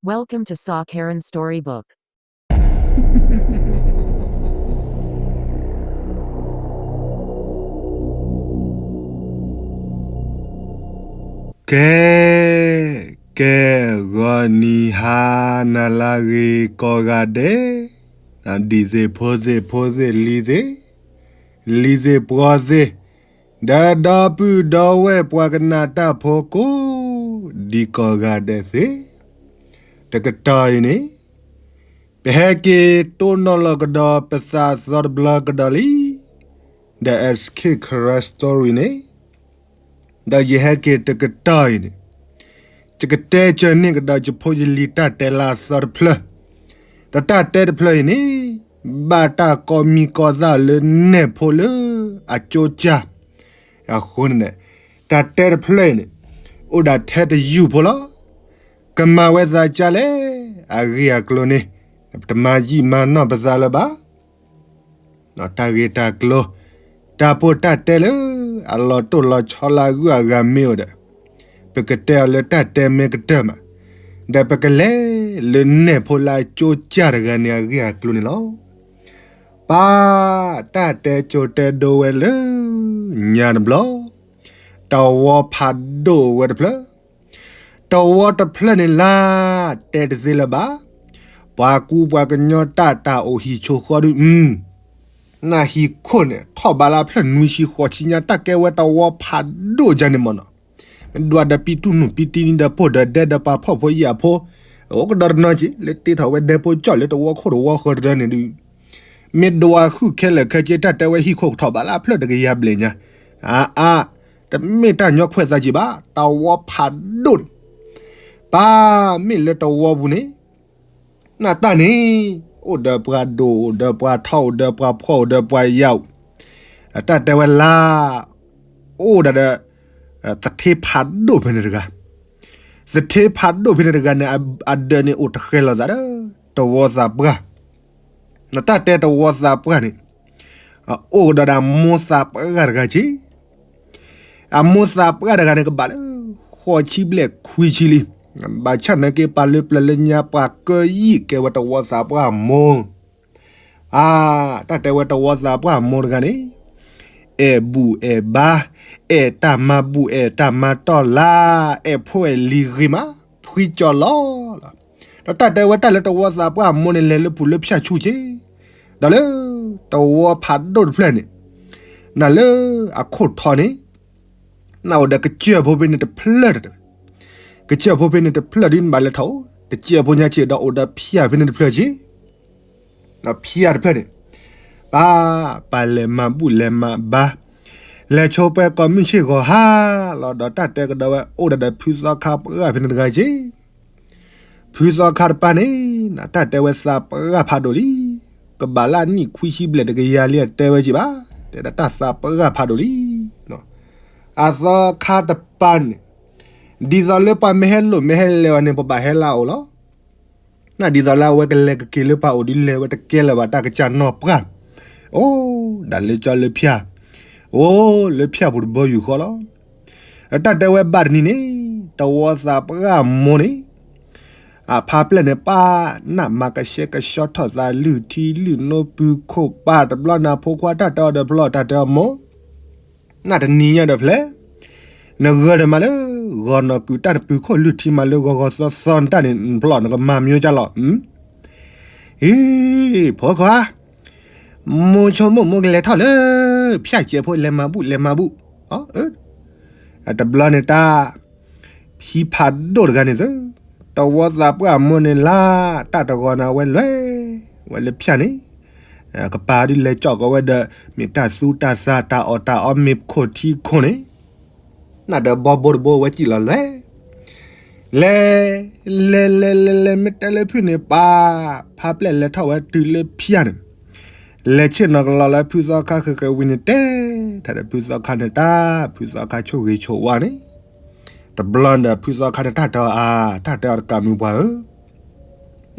Welcome to Saw Karen Storybook. ကဲ, ကဲ, ဂီၤနံၤဟါနၤလၢအဂ့ၤကိးဂၤဒဲး, ဒံၣ်သ့ၣ်ဖိသ့ၣ်ဖိသ့ၣ်လံၤသ့ၣ်, လံၤသ့ၣ်ပှီၤသ့ၣ်, ဒီးဒီပုၢ်ဒီဝဲၢ်ပှၤကနၣ်တၢ်ဖိကိး, ဒံးကိးဂၤဒဲးသ့ၣ်, တကတီၢ်အံၤန့ၣ် ပဟဲက့ၤတိၢ်နီၣ်လီၤကဒီးပသးသီတဘျီကဒီးလံ, ဒီး S K Karen Story န့ၣ် ဒီးယဟဲက့ၤတကတီၢ်အံၤန့ၣ်, ယကတဲကၢၤန့ၢ်ကဒီးယဖိယလံၤတၢ်တဲလၢအသီတဖျၢၣ်, ဒီးတၢ်တဲတဖျၢၣ်အံၤန့ၣ် ဘၣ်တၢ်ကိးမံၤကိးသၣ်လၢနဲၣ်ဖိလၢအကၠိကၢ်, အဃိန့ၣ် တၢ်တဲတဖျၢၣ်အံၤန့ၣ် အိၣ်ဒၣ်ထဲတယုၢ်ဖိလီၤ. ကမၤဝဲသးကၢ်လဲၣ်, အဂ့ၢ်အကျိၤန့ၣ် ပတမၤယံာ်မၤနီၢ်ပသးလၢၤဘၣ်. တၢ်ဂ့ၢ်တၢ်ကျိၤ, တၢ်ပိၢ်တၢ်တဲလၢအလီၤတိၢ်လီၤဆီလၢအဂုၤအဂၤမ့ၢ်အိၣ်ဒီး, ပကတဲအီၤလၢတၢ်တဲမ့ၢ်ကတၢၢ်မး, ဒီးပကလဲၤလၢနဲၣ်ဖိလၢအကၠိကၢ်တဂၤန့ၣ်အဂ့ၢ်အကျိၤန့ၣ်လီၤ. ပၢ်, တၢ်တဲကၠိတဲဒိဝဲလၢညါတဘျီ, တဝီဖးဒိၣ်ဝဲတဖျၢၣ်, တဝီတဖျၢၣ်န့ၣ်လၢ တဲတသ့လၢၤဘၣ်, ပှၤကူပှၤကညီတၢ်တၢ်အိၣ်ဟံၣ်ဆိဃီဒုး, နၢ်ဟံၣ်ခိၣ်န့ၣ် ထီၣ်ဘးလၢဖျၢၣ်နွံဆံဃိးဆံညါ တၢ်ကဲဝဲတဝီဖးဒိၣ်ယါန့ၣ်မ့ၢ်နီၤ, မ့ၢ်ဒွးဒီးပံတူၢ်နူၢ်ပံတံနံၤဒီးဖိၣ်ဒီးဒဲဒီးပှၤဖှီၣ်ဖိယာ်ဖိ, အိၣ်ကဒီးတနီၤက့ၤ လၢတ့ထီၣ်ဝဲဒဲဖိကၠီၣ်လၢတဝီခိၣ်တဝီဃၢၤတဒၢန့ၣ်ဒုး, မ့ၢ်ဒွးဃုာ်ခဲလၢာ်ခဲဆ့ တၢ်တဲဝဲဟံၣ်ခိၣ်ကထီၣ်ဘးလၢအဖျၢၣ်တကယၤဘျဲၣ်ညါ, အါအါ, တမ့ၢ်တၢ်ညီခွဲးသးက့ၤဘၣ်, တဝီဖးဒိၣ်န့ၣ်, ပၢ်မ့ၢ်လၢတဝီပူၤန့ၣ် နတၢ်န့ၣ် အိၣ်ဒီးပှၤဒိၣ် အိၣ်ဒီးပှၤထီ အိၣ်ဒီးပှၤဖှီၣ် အိၣ်ဒီးပှၤယာ်, တၢ်တဲဝဲလၢ အိၣ်ဒၣ်ဒီး သထ့ဖးဒိၣ်ဖဲန့ၣ်တဂၤ, သထ့ဖးဒိၣ်ဖဲန့ၣ်တဂၤန့ၣ် အဒၢးန့ၣ်အိၣ်တဃဲၤလိာ်သးဒီး တဝီသးပှၢ်, နတၢ်တဲတဝီသးပှၢ်န့ၣ် အိၣ်ကဒီးဒီးအမိၢ်သးပှၢ်တဂၤက့ၤ အမိၢ်သးပှၢ်တဂၤန့ၣ် ကဘၣ်လၢ ဃိးဆံဘျဲၣ်ခွံဆံလံ, ဘၣ်ဆၣ်နာ်က့ၤပာ်လၢပျၢၤလၢညါ ပှၤကၢယံာ်ကဲဝဲတဝီသးပှၢ်အမိၢ်, အါ, တၢ်တဲဝဲတဝီသးပှၢ်အမိၢ်တဂၤန့ၣ် အဲၣ်ဘူၣ်အဲၣ်ဘါ, အဲၣ်တၢ်မၤဘူၣ် အဲၣ်တၢ်မၤတီၢ်လါ, အဲၣ်ဖိအဲၣ်လံၤဂ့ၤမး ဖှံကၠီၤလီၤလီၤ. ဒီးတၢ်တဲဝဲတၢ်လၢတဝီသးပှၢ်အမိၢ်န့ၣ် လဲၤလၢပူၤလၢဖၠၣ်ဆူၣ်က့ၤ, ဒီးလၢ တဝီဖးဒိၣ်တဖျၢၣ်န့ၣ်, နလၢအခိၣ်ထီန့ၣ် နအိၣ်ဒီးကစၢၢ်ဖိဖဲန့ၣ်တဖျၢၣ်, ကစၢၢ်ဖိဖဲန့ၣ်တဖျၢၣ်ဒ်နဘၣ်လဲၤထီၣ်အိၣ် တစၢၢ်ဖိညါက့ၤဒီးအိၣ်ဒီးဖၠၣ်ဖဲန့ၣ်တဖျၢၣ်က့ၤ, ဒီးဖၠၣ်တဖျၢၣ်န့ၣ် ပၢ်, ပၢ်လဲၤမၤဘူၣ်လဲၤမၤဘါ, လဲၤဆိပှဲၤကိးမုၢ်ဆ့ၣ်ဂီၤဟါလီၤ ဒီးတၢ်တဲကဒီးဝဲအိၣ်ဒၣ်ဒီးဖုသီခါပှၢ်ဖဲန့ၣ်တဂၤက့ၤ ဖုသီခါတပၢ်န့ၣ် နတၢ်တဲဝဲသးပှၢ်ဖးဒိၣ်လံ, ကဘၣ်လၢအနံၣ်ခွံဆံဘျဲၣ်တကယၤလံအတဲဝဲက့ၤဘၣ်, တဲဒၣ်တၢ်သးပှၢ်ဖးဒိၣ်လံ. အသီခါတပၢ်န့ၣ် ဒ်သိးလၢပှၤမ့ၢ်ဟဲလိာ်မ့ၢ်ဟဲလဲၤအီၤန့ၣ် ပဘၣ်ဟဲလၢအအိၣ်လီၤ. နဒ်သိးလၢအဝဲကလဲၤကက့ၤလၢပှၤအိၣ်ဒ်လဲၣ် အဝဲတကဲလၢၤဘၣ်တၢ်ကစၢ်နီၢ်ပှၢ်, အိၣ်ဒၣ်လၢကၠီလၢဖၠၣ်, အိၣ်လၢဖၠၣ်ပူၤတဘီယူၢ်ဃီလီၤ. တၢ်တဲဝဲဘၣ်တနံၤန့ၣ် တဝီသးပှၢ်အမိၢ်န့ၣ် အဖါပျဲၢ်န့ၣ် ပၢ်နးမၤကဆှဲကဆှီထီၣ်သး လုၢ်ထံလုၢ်နိပုၢ်ခိၣ်ပၢ်တဘျီန့ၣ် အဖိခွါတၢ်တဲအီၤဒီးဖျီၣ် တၢ်တဲအီၤမိၢ် နတနံၤညါဒီးဖျဲၣ်, နဂၢၢ်ဒီးမးလၢ ဂီၤနီၢ်ကုာ်တၢ်နပုၢ်ခိၣ်လုၢ်ထံမးလၢဂီၤဂီၤသီသီနတၢ်န့ၣ် နဖျီၣ်နကမၤမံၤကၢ်လီၤ. အံၤ, ဖိခွါ, မိၢ်ဆိကမိၣ်မိၢ်ကလဲၤထီၣ်လၢ ဖၠၣ်စဲးဖိလဲၤမၤဘူၣ်လဲၤမၤဘူၣ်, တဘျီန့ၣ်တၢ် ဖံဖးဒိၣ်တဂၤန့ၣ်သၢ, တဝီသးပှၢ်အမိၢ်န့ၣ်လၢ တၢ်တဂီၤန့ၣ် အဝဲလဲၤဝဲလၢဖၠၣ်န့ၣ်, ကပၤဒ်လဲၤကၠီၣ်ကီးဝဲဒီး မ့ၢ်တၢ်သူတၢ်သၣ်တၢ်အီၣ်တၢ်အီမ့ၤခိၣ်ထံခိၣ်န့ၣ်, နဒီးဘီဘိတဘိဝဲစံၣ်လီၤလဲၤ, လဲၤ, လဲၤ လဲၤ လဲၤ လဲၤ မ့ၢ်တဲလၢဖုၣ်န့ၣ်ပၢ်, ဖါပျဲၢ်လဲၤထီၣ်ဝဲတုၤလၢဖၠၣ်န့ၣ်, လဲၤဆ့ၣ်နီၤကလီလၢဖုသီခါဃဲၤဃဲၤဝံၤန့ၣ် တဲထီၣ်ဒီးဖုသီခါန့ၣ်တၢ်, ဖုသီခါဆိၣ်ဂ့ၤဆိၣ်ဝါန့ၣ်, တဘျီဒီးဖုသီခါန့ၣ်တၢ်တဲအီၤအါ, တၢ်တဲအီၤတကးမုၢ်ပှၢ်ဧၢ,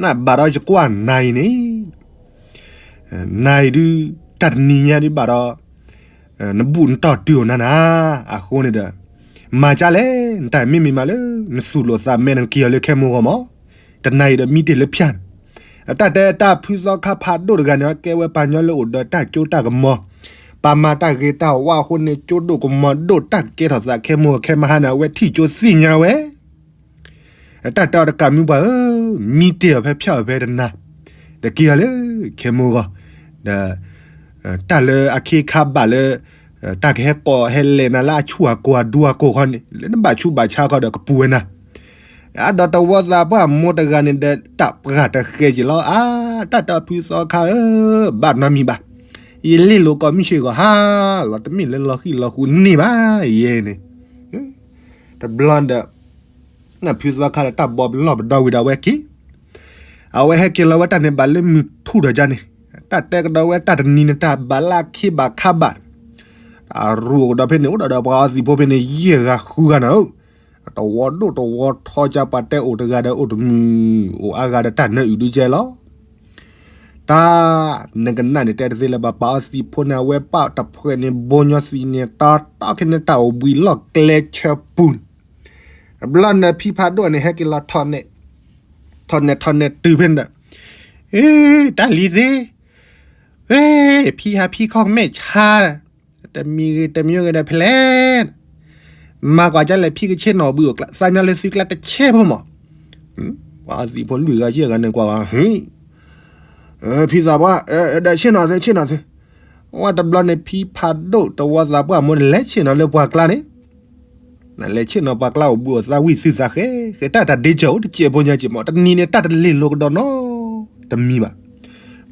နဘၣ်ဒီးယကွၢ်နၤအံၤန့ၣ်, နၤအံၤဒုး တၢ်တနံၤညါဒုးဘၣ်ဒီး နဘူၣ်နတီၢ်တုၤအိၣ်နၤနၤ, အဃိန့ၣ်ဒီး မၤကၢ်လဲၣ်, နတၢ်မ့မ့ၢ်မးလၢ နသူၣ်လိာ်သးမဲနက့ၤအီၤလၢခဲမိၢ်ဂီၢ်မး, တနၤအံၤဒီးမံတ့ၢ်လၢဖၠၣ်န့ၣ်, တၢ်တဲတၢ်ဖုသီခါဖးဒိၣ်တဂၤန့ၣ် ကဲဝဲပှၤကညီလၢအိၣ်ဒီးတၢ်ကၠိတၢ်ကမီၤ, ပာ်မၤတၢ်ဂ့ၤတၢ်ဝါအဃိန့ၣ် ကၠိဒိၣ်ကမီၤဒိၣ်တၢ်ကဲထီၣ်သးခဲမုၢ်ဂီၤခဲမုၢ်ဟါန့ၣ် အဝဲထံၣ်ကၠိသ့ၣ်ညါဝဲ တၢ်တဲအီၤတကးမုၢ်ပှၢ်ဧၢ, မံတ့ၢ်အီၤဖဲဖၠၣ်အီၤဖဲတနၤ, ဒီးက့ၤအီၤလၢခဲမုၢ်ဂီၤ, ဒီး တၢ်လၢအခ့ခါဘၣ်လၢ တၢ်ကဟဲကိးဟဲလဲၤနၤလၢအဆူၣ်အကိာ်အဒူအကိာ်ခီန့ၣ် လၢနဘၣ်ဆူးဘၣ်ဆါခီဒီးကပူၤဝဲနၤ, အဒီးတဝီသးပှၢ်မိၢ်တဂၤန့ၣ်ဒီး တၢ်ပှၢ်တဃဲက့ၤလီၤ, အါ တၢ်တဲအီၤဖုသီခါဧၢ, ဘၣ်နီတမံၤဘၣ်, ယလ့ၣ်လိာ်ကိးမုၢ်ဆ့ၣ်ဂီၤဟါလီၤ, တမ့ၢ်လၢလီၤဃံၣ်လီၤဃူန့ၣ်ဘၣ်, ယဲန့ၣ် တဘျီဒီး နဖုသီခါဒီးတၢ်ဘီလီၢ်ပဒီဝံၤဒီးအဝဲက့ၤ, အဝဲဟဲက့ၤလီၤဝဲတၢ်န့ၣ်ဘၣ်လၢမုၢ်ထူၣ်ဒီးယါန့ၣ်, တၢ်တဲကဒီးဝဲတၢ်တနံၤန့ၣ် တၢ်ဘၣ်လၢအခ့ဘၣ်ခါဘၣ်, အရူၣ်ကဒီးဖဲန့ၣ် အိၣ်ဒီးဒီးပှၤအီသံးဖိဖဲန့ၣ် ယဲၢ်ဂၤဃုဂၤနၤဧၢ, တဝီဒိၣ်တဝီထီကၢ် ပှၤတဲအိၣ်တဂၤဒီးအိၣ်တမုာ် အိၣ်အါဂၤဒီးတၢ်နၢအုၣ်ဒုကဲလီၤ တၢ် နကနၣ်န့ၣ် တဲတသ့လၢၤဘၣ် ပှၤအီသံးဖိန့ၣ် အဝဲပာ်တဖှဲးန့ၣ် ဘိညီသံးန့ၣ် တီတီခဲန့ၣ် တၢ်အိၣ်ဘှံးလီၢ်ကျဲဆၢပူၤန့ၣ်, တဘျီန့ၣ် ဖံဖးဒိၣ်န့ၣ် ဟဲက့ၤလီၤထီၣ်န့ၣ် ထီၣ်န့ၣ်ထီၣ်န့ၣ်တုၤဖဲန့ၣ်ဒီး, အ့ တၢ်လံၤသ့, ဝဲ ဖံဟးဖံခီၣ်မဲာ်ဆါ တမံၤဂ့ၤတမံၤဂ့ၤဒီးဖဲလဲၣ်, မၤကွၢ်ကလဲၣ် ဖံကဆ့ၣ်နီၤဘှံးအိၣ်ကျါ သးညီလၢသုကျါတဆဲးဖိမး, ပှၤအီသံးဖိလွံၢ်ဂၤယဲၢ်ဂၤန့ၣ်ကွၢ်ဝဲ, ဖံသးပှၢ် ဒီးဆ့ၣ်နီၤသ့ ဆ့ၣ်နီၤသ့, ဝဲတဘျီန့ၣ် ဖံဖးဒိၣ်တဝီသးပှၢ်မိၢ်န့ၣ် လဲၤဆ့ၣ်နီၤလၢပှၤကျါန့ၣ်, နလဲၤဆ့ၣ်နီၤပှၤကျါအိၣ်ဘှံးအိၣ်သါဝံၣ်သုသးဃဲ ဃဲတၢ်တၢ်ဒ့စၢၤအိၣ်တစဲးဖိညါက့ၤမး တနံၤန့ၣ် တၢ်တလ့ၢ်လိၤကဒီးနီတမံၤဘၣ်,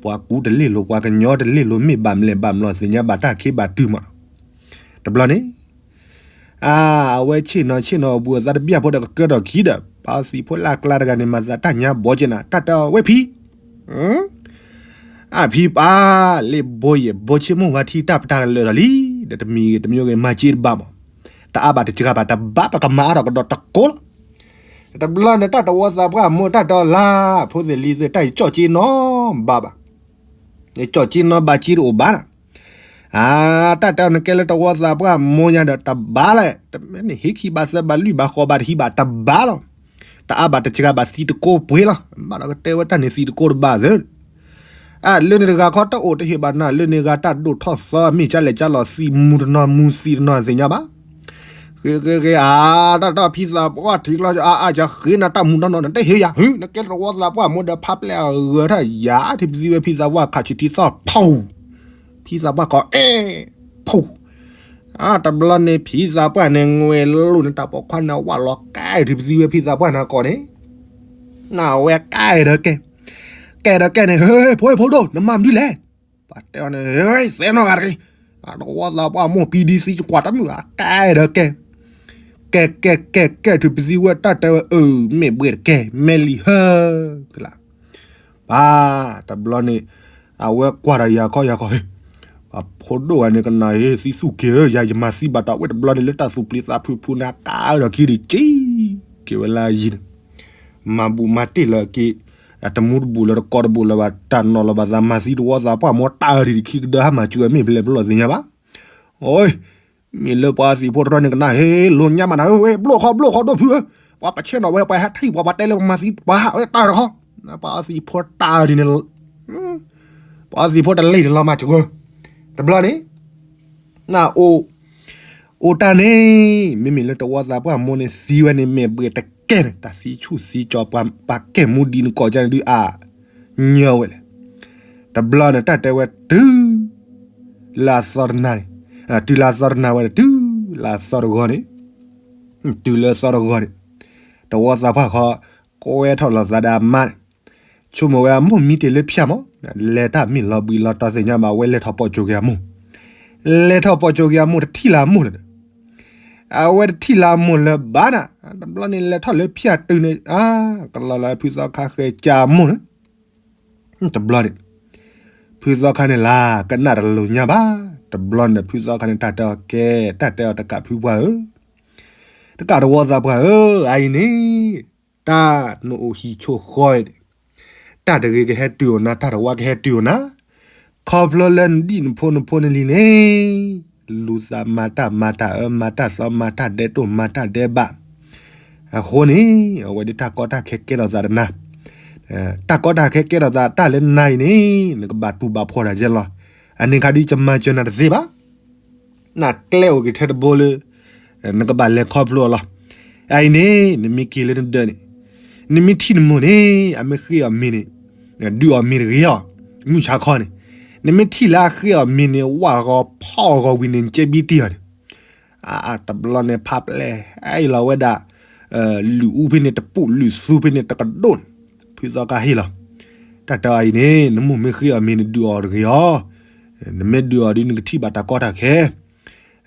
ပှၤကူတလ့ၢ်လိၤ ပှၤကညီတလ့ၢ်လိၤ မ့ၢ်ဘၣ်မလဲၣ်ဘၣ်မလီၤသ့ၣ်ညါဘၣ်တၢ်ခ့ဘၣ်တုၤမး, တဘျီန့ၣ် အါ အဝဲဆ့ၣ်နီၤဆ့ၣ်နီၤအိၣ်ဘှံးအိၣ်သါတဘျီဖိဒီးကကၢထီၣ်ခံဒီး ပှၤအီသံးဖိလၢအကျါတဂၤန့ၣ် မၤသးတၢ်ညါဘီက့ၤနၤ တၢ်တဲအီၤဝဲဖံ အဖံပၢ် လၢဘိယဲၢ်ဘိဆ့မိၢ်ဝါထံတၢ်ပတၢ်ကလၢာ်ဒီးလံ, ဒီးတမံၤဂ့ၤတမံၤဂ့ၤမၤစ့တဘၣ်မး, တအါဘၣ်တစှၤဘၣ်တဘၣ် ပကမၤအါထီၣ်ကဒီးတကိးလီၤ, တဘျီန့ၣ် တၢ်တဝီသးပှၢ်မိၢ်တၢ်တဲအီၤလၢ ဖိသ့ၣ်လံၤသ့ၣ် တၢ်ယကၠီၣ်က့နီဘၣ်ဘၣ်, ယကၠီၣ်က့နီဘၣ်က့တအိၣ်ဘၣ်နီၤ အါ တၢ်တဲအီၤနကဲလၢတဝီသးပှၢ်မိၢ်ညါဒီးတဘၣ်လဲၣ်, တမ့ၢ်န့ၣ် ဟ့ၣ်ခံဘၣ်သၢဘၣ်လွံၢ်ဘၣ်ဃိးဘၣ်တဟံးဘၣ်တဘၣ်လီၤ, တအါဘၣ်တစှၤဘၣ်သံတကိးပှ့ၤလီၤ, ဘၣ်ဒီးကတဲဝဲတၢ်န့ၣ်သံတကိးတဘၣ်သၢ, အၢ လၢန့ၣ်တဂၤခီတအိၣ်တဟ့ၣ်ဘၣ်နၤ လၢန့ၣ်ဂၤတၢ်ဒိၣ်ထီၣ်သီမ့ၢ်ကလဲၣ်ကလီၤ သံမူတနီၤမူသံတနီၤသ့ၣ်ညါဘၣ် ဃ့ဃ့ဃ့ အါ တၢ်တၢ်ဖံသးပှၢ်ထံကျီ အါအါ ယဃ့နၤတၢ်မူတနီၤန့ၣ် တဟ့ၣ်ယၤ နကဲတဝီသးပှၢ်မိၢ်ဒီးဖးပျဲၢ်အဂၤထီၣ်ယၤ ထံၣ်ပသံဝဲဖံသးပှၢ်ခးဆံးထံသီၣ် ဖူ ဖံသးပှၢ်ကိးအဲၣ် ဖူ အါ တဘျီန့ၣ် ဖံသးပှၢ်န့ၣ် ငွဲလိၣ်န့ၣ် တၢ်ပိာ်ခွါန့ၣ် ဝၣ်လီၤကါထံၣ်ပသံဝဲဖံသးပှၢ်နၤကိးန့ၣ် နဝဲကါဒီးကဲ ကဲဒီးကဲန့ၣ် ဟ့ ဖိ ဖိဒိၣ် နမၤမနုၤလဲၣ် ပှၤတဲအီၤန့ၣ် သဲနီၢ်ဂၤတဂ့ၤ တဝီသးပှၢ်မိၢ်ပံဒံသံ ယကွၢ်တၢ်မုၢ် အကဲဒီးကဲ ကဲ ကဲ ကဲ ကဲ ထံၣ်ပသံဝဲတၢ်တဲဝဲ အၢ မ့ၢ်ဘှဲၣ်တကဲ မဲလံဟၢ ကလး ပၢ် တဘျီန့ၣ် အဝဲကွၢ်ဒီးယၤခီယၤခီ ဟ့ ပှၤဖိဒိၣ်ဂၤန့ၣ် ကနၣ်ဟ့ သံသူၣ်က့ၤဧၢ ယၤယမၤသံဘၣ်တၢ်ဝဲတဘျီန့ၣ် လၢတၢ်သူၣ်ပျံၤသးဖုးဖုးန့ၣ် ကါဒီးခံဒံးက့ၤ က့ၤဝဲလၢအယံၤန့ၣ် မၤဘူၣ်မၤတ့ၢ်လၢက့ၤ အတမူတဘူၣ်လၢတကိးတဘူၣ်လၢၤဘၣ် တၢ်နီၤလီၤဘၣ်သးမၤသံတဝီသးပှၢ်မိၢ်တၢ်အၢတံၢ်တခံကဒၢဟါမၤစၢၤမ့ၢ်ဖဲလဲၣ်ဖဲလဲၣ်သ့ၣ်ညါဘၣ် အိ မ့ၢ်လၢပှၤသံးဖိတရီန့ၣ် ကနၣ်ဟ့ လိာ်ညါမးနၤဧၢ ဝဲ ဘျိၣ်ခီ ဘျိၣ်ခီဒိၣ်ဖုဧၢ ပှၤပဆဲးနီၤဝဲ ပှၤဟဲထံၣ်ပှၤ ပှၤတဲလၢပှၤမၤသံ ပှၤဟးဝဲတၢ်တခီ ပှၤအီသံးဖိတၢ်ဒ်န့ၣ် ပှၤအီသံးဖိတလံၣ်တလီမၤစၢၤ တဘျီန့ၣ် နအိၣ် အိၣ်တၢ်န့ၣ် မ့မ့ၢ်လၢတဝီသးပှၢ်မိၢ်န့ၣ် သံဝဲန့ၣ် မ့ၢ်ဘှဲၣ်တကဲန့ၣ် တၢ်သံဆူၣ်သံကၠီၤ ပှၤကဲၣ်မူဒံးနကိးကန့ၣ်ဒုး အါ ညီဝဲလဲၣ် တဘျီန့ၣ် တၢ်တဲဝဲတုၤ လၢအသီတနၤန့ၣ် တုၤလၢအသီတနၤဝဲဒီး တုၤလၢအသီတဂီၤန့ၣ် တုၤလၢအသီတဂီၤန့ၣ် တဝီသးပှၢ်ခီ ကွဲထီၣ်လိာ်သးဒီးအမါန့ၣ် ဆိကမိၣ်ဝဲအမိၢ်မံတ့ၢ်လၢဖၠၣ်မး လဲၤတၢ်မ့ၢ်လီၤဘှံးလီၤတီၤသ့ၣ်ညါဘၣ် အဝဲလဲၤထီၣ်ပိာ်ကၠိက့ၤအမိၢ် လဲၤထီၣ်ပိာ်ကၠိက့ၤအမိၢ် တထံၣ်လၢအမိၢ်လၢၤဒီး အဝဲတထံၣ်လၢအမိၢ်လၢၤဘၣ်နၤ တဘျီန့ၣ် လဲၤထီၣ်လၢဖၠၣ်တုၤန့ၣ် အါ ကလီၤလီၤဖုသီခါဃဲကၢအမိၢ်န့ၣ် တဘျီန့ၣ် ဖုသီခါန့ၣ်လၢ ကနၣ်တလိာ်ညါဘၣ် တဘျီန့ၣ် ဖုသီခါန့ၣ် တၢ်တဲအီၤကဲ တၢ်တဲအီၤတကးဖုပှၢ်ဧၢ တကးတဝီသးပှၢ်ဧၢ အအံၤန့ၣ် တၢ်နအိၣ်ဟံၣ်ဆိၣ်ဃီန့ၣ် တၢ်တဂ့ၤကဟဲတုၤအီၤနၤ တၢ်တဝါကဟဲတုၤအီၤနၤ ခီဖျိလၢနဒံၣ်နဖိနဖိနလံၤန့ၣ် လူၤသးမၤတၢ်မၤတၢ်အၢ မၤတၢ်သီမၤတၢ်ဒဲးတိၢ်မၤတၢ်ဒဲးဘး အဃိန့ၣ် အဝဲဒၣ်တၢ်ကီတၢ်ခဲကဲထီၣ်သးတနၤ တၢ်ကီတၢ်ခဲကဲထီၣ်သးတၢ်လၢနၤအံၤန့ၣ် နကဘၣ်တူၢ်ဘၣ်ဖှီၣ်တၢ်ယဲလီၤ. အန့ၣ်ခါဒ်ယမၤစၢၤနၤတသ့ဘၣ်. နကျဲအိၣ်က့ၤထဲတဘိလၢ နကဘၣ်လဲၤခီဖျိအီၤလီၤ. အအံၤန့ၣ် နမ့ၢ်က့ၤလၢနဒၢးန့ၣ် နမ့ၢ်ထံၣ်နမိၢ်န့ၣ် အမ့ၢ်ဃ့အီၤမ့ၤန့ၣ် ဒုးအီၤမ့ၤတဂ့ၤအီၤ, မုၢ်ဆါခီန့ၣ် နမ့ၢ်ထံၣ်လၢအဃ့အီၤမ့ၤန့ၣ် ဝၣ်ဂီၤဖီၣ်ဂီၤဝံၤန့ၣ် နကဲဘံတံၢ်အီၤန့ၣ် တဘျီန့ၣ် ဖါပျဲၢ်ဟဲလီၤဝဲဒၣ် လုာ်အူဖဲန့ၣ်တပူၤ လုာ်သူဖဲန့ၣ်တကဒိၣ်န့ၣ် ဖုသီခါဟ့ၣ်လီၤ. တၢ်တဲအံၤန့ၣ် နမိၢ်မ့ၢ်ဃ့အီၤမ့ၤန့ၣ် ဒုးအီၤတဂ့ၤအီၤ, နမ့ၢ်ဒုးအီၤဒီး နကထံၣ်ဘၣ်တၢ်ကီတၢ်ခဲ.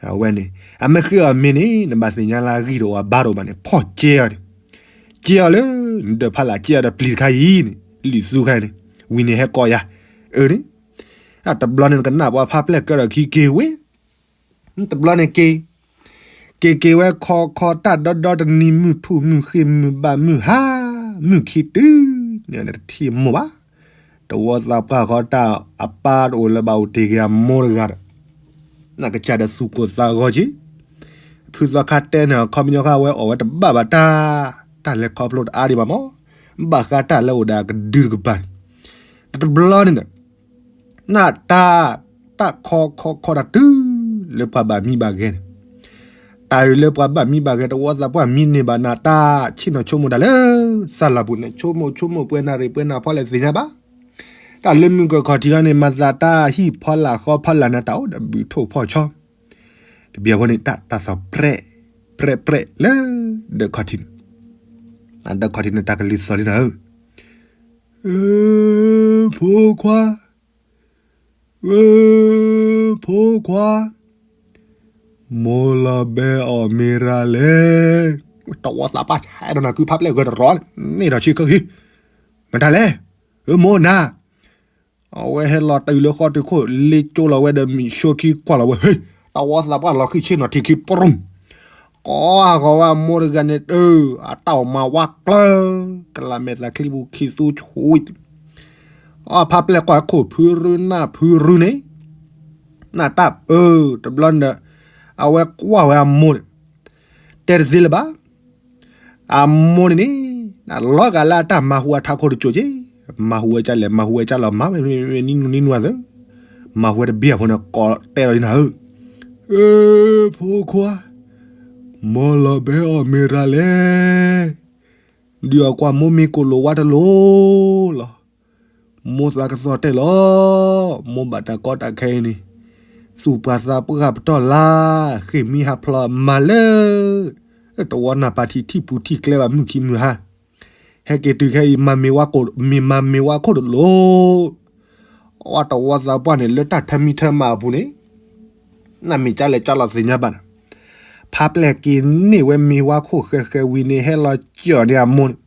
အဝဲန့ၣ် အမ့ၢ်ဃ့အီၤမ့ၤန့ၣ် နဘၣ်သ့ၣ်ညါလၢအဂံၢ်တအိၣ်အဘါတအိၣ်ဘၣ်န့ၣ် ဖီၣ်ကဲအီၤန့ၣ်, ကဲအီၤလၢ နဒၢးဖးလၢ် ကဲအီၤဒီးပျံၤတခါအံၤန့ၣ် လုာ်သူခါအံၤန့ၣ် ဝံၤန့ၣ်ဟဲကိးယၤ, အၢန့ၣ် တဘျီန့ၣ် နကနၣ်ပှၤဖါပျဲၢ်ကဲထီၣ်ခံက့ၤဝဲ တဘျီန့ၣ်က့ၤ က့ၤက့ၤဝဲခီခီတၢ်ဒီဒီတနံၤ မုၢ်ထူၣ်မုၢ်ဃ့ၢ်မုၢ်ဘၣ်မုၢ်ဟါ မုၢ်ခံတုၤန့ၣ် နတထံၣ်မိၢ်ဘၣ်. တဝီသးပှၢ်ဃီတၢ်အပၢ်တအိၣ်လၢၤဘၣ်အိၣ်တ့ၢ်က့ၤအမိၢ်တဂၤဒီး နကစၢ်ဒီးသူၣ်ကိၢ်သးဂီၤက့ၤ ဖုသီခါတဲန့ၣ် အခီပညီခါဝဲအီၣ်ဝဲတဘၣ်ဘၣ်တၢ် တၢ်လဲၤခီဖျိတအါဒံးဘၣ်မး ဘၣ်ဃးတၢ်လၢအိၣ်ဒီးအကဒုတကပၤန့ၣ် တဘျီန့ၣ်ဒီး နၢ်တၢ် တၢ်ခီခီခီတၢ်တုၤလၢပှၤဘၣ်မံဘၣ်ဂဲၤန့ၣ် တၢ်အံၤလၢပှၤဘၣ်မံဘၣ်ဂဲၤ တဝီသးပှၢ်မံန့ၢ်ဘၣ်နၢ်တၢ် ဆ့ၣ်နီၤဆိကမိၣ်တၢ်လၢ သးလီၤပူၤန့ၣ် ဆိကမိၣ်ဆိကမိၣ်ပှဲၤနၣ်ရံၣ်ပှဲၤနၣ်ဖီလဲၣ်သ့ၣ်ညါဘၣ်. တၢ်လၢမုၢ်ကခီၣ်ထံးခါန့ၣ် မၤသးတၢ်ဟံၣ်ဖီလာ်ဃီဖီလာ်နၢ်တၢ်အိၣ်ဒီးဘုးထိၣ်ဖီၣ်ဆီ တဘျီဖိန့ၣ် တၢ်သီၣ်ပြဲး ပြဲးပြဲးလၢ ဒၢးခီၣ်ထံးန့ၣ် ဒၢးခီၣ်ထံးန့ၣ် တၢ်ကလုၢ်သီၣ်လံနၤဧၢ, ဖိခွါ, ဖိခွါ, မိၢ်လီၤဘဲအီၣ်မ့ၤရၤလဲၣ်. တဝီသးပှၢ်ဆဲးဒီးနၤ ကုဖါပျဲၢ်ဂၢၢ်တရီၤန့ၣ်ဒီးဆံကဟံး, မတၤလဲၣ်, အမိၢ်နၤ အဝဲဟဲလီၤတုၤလၢဃီတုၤခိၣ် လ့ကၠိလီၤဝဲဒီးမံၤဆိခံကွၢ်လီၤဝဲ ဟ့, တဝီသးပှၢ်လီၤဃံၢ်ဆ့ၣ်နီၤထံးခံပရူၤ, ကိးဂီၤဝဲအမိၢ်တဂၤန့ၣ် တၢ်အတၢ်အိၣ်မၤဝါကျၢၤ, ကလးမဲာ်သးချံပူၤခံသူဆွံ, အဖါပျဲၢ်ကွၢ်ခိၣ်ဖုရူနၢ်ဖုရူန့ၣ်, နၢ်တၢ်အၢ, တဘျီန့ၣ်ဒီး အဝဲကွၢ်ဝဲအမိၢ်န့ၣ် တဲတသ့လၢၤဘၣ် အမိၢ်န့ၣ်န့ၣ် လီၤဂာ်လၢအတၢ်မၤဟူအထးခိၣ်တစိၤက့, မၤဟူဝဲကလဲၣ် မၤဟူဝဲကလီၤ မၤဝဲနံၤနူနံၤနွံသၢ, မၤဟူဝဲတဘ့ၣ်အဖိန့ၣ် ကိးတဲလီၤနၤဧၢ, ဖိခွါ, မိၢ်လီၤဘဲအီၣ်မ့ၤရၤလဲၣ်, ဒုးအီၣ်ကွၢ်မိၢ်မ့ၢ်ကိၣ်လိာ်ဝါတလိာ်လီၤ. မိၢ်သးကသီၣ်တဲလီၤ, မိၢ်ဘၣ်တၢ်ကီတၢ်ခဲအံၤန့ၣ်, သူၣ်ပှၤသးပှၢ်ပတီၢ်လၢ်, ဃ့ၢ်မံဟးဖျိးမၤလၢ တဝီနၢ်ပၢ်ထံးထံၣ်ပူၤထံၣ်ကျဲဘၣ်မုၢ်ခံမုၢ်ဟါ, ဟဲက့ၤတုၤခဲအံၤ မ့ၢ်မၤမ့ၤဝါခိၣ်တလိၤ, အတဝီသးပှၢ်န့ၣ် လၢတၢ်ထၢမံထၢမၤအပူၤန့ၣ်, နမ့ၢ်ကလဲၣ်ကလီၤသ့ၣ်ညါဘၣ်နၤ, ဖါပျဲၢ်က့ၤန့ၢ်ဝဲမ့ၤဝါခိၣ်ဃဲဃဲဝံၤန့ၣ် ဟဲလီၤစၢၤန့ၢ်အမိၢ်န့ၣ်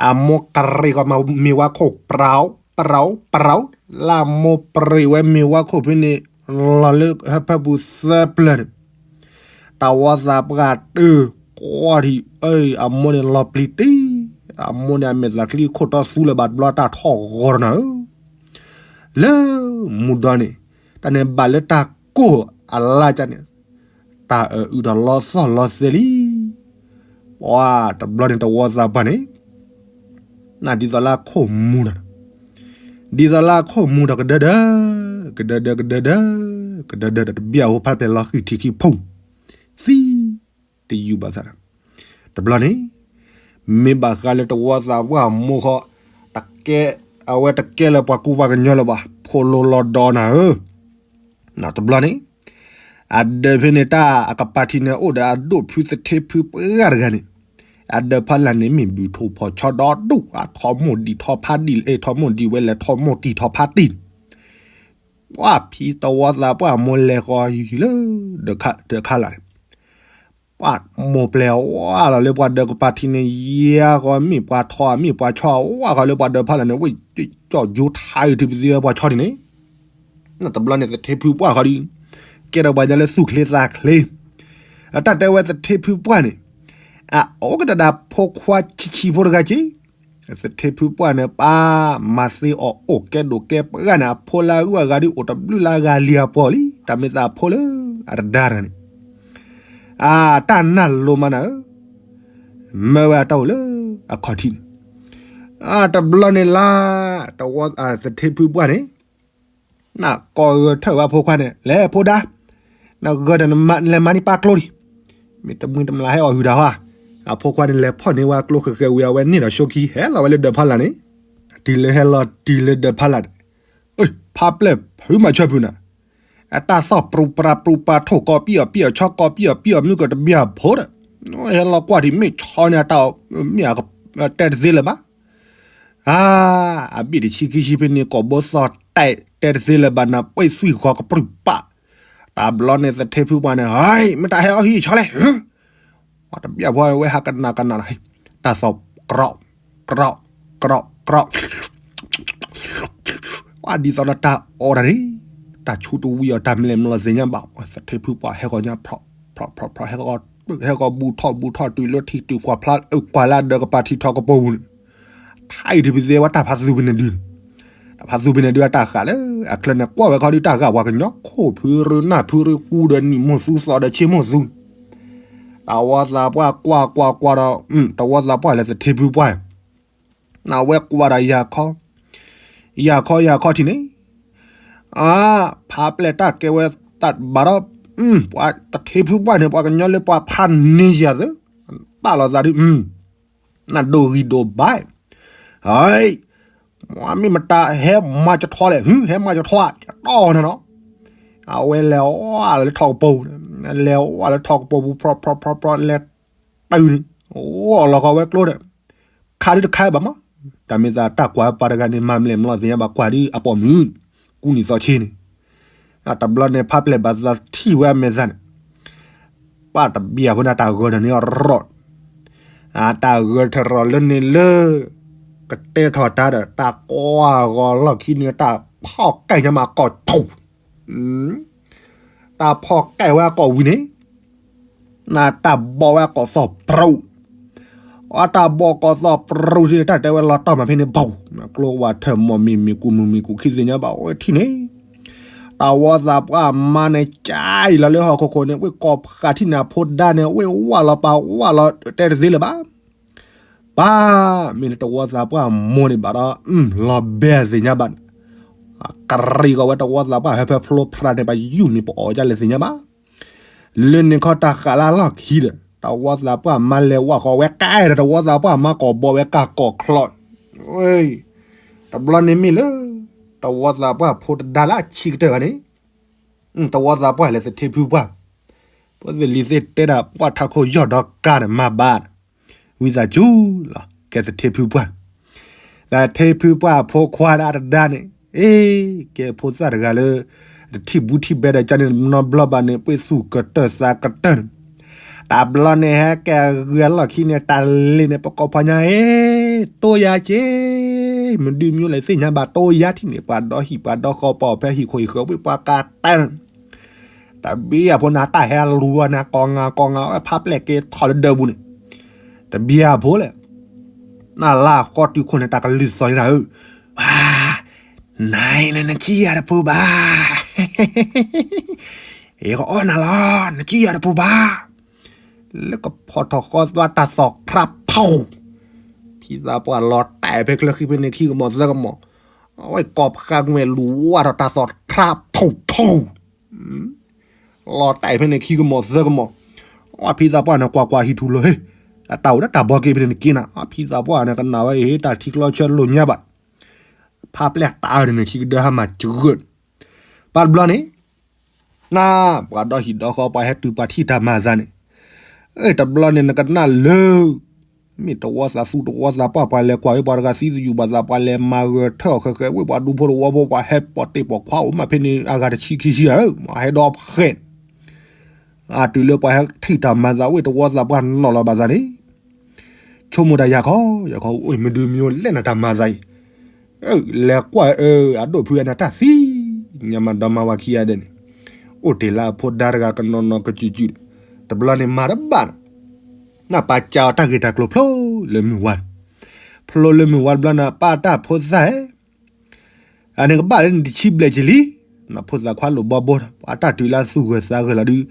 အမိၢ်ကရံးကီးမ့ၤဝါခိၣ် ပြး ပြး ပြး, လၢအမိၢ်ပြံးဝဲမ့ၤဝါခိၣ်ဖဲန့ၣ် လီၤလၢဟၢဖၢပူၤသၢပျၢၤန့ၣ်, တဝီသးပှၢ်တကွၢ်ထံး အမိၢ်န့ၣ်လီၤပျံၤတံၢ်, အမိၢ်န့ၣ်အမဲာ်သးချံခိၣ်တီသူလၢၤဘၣ်တဘျီတၢ်ထီၣ်ဂီၤတနၤဧၢ လၢမူဒီန့ၣ်, တၢ်န့ၣ်ဘၣ်လၢတၢ်ကိၢ်အလါကန့ၣ်, တၢ်အၢအုးဒီးလီသီၣ်လီသဲလံ. ပှၤတဘျီန့ၣ်တဝီသးပှၢ်န့ၣ်, နဒ်သိးလၢအခိၣ်မူဒီး, ဒ်သိးလၢအခိၣ်မူဒီးကဒၢဒၢ, ကဒၢဒၢကဒၢဒၢ, ကဒၢဒၢဒီးတဘ့ၣ်အဖိဖါပျဲၢ်လီၤဃံၢ်ထံးခံဖူ, သံ တယူၢ်ဘၣ်သးဒီး, တဘျီန့ၣ်, မ့ၢ်ဘၣ်ဃးလၢတဝီသးပှၢ်အမိၢ်ဃီ, တကဲ, အဝဲတကဲလၢပှၤကူပှၤကညီလၢၤဘၣ်, ဖိလိၤလီၤဒီးနၤဧၢ, တဘျီန့ၣ်, အဒၢးဖဲန့ၣ်တၢ်အကပၤထံးန့ၣ် အိၣ်ဒီးအဒိၣ်ဖုသထ့ဖုပှၢ်တဂၤန့ၣ်, အဒၢးဖီလာ်န့ၣ် မ့ၢ်ဘုးထိၣ်ဖီၣ်ဆီဒီဒူၣ် အထီမိၢ်ဒံးထီဖါဒံး အဲၣ်ထီမိၢ်ဒံးဝဲလဲၤထီမိၢ်တံၢ်ထီဖါတံၢ် ပှၢ်ဖံတဝီသးပှၢ်အမိၢ်လဲၤဃီလၢ ဒၢးခါလၢ်န့ၣ်, ပှၢ်မိၢ်ပျဲၢ်ဝဲလီၤလၢပှၤဒၢးကပၤထံးန့ၣ် ယဲဃီမ့ၢ်ပှၤထီ မ့ၢ်ပှၤဆီဝဲဃီလၢပှၤဒၢးဖီလာ်န့ၣ် ဝ့ၢ်ကၠီၣ်ယိထါအုးထုးပသံဝဲပှၤဆီဒ်န့ၣ်, တဘျီန့ၣ်သထ့ဖုပှၢ်ဃီဒီး, ကဲထီၣ်ပှၤကညီလၢသူၣ်ချ့သးချ့, အတၢ်တဲဝဲသထ့ဖုပှၢ်န့ၣ်, အအိၣ်ကတၢၢ်ဒီးဖိခွါဆံးဆံးဖိတဂၤက့ သထ့ဖုပှၢ်န့ၣ် ပၢ်မၤသ့အီၤအိၣ်ကဲဒိၣ်ကဲပှၢ်န့ၣ် အဖိလၢအဂုၤအဂၤဒ်အိၣ်တဘျုးလၢအဂၤလံၤအပှီၢ်လံ, တၢ်မ့ၢ်သးအဖိလၢအတဒါတဂၤန့ၣ်, အတၢ်နာ်လိၤမးနၤဧၢ, မၢဝဲအတၢ်အိၣ်လၢအခီၣ်ထံးန့ၣ်, တဘျီန့ၣ်လၢ တဝီ သထ့ဖုပှၢ်န့ၣ် နကိးဂဲၤထၢၣ်ဝဲအဖိခွါန့ၣ် လဲၤဖိဒါ, နဂဲၤဒီးနလဲၤမၤန့ၢ်ပၢ်ကျိဒံး, မ့ၢ်တမုာ်တမျးဟဲအီၣ်ဟုၣ်တၢ်ဟါ, အဖိခွါန့ၣ်လဲၤဖီၣ်န့ၢ်ဝဲကျိဃဲၤဃဲၤဝံၤ အဝဲန့ၢ်ဒီးဆိခံ ဟဲလီၤဝဲလၢဒၢးဖီလာ်န့ၣ်, တုၤလၢဟဲလီၤတုၤလၢဒၢးဖီလာ်န့ၣ်, ဖါပျဲၢ်ဖုမၤဆၢဖုနၤ, အတၢ်သီၣ်ပြူပြါပြူပြါထိၣ်ကီပံၣ်အီၤပံၣ်အီၤဆီကီပံၣ်အီၤပံၣ်အီၤမုၢ်ကတဘျၢၣ်ဖိဒီး, ဟဲလီၤကွၢ်ဒံးမ့ၢ်ဆီန့ၣ်အတၢ်အီၣ်မ့ၢ်အတဲတသ့လၢၤဘၣ် အါ, အဘ့ၣ်တဆံခံဆံဖဲန့ၣ် ကိာ်ဘိသီၣ်တဲာ်တဲတသ့လၢၤဘၣ်နၤ ပှဲၢ်သွံၣ်ဃီကပြုၢ်ပာ်, တဘျီန့ၣ်သထ့ဖုပှၢ်န့ၣ် ဟဲ မ့ၢ်တၢ်ဟဲအီၣ်ဟံၣ်ဆီလဲၣ်, တဘျီဖိဝဲဟးကနၣ်ကနၣ်လီၤ, တၢ်သီၣ်ကြီၢ်ကြီၢ်ကြီၢ်ကြီၢ် ဒ်သိးဒီးတၢ်အီၣ်တၢ်န့ၣ်, တၢ်ဆူတဝံၤအီၤတၢ်မလဲၤမလီၤသ့ၣ်ညါဘၣ်, သထ့ဖုပှၢ်ဟဲဃီၤညါ ဖြီၣ်ဖြီၣ်ဖြီၣ် ဟဲဃီၤဘူၣ်ထီၣ်ဘူၣ်ထီၣ်တုၤလၢထံတုၤကွၢ်ဖျါ ကွၢ်လၢဒၢးကပၤထံထီကပီၤပူၤန့ၣ်, ထါအံၤတပသဲဝဲတၢ်ဖးသူဖဲန့ၣ်ဒုး, တၢ်ဖးသူဖဲန့ၣ်ဒုးအတၢ်ဃာ်လၢ အချၢန့ၣ်ကွၢ်ဝဲခီဒုးတၢ်ဂာ်ပှၤကညီ ခိၣ်ဖုရၢနၢ်ဖုရၢကူဒီးနံၣ်မိၢ်သူသီဒီးဆ့မိၢ်သူ တဝီသးပှၢ်ကွၢ်ကွၢ်ကွၢ်ဒီး တဝီသးပှၢ်လၢသထ့ဖုပှၢ်, နဝဲကွၢ်ဒီးယၤခီ, ယၤခီယၤခီထံၣ်န့ၣ်, အါ, ဖါပျဲၢ်တၢ်ကဲဝဲတၢ်ဘၣ်ဒီး, ပှၤသထ့ဖုပှၢ်န့ၣ် ပှၤကညီလၢပှၤဖးန့ၢ်ယၤသၢ, ပာ်လီၤသးဒုး, နဒိၣ်ဂံၢ်ဒိၣ်ဘါ, ဟဲ, မ့ၢ်မတၤဟဲမၤကထီလဲၣ်, ဟဲမၤကထီ, ကတီၢ်နၤနီၤ, အဝဲလဲၤဝဲလၢထီကပီၤ, လဲၤဝဲလၢထီကပီၤပူၤ ဖြီဖြီဖြီဖြီ လဲၤတုၤန့ၣ်, အိၣ်လီၤဃီဝဲကျိဒီး, ခးဒုးတခါဘၣ်မး, တၢ်မ့ၢ်သးတၢ်ကွၢ်ပှၤတဂၤန့ၣ် မၤမလဲၤမလီၤသ့ၣ်ညါဘၣ်ကွၢ်ဒုးအပိာ်မုၣ်, ကူနံၣ်သီဆ့န့ၣ်, တဘျီန့ၣ်ဖါပျဲၢ်ဘၣ်သးထံၣ်ဝဲအမဲာ်သၣ်န့ၣ်, ပၢ်တဘံၣ်အဖိန့ၣ် တၢ်ဂဲၤထီၣ်န့ၣ်အရီၣ်, တၢ်ဂဲၤထီၣ်ရီၣ်လၢန့ၣ်လၢ, ကတဲထီၣ်တၢ်ဒီး တၢ်ကွၢ်ဂီၤလီၢ်ခံန့ၣ် တၢ်ဖီၣ်ကဲညါမးကီၢ်ထူၣ် တၢ်ဖီၣ်ကဲဝဲအကီၢ်ဝံၤန့ၣ်, နတၢ်ဘီၣ်ဝဲအကီၢ်သီၣ်ပြူး, အတၢ်ဘီၣ်ကီၢ်သီၣ်ပြူးထံၣ် တၢ်တဲဝဲလီၤတီၢ်မးဖဲန့ၣ် ဘီၣ်, ကျိဝဲထၢၣ်မီၢ်မံၤမံၤကူၣ်မုၢ်မံၤကူၣ်ခံသ့ၣ်ညါဘၣ်ဝဲထံၣ်န့ၣ်, တဝီသးပှၢ်မါန့ၣ် ကၢ်အံၤလီၤလၢဟီၣ်ခိၣ်ခိၣ်န့ၣ် ဝ့ၢ်ကီၢ်ဖးထံၣ်န့ၣ် အဖိဒါန့ၣ် ဝ့ၢ်ဝၢ်လီၤပာ်ဝၢ်လီၤတဲတသ့လၢၤဘၣ် ပၢ်, မ့ၢ်လၢတဝီသးပှၢ်မိၢ်န့ၣ်ဘၣ်ဒီး, လီၤဘဲသ့ၣ်ညါဘၣ်န့ၣ်, ကရံၣ်ကီးဝဲတဝီသးပှၢ်ဟဲဖဲဖျိဖရၣ်န့ၣ် ပယူၢ်မံၤပအီၣ်ဒ်လဲၣ်သ့ၣ်ညါဘၣ်, လၢန့ၣ်ခီတၢ်ဃာ်လၢအလီၢ်ခံဒီး တဝီသးပှၢ်မါလဲၤဝၢ်ဃီဝဲကဲဒီး တဝီသးပှၢ်မါကိးဘီဝဲကၢ်ကိးချီၣ်, တဘျီန့ၣ်မ့ၢ်လၢ တဝီသးပှၢ်ဖိတဒါလၢအဆံးကတၢၢ်ဂၤန့ၣ်, တဝီသးပှၢ်လဲၤသထ့ဖုပှၢ်, ဖိသ့ၣ်လံၤသ့ၣ်တဲဒၣ် ပှၢ်ထးခိၣ်ယီၢ်ဒီးကါန့ၣ် မၤဘၣ် ဝံသးစူၤလီၤ ကဲသထ့ဖုပှၢ်, သထ့ဖုပှၢ်အဖိခွါဒၣ်တဒါန့ၣ်, အ့, ကဲဖိသၣ်တဂၤလၢ တထံၣ်ဘူးထံၣ်ဘဲဒီးကန့ၣ်နီတဘျီဘၣ်န့ၣ် ပှ့ၤသူၣ်ကတၢၢ်သးကတၢၢ်န့ၣ်, တဘျီန့ၣ်ဟဲကဲဂုာ်အလီၢ်ခံန့ၣ် တၢ်လ့ၣ်န့ၣ် ပကိးဖီညါအ့, တိယၤက့, မဒုမံၤလဲၣ်သ့ၣ်ညါဘၣ်တိယၤထံၣ်န့ၣ် ပှၤဒီဟံၣ်ပှၤဒီဃီ ပှၤဖဲဟံၣ်ခိၣ်ဟံၣ်ဃၢၤဝ့ၢ်ပှၤကါတဲာ်န့ၣ် တဘံၣ်အဖိန့ၣ် တၢ်ဟဲလူၤဝဲန့ၣ် ကိးငါကိးငါ ဖါပျဲၢ်က့ၤထီၣ်လၢဒၢးပူၤန့ၣ်, တဘံၣ်အဖိလဲၣ်, နလၢဃီတုၤခိၣ်န့ၣ် တၢ်ကလုၢ်သီန့ၣ်တၢ်ဧၢ, နၤအံၤန့ၣ် နခံဂၤတပူၤဘၣ်, ယကအီၣ်နၤလီၤ နခံဂၤတပူၤဘၣ်, လၢကဖီၣ်ထီၣ်ဃီသွါတၢ်သီၣ်ခရၣ်ဖီၣ်, ဖံသးပှၢ်လီၤတဲာ်ဖဲချၢဃံဖဲန့ၣ်ခံကမီၤသၢကမီၤ, အဝဲကိးဖးကမဲာ်လူၤဝါထီၣ်တၢ်သီၣ်ခရၣ်ဖီၣ်ဖီၣ် လီၤတဲာ်ဖဲန့ၣ်ခံကမီၤသၢကမီၤ, အဖံသးပှၢ်န့ၣ် ကွၢ်ကွၢ်ဟံၣ်ထူၣ်လီၤဟ့ၣ်, အတၢ်အိၣ်ဒၣ်တၢ်ဘီက့ၤဖဲန့ၣ်နက့ၤနၤ, အဖံသးပှၢ်န့ၣ် ကနၣ်ဝဲအံၤ တၢ်ထံကျိဆၢလိာ်ညါဘၣ်, ဖါပျဲၢ်တၢ်အၢန့ၣ် ခံကဒၢဟါမၢ်စှၢၣ်, ဘၣ်တဘျီန့ၣ် နပှၤဒီဟံၣ်ဒီဃီ ပှၤဟဲတုၤပှၤထံၣ်တၢ်မၤသးန့ၣ်, အ့ တဘျီန့ၣ် နကနၣ်လၢ မ့ၢ်တဝီသးသူတဝီသးပှၢ် ပှၤလဲၤကွၢ်ဝဲပှၤတဂၤသံသယုၢ်ဘၣ်သး ပှၤလဲၤမၤဂဲၤထၢၣ်အီၤဃဲးဃဲးဝ့ၢ် ပှၤဒူဖိတဝီဖိ ပှၤဟဲပိာ်တ့ၢ်ပိာ်ခွါအိၣ်မးဖဲန့ၣ် အဂၤတဆံခံဆံဧၢ မ့ၢ်ဟဲဒီးဖှဲးန့ၣ်, အတုၤလၢပှၤဟဲထံၣ်တၢ်မၤသးဝ့ၢ် တဝီသးပှၢ်နီၣ်လီၤဘၣ်သးန့ၣ် ဆိကမိၣ်တၢ် ယၤခီ ယၤခီ အိၣ် မဒုမံၤအိၣ်လဲၣ်နတၢ်မၤသးအံၤ, လဲၤကွၢ်အၢ အဒိၣ်ဖုအနၢ်တၢ်သံ ညါမၤဒီမါဝၤခံဂၤဒဲးန့ၣ်, အိၣ်တ့ၢ်လၢအဖိဒါတဂၤကနီၤနီၤကစုာ်စုာ်ဒီး, တဘျီန့ၣ်မၤတဘၣ်န့ၣ်, နပာ်စၢ်အီၤတၢ်ဂ့ၢ်တၢ်ကျိၤဖျိလၢမုၢ်ဝါ, ဖျိလၢမုၢ်ဝါတဘျီန့ၣ် ပာ်တၢ်ဖိသၣ်ဧၢ အန့ၣ်ကဘၣ်လၢနတဆံဘျဲၣ်ကလံ, ဖိသၣ်ခွါလိာ်ဘီဘိ, ပှၤတၢ်တုၤလၢသူၣ်ဂၢၢ်သးဂၢၢ်လီၤဒုး,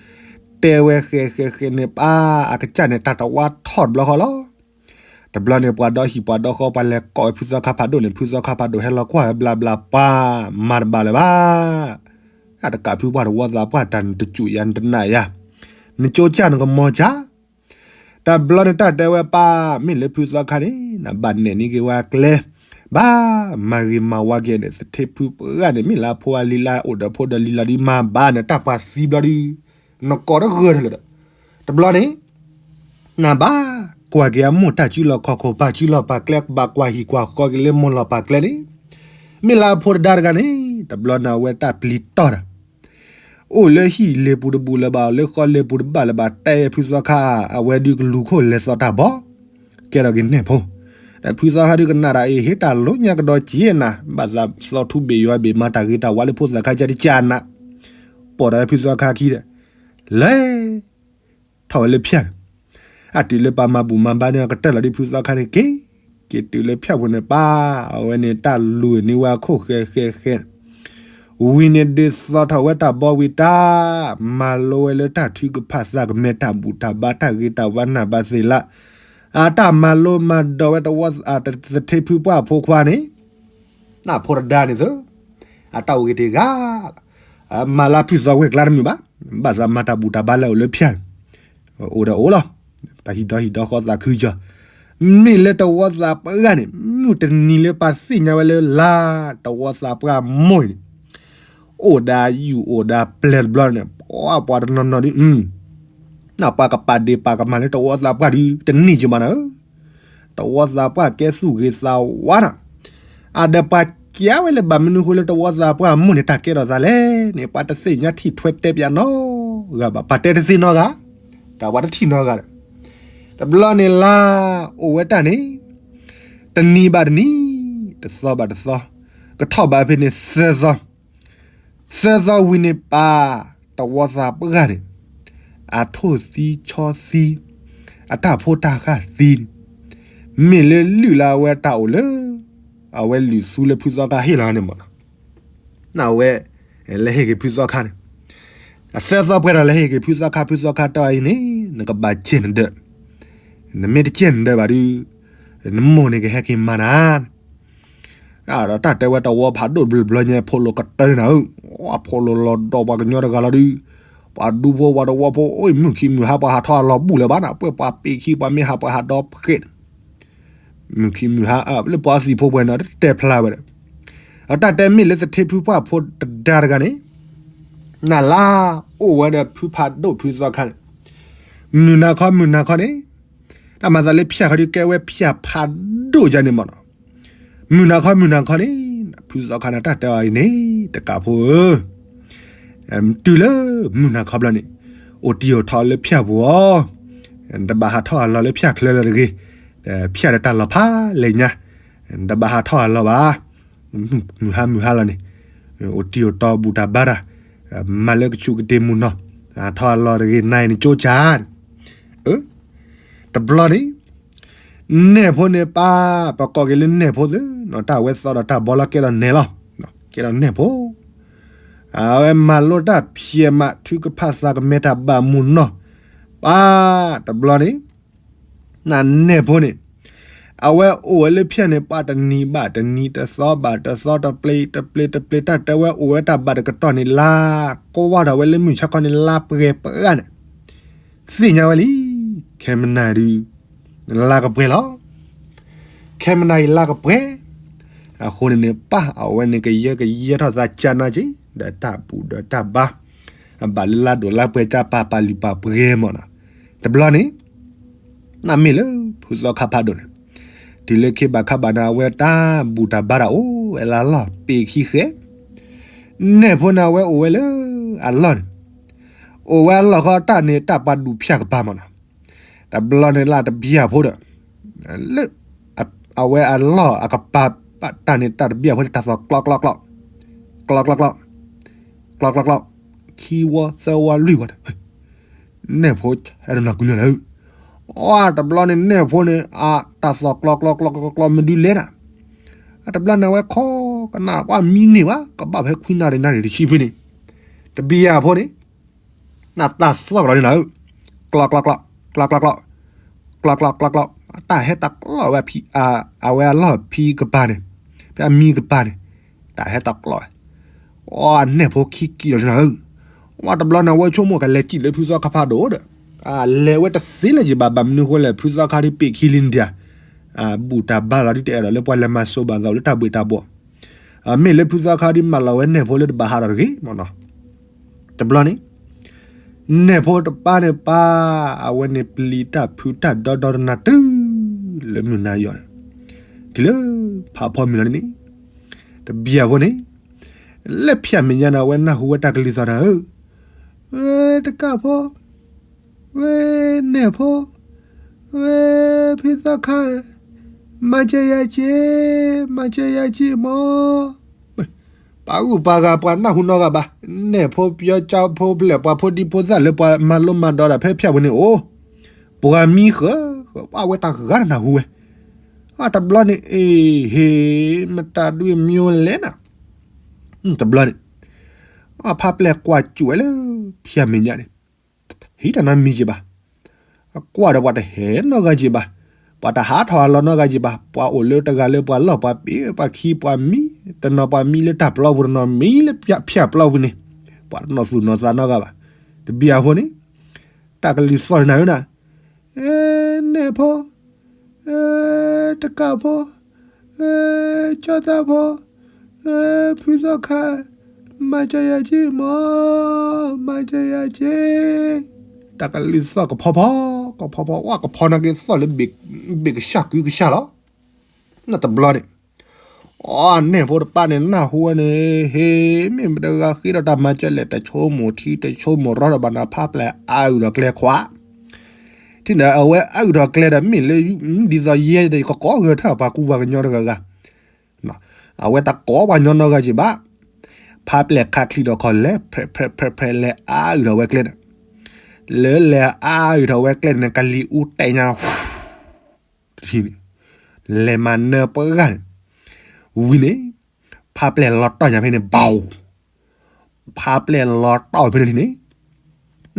တဲဝဲဃဲးဃဲးဃဲးန့ၣ် ပၢ်အကစၢ်န့ၣ် တၢ်တဝါထီၣ်တဘျီဃီလီၤ. တဘျီန့ၣ် ပှၤဒီဟံၣ်ပှၤဒီဃီ ပှၤလဲၤကိးဝဲဖုသီခါဖးဒိၣ်န့ၣ် ဖုသီခါဖးဒိၣ်ဟဲလီၤကွၢ်ဝဲဘျါဘျါ ပှၤမၤတဘၣ်လၢၤဘၣ်. အတကးဖုပှၢ်တဝီသးပှၢ် တၢ်နတစူးယၤနတနာ်ယၤ, နကၠိကၢ်နကမီၤကၢ်. တဘျီန့ၣ်တၢ်တဲဝဲပၢ် မ့ၢ်လၢဖုသီခါန့ၣ် နဘၣ်နဲၣ်န့ၢ်က့ၤဝဲအကျဲ, ဘၣ်မၤဂ့ၤမၤဝါက့ၤန့ၣ် သထ့ဖုပှၢ်န့ၣ် မ့ၢ်လၢအဖိအလံၤလၢအိၣ်ဒီးဖိဒီးလံၤလီၤဒုး မၤဘၣ်န့ၣ် တၢ်ပှၤသံဘျီဒုး နကိးတဂၢၢ်ထီၣ်လၢၤဒီး တဘျီန့ၣ် နဘၣ်ကွၢ်က့ၤအမိၢ်တၢ်စုလီၢ်ခီၣ်ခိၣ် ပၢ်စုလီၢ်ပၢ်ကျဲ ဘၣ်ကွၢ်ဟံၣ်ကွၢ်ဃီက့ၤလၢမိၢ်လီၢ်ပၢ်ကျဲန့ၣ်, မ့ၢ်လၢအဖိတဒါတဂၤန့ၣ် တဘျီန့ၣ်အဝဲတၢ်ပျံၤတီၢ်တၢ် အိၣ်လၢဟံၣ်လ့ၤပူၤတဘူၣ်လၢၤဘၣ် အိၣ်လၢဃီလ့ၤပူၤတဘၣ်လၢၤဘၣ် တဲဖုသီခါ အဝဲဒုးကလူၤခိၣ်လဲၤသီတၢ်ဘီ ကဲထီၣ်က့ၤနဲၣ်ဖိ, ဒီးဖုသီခါဒုးကနၣ်တၢ်အံၤ ဟ့ၣ်တၢ်လိညါကဒီးက့ၤနၤ ဘၣ်သးသီထူဘ့ၣ်ယွၤဘ့ၣ် မၤတၢ်ဂ့ၤတၢ်ဝါလၢဖိသၣ်ခါကၢ်တကၢ်နၤ, ပိာ်ဒီးဖုသီခါခံဒီး လဲၤ ထီၣ်ဝဲလၢဖၠၣ်န့ၣ်, အတုၤလၢပှၤမၤဘူၣ်မၤဘါန့ၣ် ကတၢၢ်လီၤဒ်ဖုသီခါန့ၣ်က့ၤ, က့ၤတုၤလၢဖၠၣ်ပူၤန့ၣ်ပၢ် အဝဲန့ၣ်တၢ်လူၤန့ၢ်ဝဲအခိၣ်ဃဲဃဲဃဲ ဝံၤန့ၣ်ဒုးသီထီၣ်ဝဲတၢ်ဘီဝံၤတၢ်, မၤလိဝဲလၢတၢ်ထုကဖၣ်သးကမဲာ်တၢ်ဘူၣ်တၢ်ဘါ တၢ်ဂ့ၤတၢ်ဝါနၢ်ဘၣ်သ့ၣ်လၢ အတၢ်မၤလိမၤဒိးဝဲတဝီ သထ့ဖုပှၢ်ဖိခွါန့ၣ် နၢ်ဖိတဒါန့ၣ်သၢ အတၢ်အိၣ်ဂ့ၤတ့ၢ်ဂၤလီၤ, မၤလၢဖုသီဝဲၢ်ကျါတမုာ်ဘၣ်, ဘၣ်သးမၤတၢ်ဘူၣ်တၢ်ဘါလၢအိၣ်လၢဖၠၣ်န့ၣ်, အိၣ်ဒီးအိၣ်လီၤ, ပှၤဟံၣ်ဒီဟံၣ်ဒီဃီသးခုကီၢ်, မ့ၢ်လၢတဝီသးပှၢ်န့ၣ် မုၢ်တနံၤလၢပှၤသ့ၣ်ညါဝဲလၢလါ တဝီသးပှၢ်မိၢ်အံၤန့ၣ်, အိၣ်ဒၣ်ယူၢ်အိၣ်ဒၣ်ပျဲၢ်တဘျီန့ၣ် ပှၤပှၤတနီၤနီၤဒုး နပှၤကပာ်ဒ့ၣ်ပာ်ကမၣ်လၢတဝီသးပှၢ်ဒုး တန့ၢ်က့ၤမးနၤဧၢ, တဝီသးပှၢ်ကဲသူၣ်ဂ့ၤသးဝါနၤ, အဒီးပှၤကးဝဲလၢဘၣ်မနုၤဃိလၢတဝီသးပှၢ်မိၢ်န့ၣ် တၢ်ကဲထီၣ်သးလဲၣ်န့ၣ် ပှၤတသ့ၣ်ညါထံၣ်ထွဲတဲပၠးနီတဂၤဘၣ်, ပှၤတဲတသ့နီတဂၤ, တၢ်ပှၤတထံၣ်နီတဂၤဒီး, တဘျီန့ၣ်လါ အိၣ်ဝဲတၢ်န့ၣ် တနံၤဘၣ်တနံၤ, တသီဘၣ်တသီ, ကထီၣ်ဘၣ်ဖဲန့ၣ်သၢသီ, သၢသီဝံၤန့ၣ်ပၢ် တဝီသးပှၢ်န့ၣ် အထိၣ်သံဆီသံ, အတၢ်ဖိတၢ်ဃၢ်သံန့ၣ်, မ့ၢ်လၢလုၢ်လၢအဝဲတၢ်အိၣ်လၢ အဝဲလုၢ်သူလၢဖုသီခါဟ့ၣ်လီၤန့ၣ်မးနီၤ, နဝဲ လဲၤဟ့ၣ်က့ၤဖုသီခါန့ၣ်, အသၢသီပှဲၤဒီးလဲၤဟ့ၣ်က့ၤဖုသီခါ ဖုသီခါတဲအီၤအံၤန့ၣ် နကဘၣ်ကဲနဒၢး, နမ့ၢ်တကဲနဒၢးဘၣ်ဒုး နမိၢ်န့ၣ်ကဟဲက့ၤမၤနၤ ဒီးတၢ်တဲဝဲတဝီဖးဒိၣ်ဘျီဘျီညါ ဖိလိၤကတၢၢ်နၤဧၢ, ဖိလိၤလီၤဒီးပှၤကညီတဂၤလီၤဒုး, ပှၤဒူဖိဝၤတဝီဖိအိၣ်မုၢ်ခံမုၢ်ဟါ ပှၤဟးထီၣ်အလီၤဘူၣ်လၢၤဘၣ်နၤ, ပှဲၤပှၤပ့ၤခံ ပှၤမ့ၢ်ဟးပှၤဟးဒီဖှဲး, မုၢ်ခံမုၢ်ဟါ လၢပှၤသံၣ်ဖိပှဲၤန့ၣ် တတဲဖျါဝဲဒီး, အတၢ်တဲမ့ၢ်လၢသထ့ဖုပှၢ်ဖိတဒါတဂၤန့ၣ်, နလါ အိၣ်ဝဲဒီးဖုဖးဒိၣ်ဖုသီခါန့ၣ်, မုၢ်နၤခီမုၢ်နၤခီန့ၣ်, တၢ်မၤသးလၢဖၠၣ်ခီဒုး ကဲဝဲဖၠၣ်ဖးဒိၣ်ယါန့ၣ်မးနီၤ, မုၢ်နၤခီမုၢ်နၤခီန့ၣ်, ဖုသီခါန့ၣ် တၢ်တဲအီၤအံၤန့ၣ် တကးဖိဧၢ တုၤလၢမုၢ်နၤခီဘျီန့ၣ်, အိၣ်တံၢ်အိၣ်ထီၣ်လၢဖၠၣ်ပူၤအီၤ, တဘၣ်ဟးထီၣ်အလီၢ်လၢဖၠၣ်ချၢလၢၤတဂ့ၤ, ဖၠၣ်ဒီးတၢ်လီၤဖးလဲၢ်ညါ, တဘၣ်ဟးထီၣ်အလီၢ်ဘၣ်, မုၢ်ဟါမုၢ်ဟါလီၤန့ၣ်, အိၣ်တံၢ်အိၣ်တီဘူၣ်တၢ်ဘါတၢ်, မၤလၢကဆူးကတ့ၢ်မုၢ်နီၤ, ဟးထီၣ်အလီၢ်တဂ့ၤ နၤအံၤန့ၣ်ကၠိကၢ်, တဘျီန့ၣ် နဲၣ်ဖိန့ၣ်ပၢ်, ပကိးက့ၤလၢနဲၣ်ဖိသ့နီၤ, တၢ်ဝဲသီဒီးတၢ်ဘီလီၤ ကဲထီၣ်နဲၣ်လီၤ, ကဲထီၣ်နဲၣ်ဖိ, အဝဲမၤလိတၢ်ဖျဲးမး ထုကဖၣ်သးကမဲာ်တၢ်ဘၣ်မုၢ်နီၤ, ပၢ်, တဘျီန့ၣ် နနဲၣ်ဖိန့ၣ်, အဝဲအိၣ်ဝဲလၢဖၠၣ်န့ၣ် ပှၤတနံၤဘၣ်တနံၤ တသီဘၣ်တသီ တပျ့ၤတပျ့ၤတပျ့ၤ တၢ်တဲဝဲအိၣ်ဝဲတၢ်ဘၣ်တကတီၢ်န့ၣ် လါကွၢ်ထီၣ်ဝဲလၢမုၢ်ဆါခီန့ၣ် လါပှဲၤပှဲၤန့ၣ်, သ့ၣ်ညါဝဲလံ, ခဲမနၤဒုး လါကပှဲၤလီၤ. ခဲမနၤအံၤလါကပှဲၤ, အဃိန့ၣ်န့ၣ် ပၢ်အဝဲန့ၣ်ကယၢကယဲထီၣ်သးကနၤက့ၤ ဒီးတၢ်ဘူၣ်ဒီးတၢ်ဘါ, အဘၣ်လၢလါဒိၣ်လါပှဲၤကၢ်ပာ်ပာ်လုၢ်ပာ်ပှဲၤမးနီၤ, တဘျီန့ၣ် နမ့ၢ်လၢဖုသီခါဖးဒိၣ်န့ၣ်, တုၤလၢခ့ဘၣ်ခါဘၣ်န့ၣ် အဝဲတၢ်ဘူၣ်တၢ်ဘါတၢ်အိၣ်ဝဲလၢလီၢ် ပ့ၤခံဃဲ, နဲၣ်ဖိန့ၣ် အဝဲအိၣ်ဝဲလၢအလီၢ်န့ၣ်, အိၣ်ဝဲအလီၢ်ဃီတၢ်န့ၣ် တၢ်ပှၤဒူၣ်ဖၠၣ်ကပၤမးနီၤ, တဘျီန့ၣ်လၢတဘံၣ်ဖိဒီး, လၢ အဝဲအလီၢ်အကပၤ တၢ်န့ၣ် တၢ်တဘံၣ်ဖိန့ၣ် တၢ်သီၣ်ကျီကျီကျီ, ကျီကျီကျီ, ကျီကျီကျီ, ခံဝီသၢဝီလွံၢ်ဝီဒီး နဲၣ်ဖိဟဲတနီၤကွံာ်လၢလၢ, အတဘျီန့ၣ် နဲၣ်ဖိန့ၣ် အတၢ်သီၣ်ကျီကျီကျီကျီကျီမ့ၢ်ဒုးလဲၣ်နၤ, အတဘျီန့ၣ် အဝဲခီကနၣ်ပှၤမံန့ၢ်ဘၣ် ကဘၣ်ဖဲခွံနၣ်ရံၣ်နၣ်ရံၣ်တဆံဖဲန့ၣ်, တဘံၣ်ဖိန့ၣ် နတၢ်သီၣ်ကဒီးန့ၣ်နၤဧၢ, ကျီကျီကျီ, ကျီကျီကျီ, ကျီကျီကျီကျီ, တၢ်ဟဲတကျိးဝဲ အဝဲအလီၢ်ဖံကပၤန့ၣ်, ဖဲအမံကပၤန့ၣ်, တၢ်ဟဲတကျိးဝဲ, အီ အနဲၣ်ဖိခံက့ၤလီၤန့ၣ်ဧၢ, ဝဲတဘျီန့ၣ် အဝဲဆိကမိၣ်ကလဲၤစံၣ်လၢဖုသီခါဖးဒိၣ်ဒီး, အလဲၤဝဲတသ့လၢၤဘၣ်, ဘၣ်မနုၤဃိလဲၣ် ဖုသီခါဒ်ပ့ၢ်ခံလံဒၣ်, ဘူၣ်တၢ်ဘါလီၤဒ်တအဲၣ်ဒိးလၢပှၤလဲၤမၤစိဘၣ်သးလၢတၢ်ဘှ့ၣ်တၢ်ဘှီၣ်, အမ့ၢ်လၢဖုသီခါဒ်မၤလီၤဝဲနဲၣ်ဖိလၢတဘၣ်ဟးထီၣ်တဂ့ၤမနီၤ, တဘျီန့ၣ် နဲၣ်ဖိတပၢ်န့ၣ်ပၢ်, အဝဲန့ၣ်ပျံၤတၢ်ဖုးတၢ်ဒီဒီတနၤတုၤလၢမုၢ်နၤယီၤန့ၣ်, တုၤလၢဖးဖီမုၢ်လီၤန့ၣ်, တဘျီဖိန့ၣ်, လၢဖၠၣ်မဲာ်ညါန့ၣ် အဝဲနၢ်ဟူဝဲတၢ်ကလုၢ်သီၣ်တၢ်ဧၢ, ဝဲတကၢ်ဖိ, ဝဲနဲၣ်ဖိ, ဝဲဖုသီခါ, မၤစၢၤယၤက့ၤ, မၤစၢၤယၤက့ၤမီၢ် ပှၤဂုၤပှၤဂၤပှၤနၢ်ဟူနီတဂၤဘၣ်, နဲၣ်ဖိပျီကၠီဖိဖျဲၣ်ပှၤဖိဒံဖိသၣ်လၢပှၤမၤလိမၤဒိးတၢ်ဖဲဖၠၣ်ပူၤန့ၣ်အိၣ်, ပှၤမံဃၢၤ, အဝဲတၢ်ဂၤတနၢ်ဟူဝဲ, အတဘျီန့ၣ် အ့ဟ့ၣ် မတၤဒွံၣ်မၠိလဲၣ်နၤ, တဘျီန့ၣ်, အဖါပျဲၢ်ကွၢ်စူၣ်ဝဲလၢဖၠၣ်မဲာ်ညါန့ၣ် ဟံးတၢ်နီတမံၤက့ၤဘၣ်, ကွၢ်ဒီးပှၤတဟဲနီတဂၤက့ၤဘၣ်, ပှၤတဟးထီၣ်အလီၤနီတဂၤက့ၤဘၣ်, ပှၤအိၣ်လၢတဂၤလၢပှၤလီၢ်ပှၤပ့ၤပှၤခံပှၤမံ, တနီၤပှၤမံလၢတၢ်ပျီပူၤ တနီၤမံလၢဖၠၣ်ပျီပူၤန့ၣ်, ပှၤတနီၤသူၣ်နီၤသးနီတဂၤဘၣ်, တဘျီဖိန့ၣ်, တၢ်ကလုၢ်သီၣ်န့ၣ်နၤဧၢနၤ, အဲ နဲၣ်ဖိ, တကၢ်ဖိ, ကၠီသးဖိ, ဖုသီခါ, မၤစၢၤယၤက့ၤမီၢ်, မၤစၢၤယၤက့ၤ, တၢ်ကလုၢ်သီၣ်ကဖီဖီ, ကဖီဖီ ဝဲကဖီနာ်က့သီၣ်လၢ ဘ့ၣ်ကစၢ်ကုကစၢ်လီၤ, နတဘျီန့ၣ်, အီ အနဲၣ်ဖိတပၢ်န့ၣ် နၢ်ဟူဝဲန့ၣ် ဟ့ၣ် မ့ၢ်မတဂၤဃ့ဒီးတၢ်မၤစၢၤလဲၣ် တဆိကမိၣ်ထံတဆိကမိၣ်ရီဒီးဘၣ်နၤ ဖါပျဲၢ်အါအုၣ်ဒီးကျဲခွါ, ထံၣ်န့ၣ် အဝဲအါအုၣ်ထီၣ်ကျဲဒီး မ့ၢ်လၢ ဒ်သိးယဲဒီး ယကကိးဂဲၤထၢၣ်ပှၤကူပှၤကညီတဂၤဂၤ, အဝဲတကိးပှၤညီနီတဂၤက့ၤဘၣ်, ဖါပျဲၢ်ခးချံးဒီးခီၣ်လဲၤ ဖဲးဖဲးဖဲးဖဲးလဲၤအါအုၣ်ထီၣ်ဝဲကျဲန့ၣ်, လဲၤလဲၤအါအုၣ်ထီၣ်ဝဲကျဲန့ၣ် ကလံၤအူတဲာ်ညါ တထံၣ်န့ၣ်, လဲၤမၤနၢၤပှၤဂၤန့ၣ်, ဝံၤန့ၣ်, ဖါပျဲၢ်လီၤတီၢ်ညါဖဲန့ၣ် ဘၣ်, ဖါပျဲၢ်လီၤတီၢ်ဖဲန့ၣ်ထံၣ်န့ၣ်,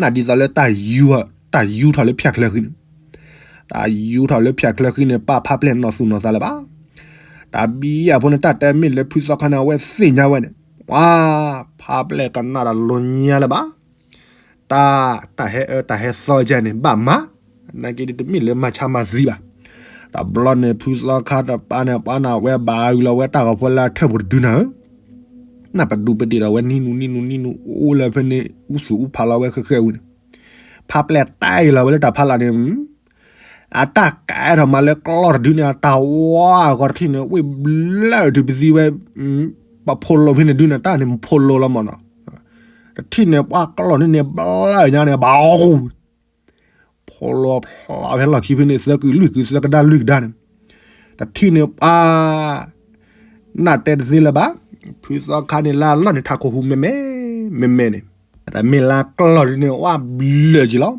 နဒ်သိးလၢ တၢ်ယူထီၣ်လၢဖၠၣ်ချၢဃံန့ၣ်, တၢ်ယူထီၣ်လၢဖၠၣ်ချၢဃံန့ၣ် ပၢ်ဖါပျဲၢ်နီၢ်သူၣ်နီၢ်သးလၢၤဘၣ်, တၢ်ဘံယၣ်ဖိန့ၣ် တၢ်တဲမ့ၢ်လၢဖုသီခါန့ၣ် အဝဲသ့ၣ်ညါဝဲန့ၣ်, ဝါ, ဖါပျဲၢ်ကနၣ်တၢ်လိၤညါလၢၤဘၣ် တၢ်, တၢ်ဟဲအၢတၢ်ဟဲသီကဲန့ၣ် ဘၣ်မၤ, နာ်က့ဒ်တမ့ၢ်လၢမၤဆါမၤသံဘၣ်, တဘျီန့ၣ် ဖုသီခါတပၢ်န့ၣ် ပှၤန့ၣ် အဝဲဘၣ်အုၣ်လီၤဝဲတၢ်ဂီၤဖိလၢအထၢၣ်ပူၤတဒုနၤဧၢ, နပဒူပဒ့ၣ်ဒီးဝဲနံနူနံနူနံနူ အိၣ်လၢဖဲန့ၣ် အူသူၣ်အူဖးလီၤဝဲဃဲဃဲဝံၤန့ၣ်, ဖါပျဲၢ်တဲအံၤလီၤဝဲလၢတၢ်ဖးလၢ်န့ၣ် အတၢ်ကဲထီၣ်မးလၢကျီၢ်တဒုန့ၣ် အတၢ်ဝါအဂီၢ်တထံၣ်န့ၣ် ဝ့ၢ်ဘျၢၣ်တုၤပသံဝဲ, ပှၤဖိလိာ်ဖဲန့ၣ်ဒုန့ၣ် တၢ်န့ၣ်ဖိလိာ်လီၤမးနီၤ, တထံၣ်န့ၣ် ပှၤကျီၢ်န့ၣ်န့ၣ် ဘျၢၣ်ညါန့ၣ် ဘၣ်, ဖိလိာ်ဖျါဖဲလီၢ်ခံဖဲန့ၣ် သၢကုလွံၢ်ကု သၢကဒါလွံၢ်ကဒါန့ၣ်, တထံၣ်န့ၣ်ပှၤ နၢ်တဲတသ့လၢၤဘၣ်, ဖုသီခါန့ၣ် လၢအလီၢ်န့ၣ် ထးခိၣ်ဟူးမဲမဲ, မဲမဲန့ၣ်, တမ့ၢ်လၢကျီၢ်ဒုန့ၣ် ဝဲဘျၢၣ်က့ၤလီၤ, ဝဲကျီၢ်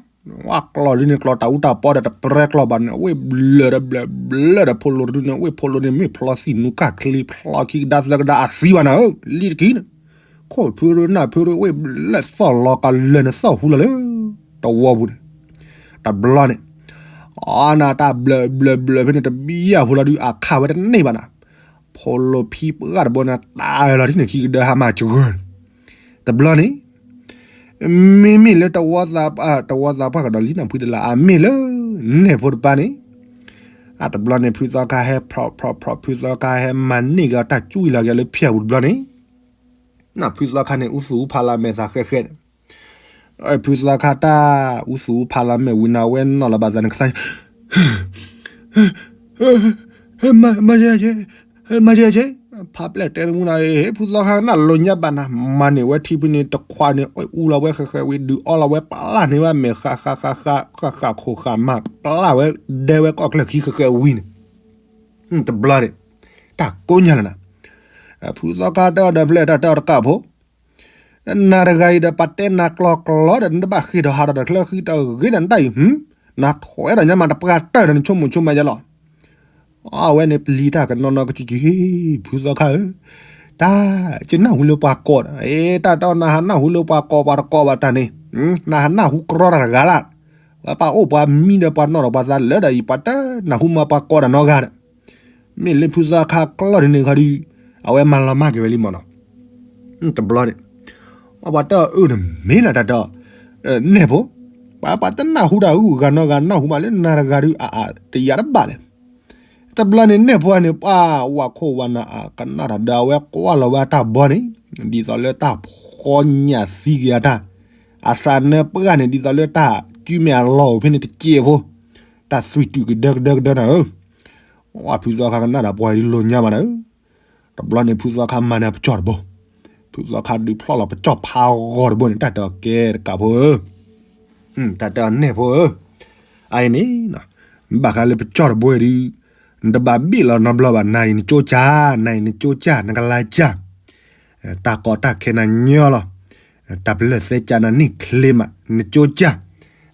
ဒုန့ၣ် ကျီၢ်တၢ်အူတၢ်ပီဒီးတပြဲကျီၢ်ဘၣ်န့ၣ် ဝ့ၢ်ဘျၢၣ်ဒီးဘျၢၣ်ဘျၢၣ်ဒီးဖိလိာ်တဒုန့ၣ် ဝ့ၢ်ဖိလိာ်န့ၣ် မ့ၢ်ဖျီသံၣ်နူကၢ်ချ့ ဖျီခံကဒါသၢကဒါအသံဘၣ်နၤဧၢ, လံတကံန့ၣ်, ခိၣ်ဖုရ့နၢ်ဖုရ့ ဝ့ၢ်ဘျၢၣ်သီၣ်လီၤကလၢာ်န့ၣ်သီၣ်ဟူလီၤလၢ တဝီပူၤန့ၣ်, တဘျီန့ၣ် အီနၤတၢ်ဘျၢၣ်ဘျၢၣ်ဘျၢၣ်ဖဲန့ၣ် တဘံယၣ်ဖိလီၤဒုး အခးဝဲတန့ၢ်ဘၣ်နၤ, ဖိလိာ်ဖံပှၢ်တဘိန့ၣ် တၢ်လီၤဒ်န့ၣ်ခံကဒၢဟါမၢ်စှၢၤ, တဘျီန့ၣ် မ့မ့ၢ်လၢတဝီသးပှၢ်ကဒီးလံနၢ်ဖုတလး အမ့ၢ်လၢ နဲၣ်ဖိတပၢ်န့ၣ်, အတဘျီန့ၣ် ဖုသီခါဟဲဖျိးဖျိးဖျိး ဖုသီခါဟဲမၤန့ၢ်က့ၤအီၤတၢ်ကွံာ်လီၤက့ၤလၢဖၠၣ်ပူၤတဘျီန့ၣ်, နၢ်ဖုသီခါန့ၣ် အူသူၣ်အူဖးလီၤမဲာ်သၣ်ဃဲဃဲန့ၣ် ဖုသီခါတၢ်အူသူၣ်အူဖးလီၤမဲာ်ဝံၤန့ၣ် အဝဲနီၣ်လီၤဘၣ်သးန့ၣ်ကသါ မၤယဲက့, မၤယဲက့, ဖါပျဲၢ်တဲတမူနၤ, ဖုသီခါနၢ်လိၤညါဘၣ်နၤ, မၤန့ၢ်ဝဲထံဖုန့ၣ်တခွးန့ၣ် အူလီၤဝဲဃဲဃဲဝံၤ ဒုးအီလီၤဝဲပျၢ်န့ၢ်ဝဲမဲာ်ဃးဃးဃးဃး ဃၣ်ဃၣ်ခိၣ်ဃၣ်မး ပျၢ်ဝဲဒဲဝဲကီၢ်ချၢၣ်ခံဃဲဃဲဝံၤန့ၣ်, တဘျီန့ၣ် တၢ်ကိးညါလၢနၤ, ဖုသီခါတဲအီၤဒီးဖဲလဲၣ် တၢ်တဲအီၤတကးဖိ နၤတဂၤအံၤဒီး ပတဲနၤကျီၤကျီၤဒီး နတဘၣ်ဃ့ၢ်ထီၣ်ဟးထီၣ်ဒီး ချၢဃံတဂ့ၤဒီး နတၢ်အံၤ နထွဲဒီးညါမး တပှၢ်တၢၢ်ဒီး နဆိကမိၣ်ဆိကမးယဲလီၤ. အဝဲန့ၣ်ပျံၤတၢ်ကနီၤနီၤကစူၤကစူၤ ဖုသီခါဧၢ, တၢ် ယနၢ်ဟူလၢပှၤကိးဒီး တၢ်တဲအီၤ နဟးနၢ်ဟူလၢပှၤကိးပှၤတကိးဘၣ်တၢ်န့ၣ်, နဟးနၢ်ဟူကြီတၢ်တဂၤလၢ်, ပပၢ်အိၣ်ပှၤမံဒီးပှၤနီၢ်ဒီးပှၤသးလၢာ်ဒီးအံၤ ပှၤတနၢ်ဟူမးပှၤကိးတၢ်နီတဂၤဒီး, မ့ၢ်လၢဖုသီခါကျီၢ်ဒ်န့ၣ်ခီဒီး အဝဲမၤလီၤမၢ်က့ၤဝဲလံမၢ်နီၤ. တဘျီန့ၣ် ပှၤတအုၣ်န့ၣ်မ့ၢ်နၤတၢ်ဒီး နဲၣ်ဖိ, ပှၤပှၤတနၢ်ဟူတၢ်အုၣ်ဂၤနီတဂၤ နၢ်ဟူမးလၢနၤတဂၤဒီး အအါတယၤတဘၣ်လဲၣ်. တဘျီန့ၣ်နဲၣ်ဖိန့ၣ် ပှၤဝၤခိၣ်ဝၤနၢ်အကနၣ်တၢ်ဒီး အဝဲကွၢ်လီၤဝဲအတၢ်ဘီန့ၣ် ဒ်သိးလၢတၢ်ဖှီညၣ်သံက့ၤအတၢ်, အသးနၢပှၢ်န့ၣ် ဒ်သိးလၢတၢ်ကုမဲာ်အလီၢ်အိၣ်ဖဲန့ၣ်တစဲးဖိ, တၢ်သွံၣ်တုၤကဒၢကဒၢကဒၢနၤဧၢ. ဝၤဖုသီခါကနၣ်ဒီးပှၤဒ်လိာ်ညါဘၣ်နၤဧၢ. တဘျီန့ၣ်ဖုသီခါမၤန့ၢ်အပကၠီၣ်တဘိ, ဖုသီခါဒုးဖျီၣ်လီၤပကၠီၣ်ဖးဂီၤတဘိန့ၣ် တၢ်တဲအီၤကဲတကးဖိဧၢ, တၢ်တဲအီၤနဲၣ်ဖိဧၢ, အအံၤန့ၣ် ဘၣ်ဃးလၢပကၠီၣ်တဘိအံၤဒုး နတဘၣ်ဘ့ၣ်လီၤနီတဘျီဘၣ်, နၤအံၤနကၠိကၢ်, နၤအံၤနကၠိကၢ်, နကလါကၢ်, တၢ်ကီတၢ်ခဲနၤညီလီၤ, တၢ်ပလၢၢ်သဲကၢ်နၤန့ၣ်ချ့မး နကၠိကၢ်,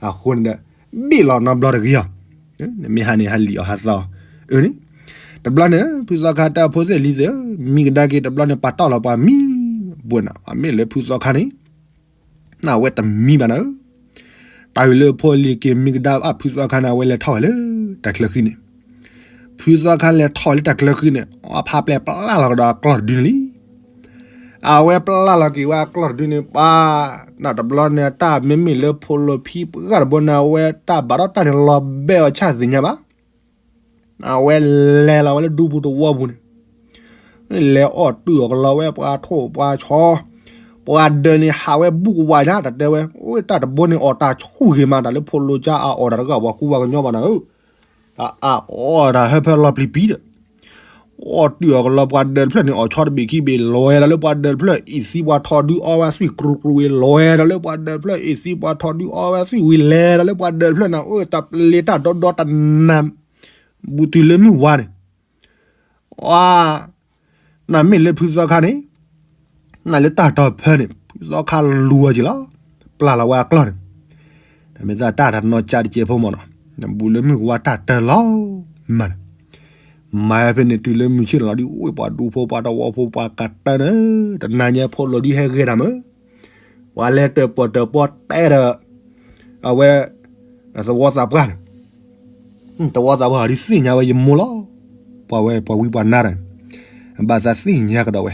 အဃိန့ၣ်ဒီး ဘ့ၣ်လီၤနီတဘျီတဂ့ၤအီၤ, နမ့ၢ်ဟးန့ၣ်ဟးလံာ်အီၤဟးသီအီၤ, အန့ၣ်, တဘျီန့ၣ် ဖုသီခါတဲအဖိသ့ၣ်လံၤသ့ၣ်ဧၢ, မံကဒါက့ၤတဘျီန့ၣ် ပာ်တီၢ်လီၤပှၤမံ ဘှဲၣ်နၤ, မ့ၢ်လၢဖုသီခါန့ၣ် နအဝဲတမံဘၣ်နၤဧၢ, တၢ်အုၣ်လၢဖိလံၤက့ၤမံကဒါအဖုသီခါန့ၣ် အဝဲလဲၤထီၣ်ဝဲလၢတၢ်ချၢဃံန့ၣ်, ဖုသီခါလဲၤထီၣ်လၢတၢ်ချၢဃံန့ၣ် အဖါပျဲၢ်ပျၢ်လီၤကဒီးအကျီၢ်တဒုန့ၣ်လံ, အဝဲပျၢ်လီၤက့ၤဝဲအကျီၢ်တဒုန့ၣ် ပှၤ, နတဘျီန့ၣ် တၢ်မ့မ့ၢ်လၢဖိလၢဖံပှၢ်တဘိန့ၣ် အဝဲတၢ်ဘၣ်ဒီးတၢ်န့ၣ်လီၤဘဲအီၤဆၣ်သ့ၣ်ညါဘၣ် အဝဲလဲၤလီၤဝဲလၢဒူပူၤတဝီပူၤန့ၣ်, လဲၤအီၣ်တုာ်အီၤကလီဝဲပှၤထိၣ်ပှၤဆီ, ပှၤဒၢးန့ၣ်ဟးဝဲဘူးကဝးညါ တၢ်တဲဝဲ, အိၣ်တၢ်တဘိန့ၣ် အီၣ်တၢ်ဆူၣ်ဂ့ၤမး တၢ်လၢဖိလိကၠါအအီၣ်တၢ်တဂၤ ပှၤကူပှၤကညီဘၣ်နၤဧၢ, တၢ်အအီၣ်တၢ်ဟၢဖၢလီၤပျံၤပံၤဒီး အီၣ်တုာ်အီၤကလီ ပှၤဒၢးတဖျၢၣ်န့ၣ် အီၣ်ဆီတဘ့ၣ်ခံဘ့ၣ် လဲၤဒီးလၢပှၤဒၢးတဖျၢၣ်အ့ၣ်သံပှၤထီဒုအီဝဲသွံၣ်ကြူကြူဝံၤ လဲၤဒီးလၢပှၤဒၢးတဖျၢၣ်အ့ၣ်သံပှၤထီဒုအီဝဲသွံၣ်ဝံၤ လဲၤဒီးလၢပှၤဒၢးတဖျၢၣ်န့ၣ် အတၢ်ပလ့ၤတၢ်ဒီဒီတနၤ ဘူးတုၤလၢမုၢ်ဝါန့ၣ်, အ, နမ့ၢ်လၢဖုသီခါန့ၣ်, နလၢတၢ်တီၢ်ဖၢန့ၣ် ဖုသီခါလူၤအီၤက့ၤလီၤ, ပျၢ်လီၤဝဲအကျီၢ်န့ၣ်, တၢ်မ့ၢ်သးတၢ်တနီၤကၠးတစဲးဖိမၢ်နီၤ, နဘူးလၢမုၢ်ဝါတၢ်တၢၢ်လီၤမၢ်န့ၣ်, မၤဖဲန့ၣ်တုၤလၢမုၢ်ဆ့ၣ်လီၤဒုး အိၣ်ပှၤဒူဖိပှၤတဝီဖိပှၤကတၢၢ်န့ၣ်, တနၤညါဖိလီၤဒုးဟဲဂဲၤတၢ်မၢ် ပှၤလဲၤတၢၢ်ပီၣ်တၢၢ်ပီတဲဒီး အဝဲ သဝီသးပှၢ်န့ၣ်, သဝီသးပှၢ်ဒုးသ့ၣ်ညါဝဲယမိၢ်လီၤ, ပှၤဝဲပှၤဝံပှၤနါတၢ်န့ၣ်, ဘၣ်သးသ့ၣ်ညါကဒီးဝဲ,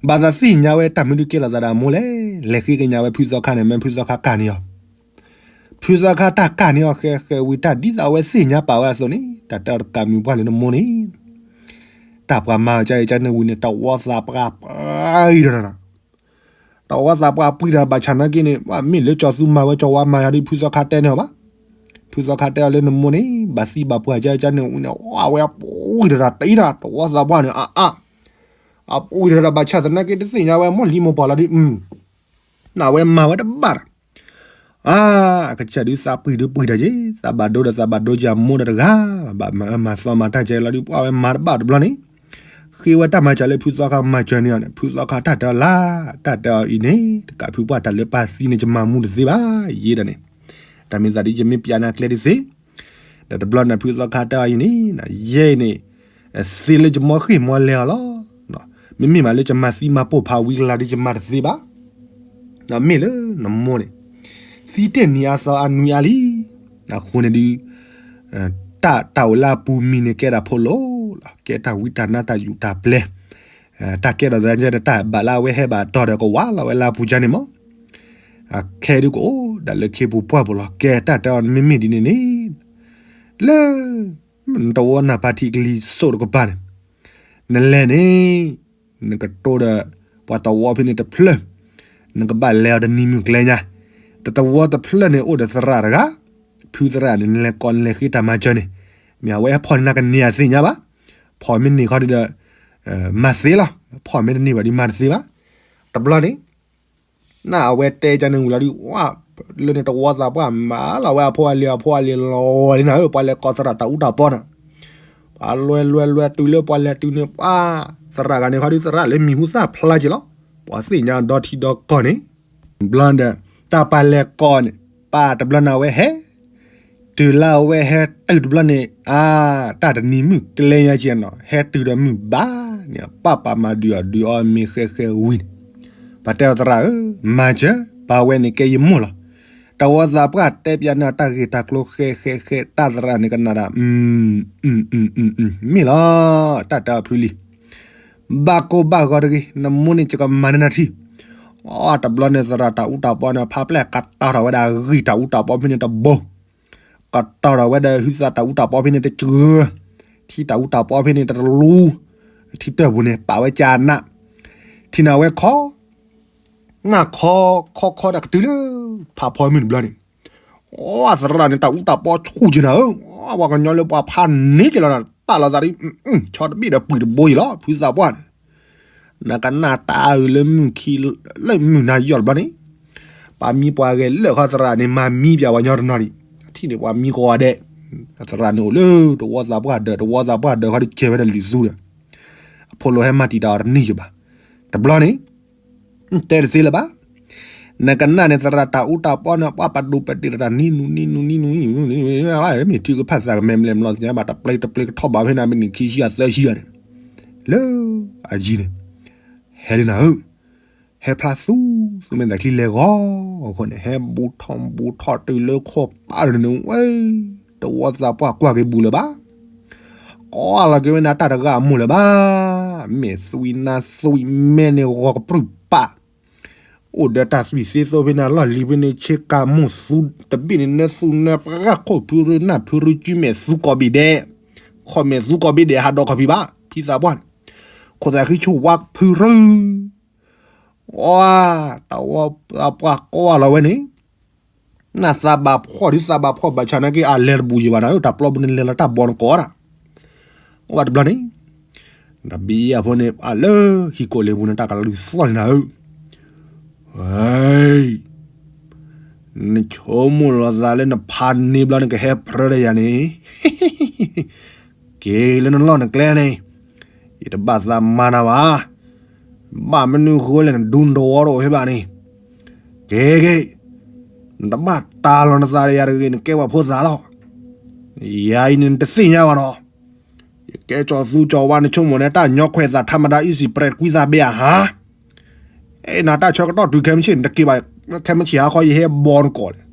ဘၣ်သးသ့ၣ်ညါဝဲတၢ်မနုၤကဲလီၤသးဒီးအမိၢ်လဲၣ်, လဲၤဃ့ကညးဝဲဖုသီခါန့ၣ် မ့ၢ်ဖုသီခါကၢ်န့ၢ်အီၤ, ဖုသီခါတၢ်ကၢ်န့ၢ်အီၤဃဲးဃဲးဝံၤ တၢ်ဒ်သိးအဝဲသ့ၣ်ညါပာ်ဝဲအသိးန့ၣ် တၢ်တဲအီၤတကးမုၢ်ပှၢ်လၢနမိၢ်န့ၣ် တၢ်ပှၤမၤကၠါအံၤကၠါန့ၣ်ဝံၤန့ၣ် တဝီသးပှၢ်ပှၢ်အံၤဒီးနၤ, တဝီသးပှၢ်ပှံၢ်ဒီးဘၣ်ဆၣ်နာ်က့န့ၣ် မ့ၢ်လၢကၠီၤသူမၤဝဲကၠီၤဝါမၤယၤဒီး ဖုသီခါတဲန့ၢ်အီၤဘၣ်. ဖုသီခါတဲအီၤလၢနမိၢ်န့ၣ် ဘၣ်သံဘၣ်ပှၢ်ကၠါအံၤကၠါန့ၣ်ဝံၤန့ၣ် အဝဲပှံၢ်ဒီးတၢ်တအံၤဒီး တဝီသးပှၢ်န့ၣ် အအါ အပှံၢ်ဒီးတၢ်ဘၣ်ဆၣ်သနာ်က့ တသ့ၣ်ညါဝဲမိၢ်လံမိၢ်ပှၢ်လီၤဒုး အဝဲမၤဝဲတဘၣ်ဒီး အါ ကစၢ်ဒုးသးပှံၢ်ဒုးပှံၢ်တၢ်က့ၤ သးဘၣ်ဒိဒီးသးဘၣ်ဒိက့ၤအမိၢ်ဒီးတဂၤ ဘၣ်မၤအၢမၤသီမၤတၢ်ကဲလီၤဒုး ပှၤဝဲမၤတဘၣ်တဘျီန့ၣ် ဃ့ဝဲတၢ်မၤစၢၤလၢဖုသီခါမၤစၢၤန့ၢ်အီၤန့ၣ် ဖုသီခါတၢ်တဲအီၤလၢ တၢ်တဲအီၤအံၤန့ၣ် တကးဖုပှၢ်တၢ်လၢပၢ်သံန့ၣ် ယမၤမူတသ့ဘၣ် ယ့ဒီးန့ၣ် တၢ်မ့ၢ်သးဒ်ယမ့ၢ်ပျးနၤကျဲဒ်သ့ ဒီးတဘျီန့ၣ် ဖုသီခါတဲအီၤအံၤန့ၣ် ယဲအံၤန့ၣ် သ့လၢယမီၢ်ဃ့ၢ်မီၢ်လဲၤအီၤလီၤ. မ့မ့ၢ်မးလၢယမၤသံမၤပိၢ်ဖးဝံၤကလၤဒုးယမၤတသ့ဘၣ်. မ့ၢ်လၢနမိၢ်န့ၣ် သံတ့ၢ်နံၤအသီအနွံအါလံ. အဃိန့ၣ်ဒုး တၢ်တၢ်အိၣ်လၢအပူၤမံၤန့ၣ် ကဲဒၣ်ဖိလိၤလီၤ. ကဲတၢ်ဝံတၢ်နါတၢ်ယူးတၢ်ပျဲၤ တၢ်ကဲထီၣ်သးကဲဒီးတၢ်ဘၣ်လၢအဝဲဟဲဘၣ်တီၢ်ဒီးကဝးလီၤဝဲလၢအပူၤကၠါန့ၣ်မး အခဲဒုးကအိၣ်ဒၣ်လၢခ့ပူၤပှၢ်ပူၤလီၤ. ကဲတၢ်တဲအီၤမ့မ့ၢ်ဒ်န့ၣ်န့ၣ် လၢ နတဝီနၢ်ပၤထံကလံၤစိးတကပၤန့ၣ် နလဲၤန့ၣ် နကတိၤဒီး ပှၤတဝီဖဲန့ၣ်တဖျၢၣ် နကဘၣ်လဲၤအီၤတနံၤမုၢ်ကျဲညါ တတဝီတဖျၢၣ်န့ၣ် အိၣ်ဒီးသရၣ်တဂၤ ဖုသရၣ်န့ၣ် နလဲၤကိးနလဲၤဃ့တၢ်မၤစၢၤန့ၣ် မ့ၢ်အဝဲဟဲဖီၣ်န့ၢ်နၤကန့ၢ်အသ့ၣ်ညါဘၣ်. ဖီၣ်မ့ၢ်န့ၢ်ခီဒုးဒီး မၤသ့လီၤ. ဖီၣ်မ့ၢ်တန့ၢ်ဘၣ်ဒုးမၤတသ့ဘၣ်. တဘျီန့ၣ် နအဝဲတဲကၠါန့ၣ်ဝံၤလီၤဒုး ဝဲ လၢန့ၣ်တဝီသးပှၢ်မၤလီၤဝဲအဖိအလံၤအဖိအလံၤလီၤလံနၤဧၢ ပှၤလဲၤကိးသရၣ်တၢ်အူတၢ်ပီနၤ ပှၤလွဲလွဲလွဲတုၤလၢပှၤလဲၤတုၤန့ၣ် ပှၤ သရၣ်ဂၤန့ၣ်ခီဒုးသရၣ်လၢမံၤဟူသၣ်ဖျါက့ၤလီၤ. ပှၤသ့ၣ်ညါဒီထံဒီကီၢ်န့ၣ် ဘျီဒီး တၢ်ပှၤလဲၤကိးန့ၣ် ပၢ်တဘျီန့ၣ်အဝဲဟဲ တုၤလၢအဝဲဟဲတုၤတဘျီန့ၣ် အါ တၢ်တနံၤမုၢ်ကျဲညါက့နီၤ ဟဲတုၤဒီးမုၢ်ဘၣ်န့ၣ် ပၢ်ပာ်မၤဒုးအီၤဒုးအီၤမ့ၢ်ဃဲဃဲဝံၤန့ၣ် ပှၤတဲအီၤသရၣ်ဧၢ မၤစၢၤ ပၢ်ဝဲန့ၣ်ကဲယမိၢ်လီၤ. တဝီသးပှၢ်တဲပျးန့ၢ်အတၢ်ဂ့ၢ်တၢ်ကျိၤဃဲဃဲဃဲ တၢ်သရၣ်န့ၣ်ကနၣ်ဒၣ်, မ့ၢ်လီၤ, တၢ်တဲအီၤဖုလံ, ဘၣ်ကိၢ်ဘၣ်ဂီၤတဂ့ၤ, နမိၢ်န့ၣ်ယကမၤန့ၢ်နၤထံ, အတဘျီန့ၣ်သရၣ်တၢ်အူတၢ်ပီန့ၣ် ဖးပျဲၢ်ကတီၤထီၣ်ဝဲဒၣ်အဂံၢ်တၢ်အူတၢ်ပီဖဲန့ၣ်တဘိ, ကတီၤထီၣ်ဝဲဒၣ်ဟုသးတၢ်အူတၢ်ပီဖဲန့ၣ်တစှၤ, ထံတၢ်အူတၢ်ပီဖဲန့ၣ်တလူ, ထံတၢၢ်ပူၤန့ၣ် ပာ်ဝဲကနး, ထံၣ်န့ၢ်ဝဲခီ နၢ်ခီ, ခီခီတၢ်ကတုၤလၢ ဖးဖီမုၢ်တဘျီန့ၣ်, အသရၣ်န့ၣ် တၢ်အူတၢ်ပီဆူၣ်က့ၤနၤဧၢ, ပှၤကညီလၢပှၤဖးန့ၢ်က့ၤလီၤနၤ ပာ်လီၤသးဒ်, ဆီတဘ့ၣ်ဒီးပှံၢ်တဘိယံၤလီၤ ဖုသးပှၢ်န့ၣ်, နကနၣ်တၢ်အုးလၢမုၢ်ခံ, လၢမုၢ်နၤယီၢ်တဘျီန့ၣ်, ပှၤမံပှၤဂဲၤလၢာ်ခီသရၣ်န့ၣ် မၤမံပၠးပှၤညီတနီၤဒံး, ထံၣ်န့ၢ်ပှၤမံကိးဂၤဒဲး, သရၣ်န့ၣ်အိၣ်လၢ တဝီသးပှၢ်ဒၢး တဝီသးပှၢ်ဒၢးခီဒ်ကဲဝဲဒၣ်လံာ်သူဒီး, အဖိလိၤဟဲမၤတံာ်တာ်အီၤတန့ၢ်ယဘၣ်, တဘျီန့ၣ် တဲတသ့လၢၤဘၣ်, နကနၣ်န့ၣ် သရၣ်တၢ်အူတၢ်ပီန့ၣ် ပှၤပာ်ဒိၣ်ပာ်တ့ၢ်တၢ်နံၤနူၤနံၤနူၤနံၤနူၤ, မ့ၢ်ထုကဖၣ်သးကမဲာ်မလဲၣ်မလီၤသ့ၣ်ညါဘၣ် တပျ့တပျ့ကထီၣ်ဘးဖဲန့ၣ် မ့ၢ်နံၣ်ခံဆံယဲၢ်သၢဆံယဲၢ်န့ၣ်, လၢအယံၤန့ၣ်, ဟဲလံနၤဧၢ, ဟဲဖျါသူသူမ့ၢ်သးချံလဲၤဂီၤအဃိန့ၣ် ဟဲဘူးထီၣ်ဘူးထီၣ်တုၤလၢခိၣ်ပၢ်န့ၣ်ဝဲ, တဝီသးပှၢ်ကွၢ်က့ၤဘူးလၢၤဘၣ် ကွၢ်လီၤက့ၤဝဲန့ၣ် တၢ်တဂၤအမိၢ်လၢၤဘၣ်, မဲာ်သွံနါသွံမဲာ်န့ၣ်ဂီၤကပြုၢ်ပာ်, အိၣ်ဒီးတၢ်သွံၣ်သ့သိဖဲန့ၣ် လီၢ်လံၤဖဲန့ၣ် ဆ့ကၤမိၢ်သူတဘ့ၣ်န့ၣ် နၢသူနၢပှၢ်ခိၣ်ဖုရူနၢ်ဖုရူစုမဲာ်သူကီၢ်ဘ့ၣ်ဒဲး, ခီၣ်မဲာ်သူကီၢ်ဘ့ၣ်ဒဲး ဟးဒီးခီၣ်ဖံးဘၣ် ဖံသးပှၢ်န့ၣ်, ခိၣ်သးဃံဆူၣ်ဝါဖုရူ အ တဝီသးပှၢ်ကွၢ်လီၤဝဲန့ၣ်, နသးဘၣ်ဖှီၣ်ဒ်သးဘၣ်ဖှီၣ်ဘၣ်ဆၣ်နာ်က့ အလဲၤတဘူးယံၤဘၣ်နၤဧၢ, တၢ်ပျီပူၤန့ၣ်လဲၤလီၤတၢ်ဘီနကိးဒၣ်, အိၣ်ဘၣ်တဘျီန့ၣ်, တဘျီအံၤအဖိန့ၣ် အလၢဟံၣ်ကိးလ့ပူၤန့ၣ် တၢ်ကလုၢ်သီၣ်လံနၤဧၢ, ဝဲ နဆိကမိၣ်လီၤသးလၢနဖးန့ၢ်ဘျီနကဟဲပြၢဒီးယၤန့ၣ်, က့ၤလၢနလီၢ်နကျဲန့ၣ်, ယတဘၣ်သးမၤနၤဘၣ်, ဘၣ်မနုၤဃိလဲၣ် နဒူနတဝီတအိၣ်ဖဲဘၣ်န့ၣ်, က့ၤက့ၤ, နတဘၣ်တၢ်လီၤနသးဒီးယၤတဂ့ၤ နကဲပှၤဖိသၣ်လီၤ, ယၤအံၤန့ၣ်နတသ့ၣ်ညါဘၣ်နီၤ, ယကဲကၠီၤသူကၠီၤဝါ နဆိကမိၣ်န့ၣ် တၢ်ညီခွဲးသး ထါမဒါ အံၤစံးပြဲးကွံသးဘ့ၣ်ဧါဟါ အဲၣ်နၤတၢ်ဆၢကတီၢ်တုၤခဲမုၢ်ဆ့ၣ် နတက့ၤဘၣ်, ခဲမုၢ်ဆ့ၣ်ဟါခီ ယဟဲဘီနကိးလဲၣ်,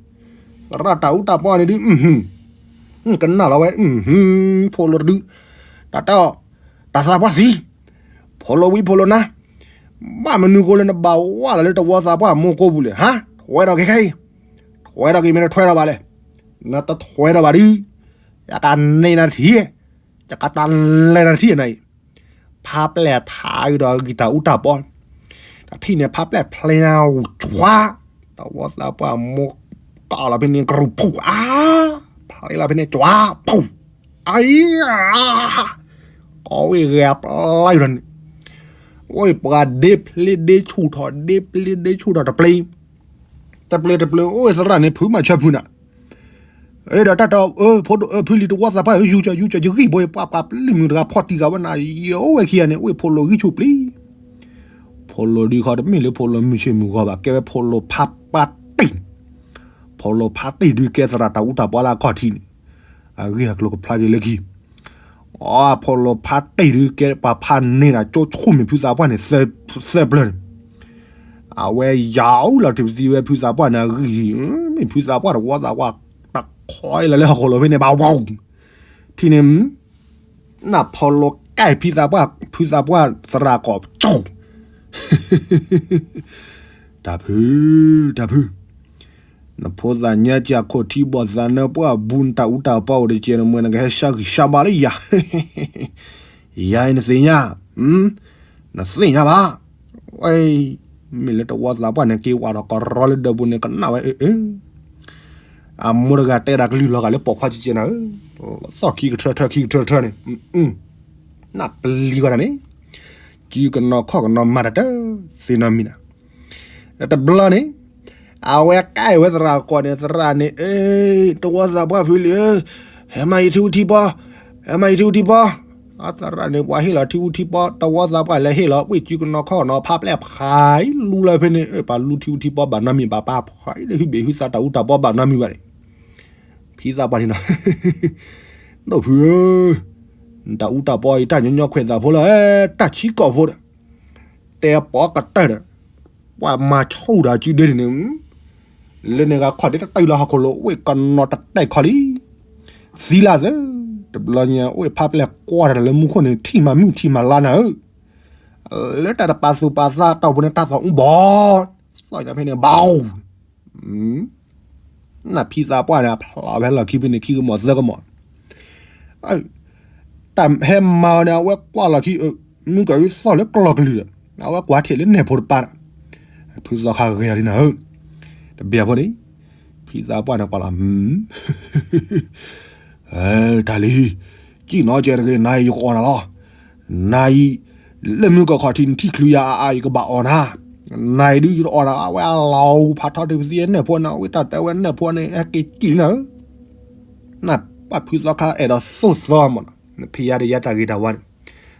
သရၣ်တၢ်အူတၢ်ပီန့ၣ်ဒုး, ကနၣ်လီၤဝဲ, ဖိလိၤတဒု, တၢ်တဲအီၤ, တၢ်သးပှၢ်သံ, ဖိလိၤဝံဖိလိၤနါ, ဘၣ်မနုၤဃိလၢနဘၣ်ဝါလီၤလၢတဝီသးပှၢ်မိၢ်ကိပူၤလဲၣ်ဟါ, ထွဲဒီးက့ၤခဲအံၤ, ထွဲဒီးက့ၤမ့ၢ်တထွဲဒီးဘၣ်လဲၣ်, နတထွဲဒီးဘၣ်ဒုး, ယကန့ၢ်နၤထံ ယကတၢ်လဲၤနၤထံၣ်နၤအံၤ, ဖးပျဲၢ်ထးအုးဒီးဂံၢ်တၢ်အူတၢ်ပီ, တထံၣ်န့ၣ် ဖးပျဲၢ်ဖျဲညါဝူၤကွၢ်, တဝီသးပှၢ်မိၢ်ကီၢ်လီၤဖဲန့ၣ် ကရူၢ်ဖူၣ်အါ, ဖျဲလီၤဖဲန့ၣ် ကွၢ်ဖူၣ်, အံၤ, ကီဝ့ၢ်ဂဲၤပျါယူၤဒီးန့ၣ်, အိၣ်ပှၤဒ့ဖျ့ဒ့ဆူၣ်ထီၣ် ဒ့ဖျ့ဒ့ဆူၣ်ထီၣ်တပျ့ၤ, တပျ့ၤတပျ့ၤ အိၣ်သရၣ်န့ၣ် ဖုးမၤဆၢဖုးနၤ အဲၣ်ဒိးတၢ်တီ, ဖုလံၤတဝီသးပှၢ်ဧၢ, ယူၤ, ယူၤ, ယဂံၢ်ဘိပှၤပှၤပျုၢ်မုၢ်တဂၤဖီၣ်တံၢ်ဂၤဝဲနၤ, ယအိၣ်ဝဲခံဂၤန့ၣ် အိၣ်ဖိလိၤဂံၢ်ဆူၣ်ပျံၤ, ဖိလိၤဒုးခီတမ့ၢ်လၢဖိလိၤမုၢ်ဆ့ၣ်မုၢ်ဂီၤဘၣ်, ကဲဝဲဖိလိၤဖးပှၢ်တံၢ်, ဖိလိၤဖးတံၢ်ဒုးကဲသရၣ်တၢ်အူတၢ်ပီလၢအခီၣ်ထံးန့ၣ်, အဂ့ၢ်အကျိၤကဖျါက့ၤလၢခံ အဖိလိၤဖးတံၢ်ဒုးကဲပှၤဖးန့ၢ်ဒၣ်ကၠိဆူၣ်မ့ၢ်ဖုသးပှၢ်န့ၣ် သၢပျၢၤန့ၣ်, အဝဲယၤအိၣ်လီၤတုၤပသံဝဲဖုသးပှၢ်န့ၣ်အဂံၢ်, မ့ၢ်ဖုသးပှၢ်တဝီသးပှၢ်, တခီလၢဟီၣ်ခိၣ်လိၤဖဲန့ၣ် ဘၣ်ဝီ, ထံၣ်န့ၣ်, နဖိလိၤကဲဖုသးပှၢ်, ဖုသးပှၢ်သရၣ်ကိးကၠိ တၢ်ဖု, တၢ်ဖု, နဖိသၣ်ညါစၢ်ခိၣ်ထံဘီၣ်သးနၢပှၢ်ဘူး နတၢ်အူတၢ်ပီအိၣ်တကဲး နမ့ၢ်နကဟဲဆါဂံၢ်ဆါဘါလၢယၤ, ယၤအံၤနသ့ၣ်ညါ, နသ့ၣ်ညါဘၣ်, ဝဲ, မ့ၢ်လၢတဝီသးပှၢ်န့ၣ် က့ၤဝဲဒီးကရီလၢဒၢးပူၤန့ၣ် ကနၣ်ဝဲအၢ, အမိၢ်တဂၤတဲဒၣ်ကလုၢ်လီၤဂာ်လၢပိာ်ခွါကကဲးနၤဧၢ, သီၣ်ခံကထၢထၢခံကထၢထၢန့ၣ်, နပျံၤဂီၢ်တၢ်န့ၣ်, စုကနီၤခီၣ်ကနီၤမၤတၢ်တသ့နီတမံၤနီၤ တဘျီန့ၣ်, အဝဲကဲဝဲသရၣ်ကိးန့ၣ် သရၣ်န့ၣ်, အ့, တဝီသးပှၢ်ဖုလံၤဧၢ, ဟဲမၤယထံအူထံပီ, ဟဲမၤယထံအူထံပီ, အသရၣ်န့ၣ် ပှၤဟ့ၣ်လီၤထံအူထံပီ တဝီသးပှၢ်လဲၤဟ့ၣ်လီၤ ဝ့ၢ်စုကနီၤခီၣ်ကနီၤ ဖးပျဲၢ်ဖးအံၤလူလၢဖဲန့ၣ် ပှၤလူထံအူထံပီဘၣ်နီတမံၤဘၣ် ပှၤဖးအံၤလၢဟုဘ့ၣ်ဟုသးတၢ်အူတၢ်ပီဘၣ်နီတမံၤဘၣ်န့ၣ်, ဖံသးပှၢ်န့ၣ်နီၤ, ဒိၣ်ဖုဧၢ, နတၢ်အူတၢ်ပီအံၤ တၢ်ညီညီခွဲးသးဖိလီၤ, တၢ်ဆံးကိာ်ဖိဒီး တဲပီကတၢၢ်ဒီး, ပှၤမၤဆူၣ်ဒီးစုဒ့န့ၣ်န့ၣ်, ပ လၢန့ၣ်ဂၤခီၣ်ဒ့တတုၤလၢဟီၣ်ခိၣ်လိၤ အိၣ်ကနီၤတတဲာ်ခီလံ, သံလၢသၢ, တဘျီညါအိၣ်ဖးပျဲၢ်ကွၢ်တၢ်လၢမူခိၣ်န့ၣ် ထံၣ်မၤမုၣ်ထံၣ်မၤလါနၤဧၢ, လၢတၢ်တပာ်သူၣ်ပာ်သးတီၢ်ပူၤန့ၣ် တၢ်သီၣ်အူဘီၣ်, သီၣ်ညါဖဲန့ၣ် ဘီၣ် နဖံသးပှၢ်န့ၣ် အဖျါဝဲလီၢ်ခံဖဲန့ၣ် ခံကမီၤသၢကမီၤ, တၢ်ဟဲမၤအီၤန့ၣ် အဝဲကွၢ်လီၢ်ခံ, မုၢ်ကီၤအံၤသီၣ်လၢကျီၢ်ကလုၢ်ဒီး အဝဲကွၢ်ထံၣ်လၢနဲၣ်ဖိတပၤဒီး, ဖုသီခါဂဲၤလံနၤဧၢ, တဘၣ်ဖိန့ၣ်, ဖံသးပှၢ်န့ၣ်ကွၢ်လီၤ တၢ်လံ, ကံၣ်နီၤကဲတဂ့ၤ နၤအံၤယကအီၣ်နၤလီၤ, နၤအံၤ, လၢမုၢ်ကီၤခီၣ်ထံးနထံၣ်ချုးယၤအါအါ ယကဘၣ်အီၣ်နၤ, နၤအံၤဒုးယတအီၣ်နၤ အဝဲအလီၤဖးထီတသံနဲၣ်ဖိန့ၣ် ဝံတၢ်တဲဝဲနဲၣ်ဖိန့ၣ် ဟဲက့ၤကံၣ်လံနၤဧၢ, နပၢ်ဖုသီခါအဲၣ်ဒိးသိၣ်သီမးနီၤ နဖံးယါတယါတၢ်ဂ့ၤတၢ်ဝါန့ၣ်,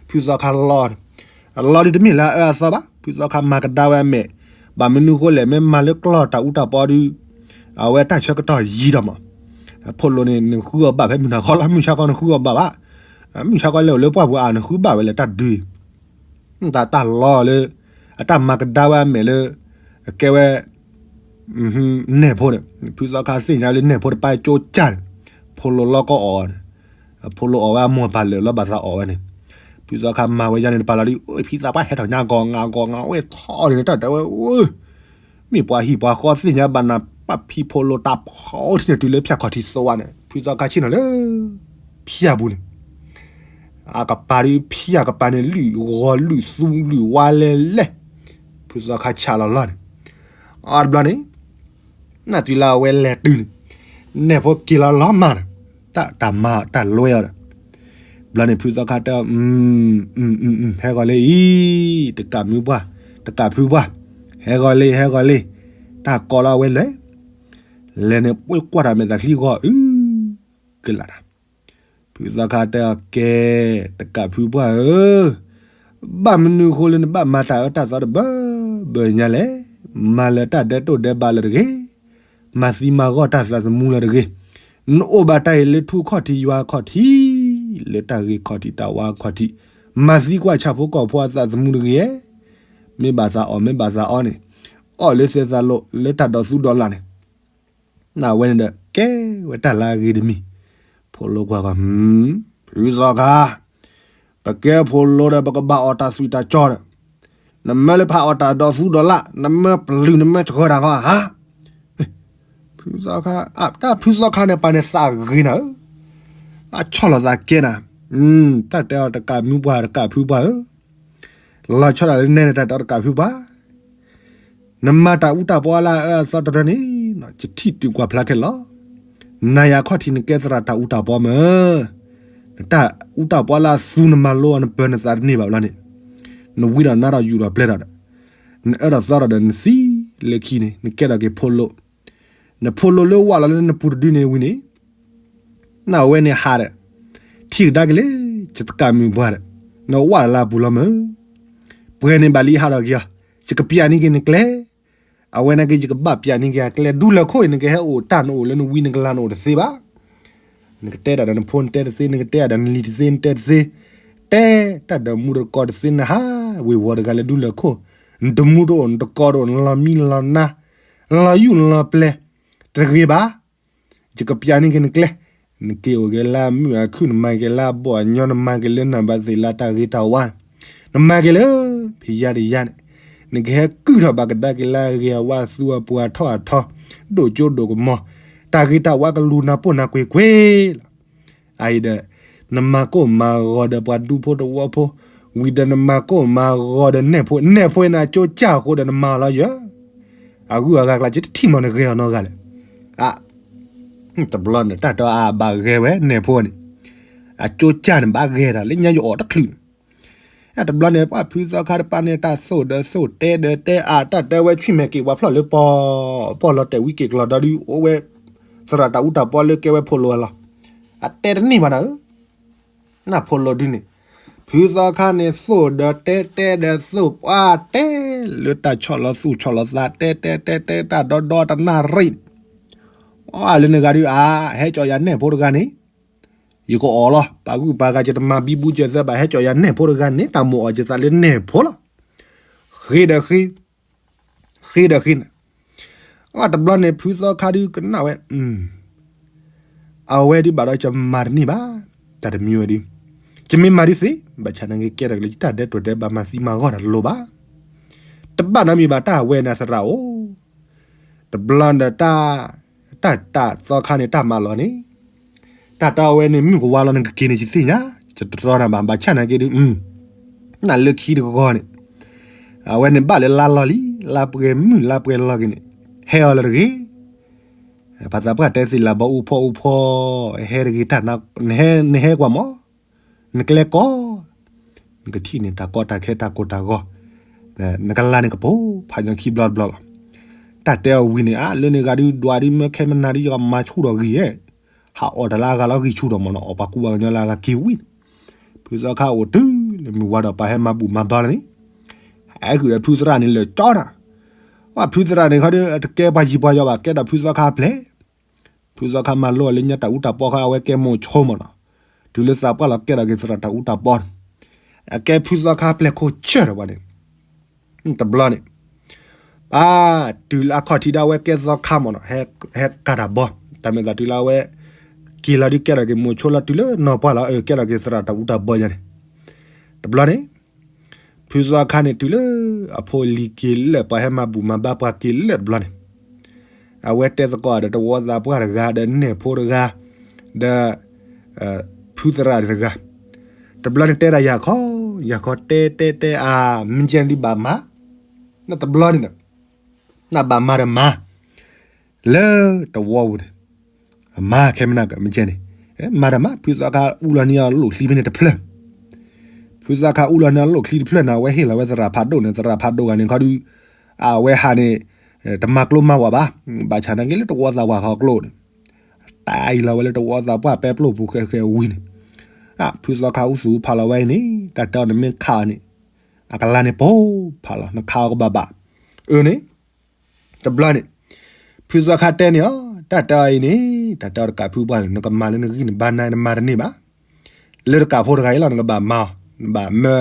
ဖုသီခါလီၤန့ၣ်, အလီၤဒုးတမ့ၢ်လၢအအၢအသီဘၣ် ဖုသီခါမၤကဒါဝဲအမဲာ်, ဘၣ်မနုၤဃိလဲၣ် မ့ၢ်မၤလၢကျီၢ်တၢ်အူတၢ်ပီဒုး, အဝဲတၢ်ဆၢကတီၢ်ယံာ်ဒီးမး, ဖိလိၤန့ၣ် နဃုအီၤဘၣ်ဖဲမုၢ်နၤခီလီၤ မုၢ်ဆါခီနဃုအီၤဘၣ်ဘၣ်, မုၢ်ဆါခီလဲၤအိၣ်လၢပှၢ်ပူၤအါ နဃုဘၣ်ဝဲလဲၣ်တၢ်ဒုး, တၢ်တၢ်လီၤလၢ, အတၢ်မၤကဒါဝဲအမဲာ်လၢ, အကဲဝဲ နဲၣ်ဖိန့ၣ် ဖုသီခါသ့ၣ်ညါလၢနဲၣ်ဖိတပၢ်ကၠိကၢ်န့ၣ်, ဖိလိၤလီၤကီအီၤန့ၣ်, အဖိလိၤအီၣ်ဝဲအမိၢ်ပၢ်လၢာ်လီၤဘၣ်သးအီၣ်ဝဲန့ၣ်, ဖုသီခါမၤဝဲယါန့ၣ်တပာ်လီၤဒ် ဖံသးပှၢ်ဟဲထီၣ်ညါဂီၤငါဂီၤငါအိၣ်ထီၣ်န့ၣ် တၢ်တဲဝဲ, မ့ၢ်ပှၤဟံၣ်ပှၤဃီသ့ၣ်ညါဘၣ်နၤ ပၢ်ဖံဖိလိၤတၢ်ဖီအိၣ်ထံၣ်န့ၣ်တုၤလၢဖၠၣ်ခီၣ်ထံးသိဝါန့ၣ် ဖုသီခါဆ့ၣ်နီၤလၢ, ဖၠၣ်ပူၤန့ၣ် အကပၤဒ်ဖၠၣ်ကပၤန့ၣ် လုၢ်ဂီၤလုၢ်သူလုၢ်ဝါလဲလဲ, ဖုသီခါဆးလီၤလီၤန့ၣ်, အတဘျီန့ၣ်, နၢ်တုၤလၢအဝဲလဲၤတုၤန့ၣ်, နဲၣ်ဖိက့ၤလီၤလီၤမၢ်န့ၣ်, တၢ်မၤတၢ်လွဲအီၤဒီး, ဘျီန့ၣ်ဖုသီခါတဲ, ဟဲဂီၤလံအံၤ, တကးမုၢ်ပှၢ်, တကးဖုပှၢ်, ဟဲဂီၤလံ ဟဲဂီၤလံ, တၢ်ကီလီၤဝဲလဲၤ, လဲၤန့ၣ်ပှ့ၤကွၢ်တၢ်မဲာ်သးချံဂီၤအု, ကလးတၢ် ဖုသီခါတဲအီၤကဲ, တကးဖုပှၢ်ဧၢ, ဘၣ်မနုၤဃိလၢနဘၣ်မၤတၢ်အၢတၢ်သီတဘၢဘၢညါလဲၣ်, မၤလၢတၢ်ဒဲးတိၢ်ဒဲးဘးလၢတဂ့ၤ, မၤသံမၤဂီၢ်တၢ်သးသမူလၢတဂ့ၤ, နအိၣ်ဘၣ်တၢ်အံၤလၢထူခီၣ်ထံးယွၤခီၣ်ထံး, လၢတၢ်ဂ့ၤခီၣ်ထံးတၢ်ဝါခီၣ်ထံး, မၤသံကွၢ်ဆၣ်ဖိကီၢ်ဖိအသးသမူတဂ့ၤဧါ, မ့ၢ်ဘၣ်သးအီၣ်မ့ၢ်ဘၣ်သးအီန့ၣ်, အီၣ်လၢသဲသးလိၤလၢတၢ်ဒိးသူဒိးလၢ်န့ၣ် နဝဲန့ၣ်ဒီး ကဲဝဲတၢ်လၢအဂ့ၤတမံၤ, ဖိလိၤကွၢ်ဃီ, ဖုသီခါ, ပကဲဖိလိၤဒီး ပကဘၣ်အီၣ်တၢ်သွံၣ်တၢ်စီၤဒီး, နမၢလၢဖးအီၣ်တၢ်ဒိးသူဒိးလၢ်, နမၢပျုၤနမၢဆှၢတၢ်ဃီဧါ, ဖုသီခါ, တၢ်ဖုသီခါန့ၣ် ပှၤန့ၣ်သးဂ့ၤနၤဧၢ, အဆီၣ်လီၤသးကဲနၤ, တၢ်တဲအီၤတကးမုၢ်ပှၢ်တကးဖုပှၢ်ဧၢ လီၤဆီဒၣ်လၢနဲန့ၣ် တၢ်တဲတကးဖုပှၢ်, နမၤတၢ်အူတၢ်ပီလၢအအၢအသီတရၢန့ၣ်, ယထံၣ်တုၤကွၢ်ဖျါခဲလီၤ, နၤယၤခီၣ်ထံးနကဲသရၣ်တၢ်အူတၢ်ပီမၢ်, နတၢ်အူတၢ်ပီလၢအသူနမၤလိအီၤနပၢၤနသးတန့ၢ်ဘၣ်ဘျီန့ၣ်, နဝံဒီးနါဒီးယူၢ်ဒီးပျဲၢ်ဒီး, နအၢဒီးသီဒီးဒီးနသံလၢခံန့ၣ် နကဲထီၣ်က့ၤဖိလိၤ, နဖိလိၤလၢဝၢ်လီၤလၢနပူၤတဒုန့ၣ်ဝံၤန့ၣ် နဝဲန့ၣ်ဟးဒီး, ထံၣ်ကဒါက့ၤလၢ, ယတကးမုၢ်ပှၢ်ဒီး, နဝၢ်လၢအပူၤလီၤမၢ်, ပှဲၤန့ၣ်ဘၣ်လံဟးဒီးက့ၤအီၤ, ယကပျးန့ၢ်က့ၤနကျဲ, အဝဲန့ၣ်က့ၤ ယကဘၣ်ပျးန့ၢ်က့ၤအကျဲဒူလၢခိၣ်အံၤ နကဟဲအိၣ်တၢ်နအိၣ်လၢနဝံနကလၤနအိၣ်တသ့ဘၣ်, နကတဲဒၣ်ဒီးနဖိနတဲတသ့ နကတဲဒၣ်ဒီးနလံၤတသ့ နတဲတသ့, တဲတၢ်ဒီးမူတကီတသ့နဟးဝ့ၤဝီၤတဂၤလၢဒူလၢခိၣ်, နတမူတအိၣ် နတကီတအိၣ် နလီၤမံလီၤနါ, နလီၤယူၢ်နလီၤပျဲၢ်, တဂ့ၤဘၣ် ယကပျးန့ၢ်က့ၤနကျဲ, နက့ၤအိၣ်က့ၤလၢအမုာ်အခုၣ် နမၤက့ၤလၢအဘီၣ်အညီ နမၤက့ၤလၢနၢ်ဘၣ်သ့ၣ်လၢတၢ်ဂ့ၤတၢ်ဝါ, နမၤက့ၤလၢ, ဖံးယါတယါန့ၣ်, နကဟဲကုၢ်ထီၣ်ဘၣ်ကဒါက့ၤလၢအဂ့ၤအဝါအသူအပှၤအထီအထီ, ဒိၣ်ကၠိဒိၣ်ကမီၤ, တၢ်ဂ့ၤတၢ်ဝါကလူၤနၤပိၢ်နၤကွ့ၢ်ကွ့ၢ်လီၤ. အအံၤဒီး, နမၤကိၢ်မၤဂီၤဒီးပှၤဒူဖိတဝီဖိ, ဝံၤဒီးနမၤကိၢ်မၤဂီၤဒီးနဲၣ်ဖိ, နဲၣ်ဖိအံၤန့ၣ်အကၠိကၢ်အဃိဒီးနမၤအီၤလီၤယၢ်, အဂုၤအဂၤကျါ ယတထံၣ်မီၤနဂဲၤအီၤနီတဂၤလဲၣ်. အ, တဘျီန့ၣ် တၢ်တဲအါဘၣ်ဂဲၤဝဲနဲၣ်ဖိန့ၣ်, အကၠိကၢ်န့ၣ်ဘၣ်ဂဲၤတၢ်လၢညါယအီၣ်တချုးန့ၣ်, အတဘျီန့ၣ် ပှၤဖုသီခါတပၤန့ၣ် တၢ်သိၣ်ဒီးသိၣ်တဲဒီးတဲအါ တၢ်တဲဝဲဆွံၣ်မဲာ်က့ၤပှၤဖျီၣ်လၢပီၢ်, ပီၢ်လီၤတဲာ်ဝံက့ၤကျီၤဒီးဒုးအိၣ်ဝဲ, သရၣ်တၢ်အူတၢ်ပီလၢကဲဝဲဖိလိၤလီၤ. အတဲတန့ၢ်ဘၣ်နၤဧၢ နဖိလိၤဒုန့ၣ်, ဖုသီခါန့ၣ် သိၣ်ဒီးတဲတဲဒီးသိၣ်ပှၤတဲ, လၢတၢ်ဆီၣ်လီၤသူၣ်ဆီၣ်လီၤသး တဲတဲတဲတဲတၢ်ဒီဒီတနၣ်ရံၣ်, အလၢနဂၤဒုးအါ, ဟဲကၠီယၤနဲၣ်ဖိတဂၤန့ၣ်, ယကအီၣ်လီၤ, ပာ်ဂုၢ်ပာ်ဂၤ ယတမၤဘံဘူကၢၤသၢဘၣ်, ဟဲကၠီယၤနဲၣ်ဖိတဂၤန့ၣ် တၢ်မိၣ်အီၣ်ယသးလၢနဲၣ်ဖိလီၤ. ဃ့ဒီးဃ့, ဃ့ဒီးဃ့န့ၣ်, တဘျီန့ၣ် ဖုသီခါဒုးကနၣ်ဝဲ, အဝဲဒုးဘၣ်ဒီးယမၤတန့ၢ်ဘၣ်, တၢ်တမံၤဝဲဒုး, ယမ့ၢ်မၤဒုးသ့, ဘၣ်ဆၣ်နာ်က့ ကဲထီၣ်က့ၤလၢယတၢ်ဒဲးတိၤဒဲးဘး မၤသံမၤဂီၢ်တၢ်တလိၤဘၣ်, တဘၣ်နီတမံၤဘၣ် တၢ်ဝဲန့ၣ်သရၣ်အိၣ်, တဘျီဒီး တၢ်တၢ်သီခါန့ၣ် တၢ်မၤလီၤန့ၣ်, တၢ်တၢ်အဝဲန့ၣ် မုၢ်ကဝါလီၤန့ၣ် ကက့ၤန့ၣ် ယသ့ၣ်ညါ, ယတတြီနၤဘၣ်, ဘၣ်ဆၣ်နာ်က့ဒုး, နလၢခံတဂီၤန့ၣ်, အဝဲန့ၣ်ဘၣ်လၢလါလီၤလံ, လါပှဲၤမုၢ်လါပှဲၤလီၤက့ၤန့ၣ်, ဟဲအီၤလၢတဂ့ၤ, ပှၤသးပှၢ်တဲသ့လၢ ဘီအူဖီအူဖီ, ဟဲတဂ့ၤတၢ်, နဟဲကွၢ်မး, နကျဲကီ, နကထံၣ်န့ၢ်တၢ်ကီတၢ်ခဲတၢ်ကိၢ်တၢ်ဂီၤ, နကလါန့ၣ်ကပိၤဖးညီခံဘျီတဘျီလီၤ. တၢ်တဲအီၤဝံၤန့ၣ် အါ လၢန့ၣ်ဂၤဒုး ဒွးဒုး မၢခဲမနၤဒုး ယကမၤဆူၣ်ထီၣ်ဂံၢ်ဧဲ, ဟးအီၣ်တၢ်လၢအဂၤလီၤဂံၢ်ဆူၣ်ထီၣ်မးနီၤ, အီၣ်ပှၤကူပှၤကညီလၢအဂၤက့ၤဝံၤန့ၣ်, ဖုသီခါအိၣ်တုၤလၢမုၢ်ဝါဒီး ပှၤဟဲမၤဘူၣ်မၤဘါလီၤန့ၣ်, ဟဲဃုာ်ဒီးဖုသရၣ်န့ၣ်လၢာ်ကၠီတၢ်, ဝဲဖုသရၣ်န့ၣ်ခီဒုး တကဲပှၤယံၤပှၤယီၤဘၣ်, ကဲဒီးဖုသီခါပျဲၢ် ဖုသီခါမၤလိအီၤလၢညါတၢ်အူတၢ်ပီခါ အဝဲကဲမိၤဆိမးနီၤ, တုၤလၢသးပှၢ်လီၤကဲထီၣ်က့ၤသရၣ်တၢ်အူတၢ်ပီန့ၣ်, အကဲဖုသီခါပျဲၢ်ခိၣ်ဆၢထီၣ်ပှၤန့ၣ်, တဘျီန့ၣ်, ပၢ်, တုၤလၢအခီၣ်ထံးဒီး အဝဲကဲသီခါမးနီၤ, ဟဲကၤတၢ်ဘီ, တၢ်မဲာ်သးတုၤလၢအဝဲ က့ၤလီၤဒုးကဲထီၣ်က့ၤမိၤဆိလီၤ တုၤလၢနီၢ်ပှၢ်လီၤ အကဲထီၣ်က့ၤသရၣ်တၢ်အူတၢ်ပီယါန့ၣ်, တဘျီန့ၣ် ဖုသီခါန့ၣ် တုၤလၢအဖိလံၤက့ၤလၢာ် ပှၤဟဲမၤဘူၣ်မၤဘါပှၤက့ၤလၢာ်တဘျီန့ၣ်, အဝဲတဲသကိးဒီးတဝီသးပှၢ်တဂၤ ဒီးနဲၣ်ဖိတဂၤ, ဒီး ဖုသရၣ်တဂၤ, တဘျီန့ၣ်တဲဒၣ်ယၤခီ, ယၤခီတဲတဲတဲအါ, မ့ၢ်ကဲန့ၣ်ဒုးဘၣ်မၤ, နတဘျီန့ၣ်ဒီး, နဘၣ်မၤဒီးမၤ လၢတဝီပူၤန့ၣ်, မၤခဲမနၤကမ့ၢ်ကဲန့ၣ်, မၤဒီးမၤ ဖုသီခါအူလီၤန့ၢ်အီၤလိၣ်ချံဖဲန့ၣ်တဖျၢၣ်, ဖုသီခါအူလီၤန့ၢ်အီၤလိၣ်ချံတဖျၢၣ်န့ၣ် အဝဲဟ့ၣ်လီၤဝဲသရၣ်ဖးဒိၣ်န့ၣ် သရၣ်ဖးဒိၣ်ဂၤန့ၣ်ခီဒုး, အဝဲဟးန့ၣ်, တမၤကျိမၤဝဲဘၣ်, ဘၣ်ဆၣ်နာ်က့လၢတဝီသးပှၢ်ခီကျိန့ၣ်, တၢ်အံၤလီၤဝဲလၢတဝီသးပှၢ်ပဲပျိၢ်ပူၤဃဲးဃဲးဝံၤန့ၣ်, ဖုသီခါအူသူၣ်ဖးလီၤဝဲအံၤန့ၣ် တၢ်တဲအီၤန့ၣ်မ့ၢ်ခးအီၤန့ၣ်, အကလါန့ၣ်ပိၤဖးလီၤ နခးအီၤကဘၣ်ဘၣ်, အၢန့ၣ် တဘျီန့ၣ်, ဖုသီခါတဲန့ၢ်အီၤ တၢ်တဲအီၤအံၤန့ၣ်, တၢ်တဲအီၤတကးဖုပှၢ် နကမၤလၢနဂံၢ်နဘါနါ နမၤတန့ၢ်ဘၣ်, လၢတကးဖိတဂၤအံၤလီၤ နကဘၣ်မၤအီၤ နဘၣ်မၢ,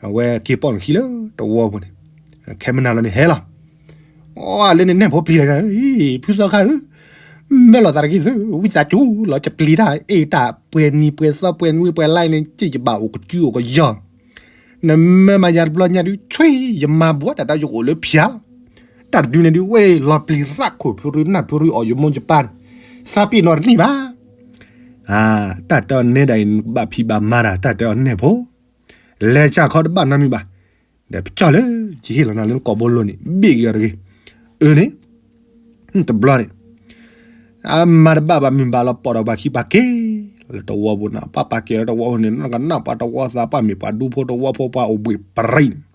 အဝဲက့ၤပိာ်နခံလၢတဝီပူၤန့ၣ်, ခဲမနၤလီၤန့ၣ်ဟဲလီၤ, အလၢန့ၣ်နဲၣ်ဖိပျံၤတဂၤ, ဖုသီခါဧၢ, မၢလီၤသးတက့ၢ်သု, ဝံသးစူၤလီၤ ယပျံၤတၢ် အ့ၣ်တၢ်ပှဲၤနံၤပှဲၤသီပှဲၤနွံပှဲၤလါန့ၣ် က့ၣ်ယဘၣ်အိၣ်ကစုအိၣ်ကယီၤ နမၢမၤယၤတဘျီညါဒုး ဆွံ ယမၤဘှီတၢ်ဒီးယအိၣ်လၢဖၠါလီၤ, တၢ်တဒုန့ၣ်ဒုး ဝဲလီၤပျံၤရၣ်ခိၣ်ဖုရူနၢ်ဖုရူအီၣ်ယမိၢ်ယပၢ်န့ၣ်, သးပ့ၤနီၣ်တန့ၢ်ဘၣ်, တၢ်တဲအီၤနဲဒၣ်အံၤ နကဘၣ်ဖံးဘၣ်မၤတၢ် တၢ်တဲအီၤနဲၣ်ဖိ, လဲၤဆၣ်ခီတဘၣ်နီတမံၤဘၣ်, ဒီးပကၠီၣ်လၢ ယဟ့ၣ်လီၤနၤလၢနကိာ်ဘိလိၤန့ၣ် ဘ့ၣ်က့ၤအီၤတဂ့ၤ, အၢန့ၣ် တဘျီန့ၣ် အမၤတဘၣ်ဘၣ်မ့ၢ်ဘၣ်လီၤ ပိာ်ဒီးပှၤခံပှၤက့ၤလၢတဝီပူၤန့ၣ်, ပှၤပာ်က့ၤလၢတဝီပူၤန့ၣ် နကနၣ်ပှၤတဝီသးပှၢ် မ့ၢ်ပှၤဒူဖိတဝီဖိပှၤအိၣ်ဘှံးပရံၤန့ၣ်,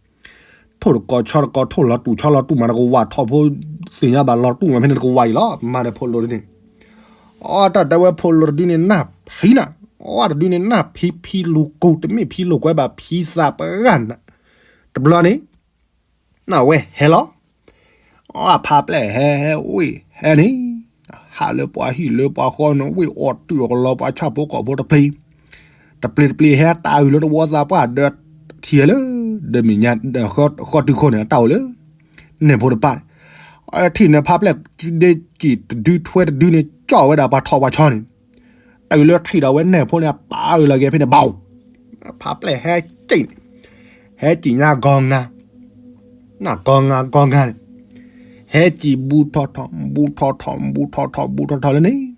ထိၣ်တကီၢ်ဆီတကီၢ် ထိၣ်လီၤတူာ်ဆီလီၤတူာ်မး နကဝၤထီၣ်ဖိ, သ့ၣ်ညါဘၣ်လီၤတူာ်မးဖဲန့ၣ် နကဝၤအံၤလီၤ မၤဒီးဖိလိၤဒုန့ၣ်, အီ တၢ်တဲဝဲဖိလိၤတဒုန့ၣ် နၢ်ဖံးနၤ, အီ တဒုန့ၣ် နၢ်ဖံးဖံးလိာ်ကိၢ် တမ့ၢ်ဖံးလိာ်ကွဲဘၣ် ဖံးသးပှၢ်နၤ, တဘျီန့ၣ် နဝဲဟဲလီၤ, အဖါပျဲၢ်ဟဲဟဲဝ့ၢ်ဟဲန့ၣ်, ဟးလၢပှၤဟံၣ်လၢပှၤဃီန့ၣ် ဝ့ၢ်အီၣ်တုာ်အီၣ်ကလီပှၤဆၣ်ဖိကီၢ်ဖိတပျ့ၤ, တပျ့ၤတပျ့ၤဟဲတၢ်အုၣ်လၢတဝီသးပှၢ်ဒီး, ထံၣ်လၢ, ဒီးမဲာ်ညါ, ဃီတုၤခိၣ်န့ၣ် အတၢ်အိၣ်လၢ, နဲၣ်ဖိတပၢ်န့ၣ်, ထံၣ်န့ၣ်ဖါပျဲၢ်, ဒ့ကံၣ်တဒုထွဲတဒုန့ၣ် ကၠီၣ်ဝဲဒၣ်ပှၤထီၣ်ပှၤဆီန့ၣ် တၢ်အုၣ်လၢထံၣ်ဒီးဝဲနဲၣ်ဖိန့ၣ် အပာ်အုၣ်လီၤက့ၤဖဲန့ၣ် ဘၣ်, ဖါပျဲၢ်ဟဲက့ၤန့ၣ်, ဟဲက့ၤညါဂီၤငါ, နဂီၤငါဂီၤငါန့ၣ်, ဟဲက့ၤဘူးထီၣ်ထီၣ် ဘူးထီၣ်ထီၣ် ဘူးထီၣ်ထီၣ် ဘူးထီၣ်ထီၣ်လၢန့ၣ်,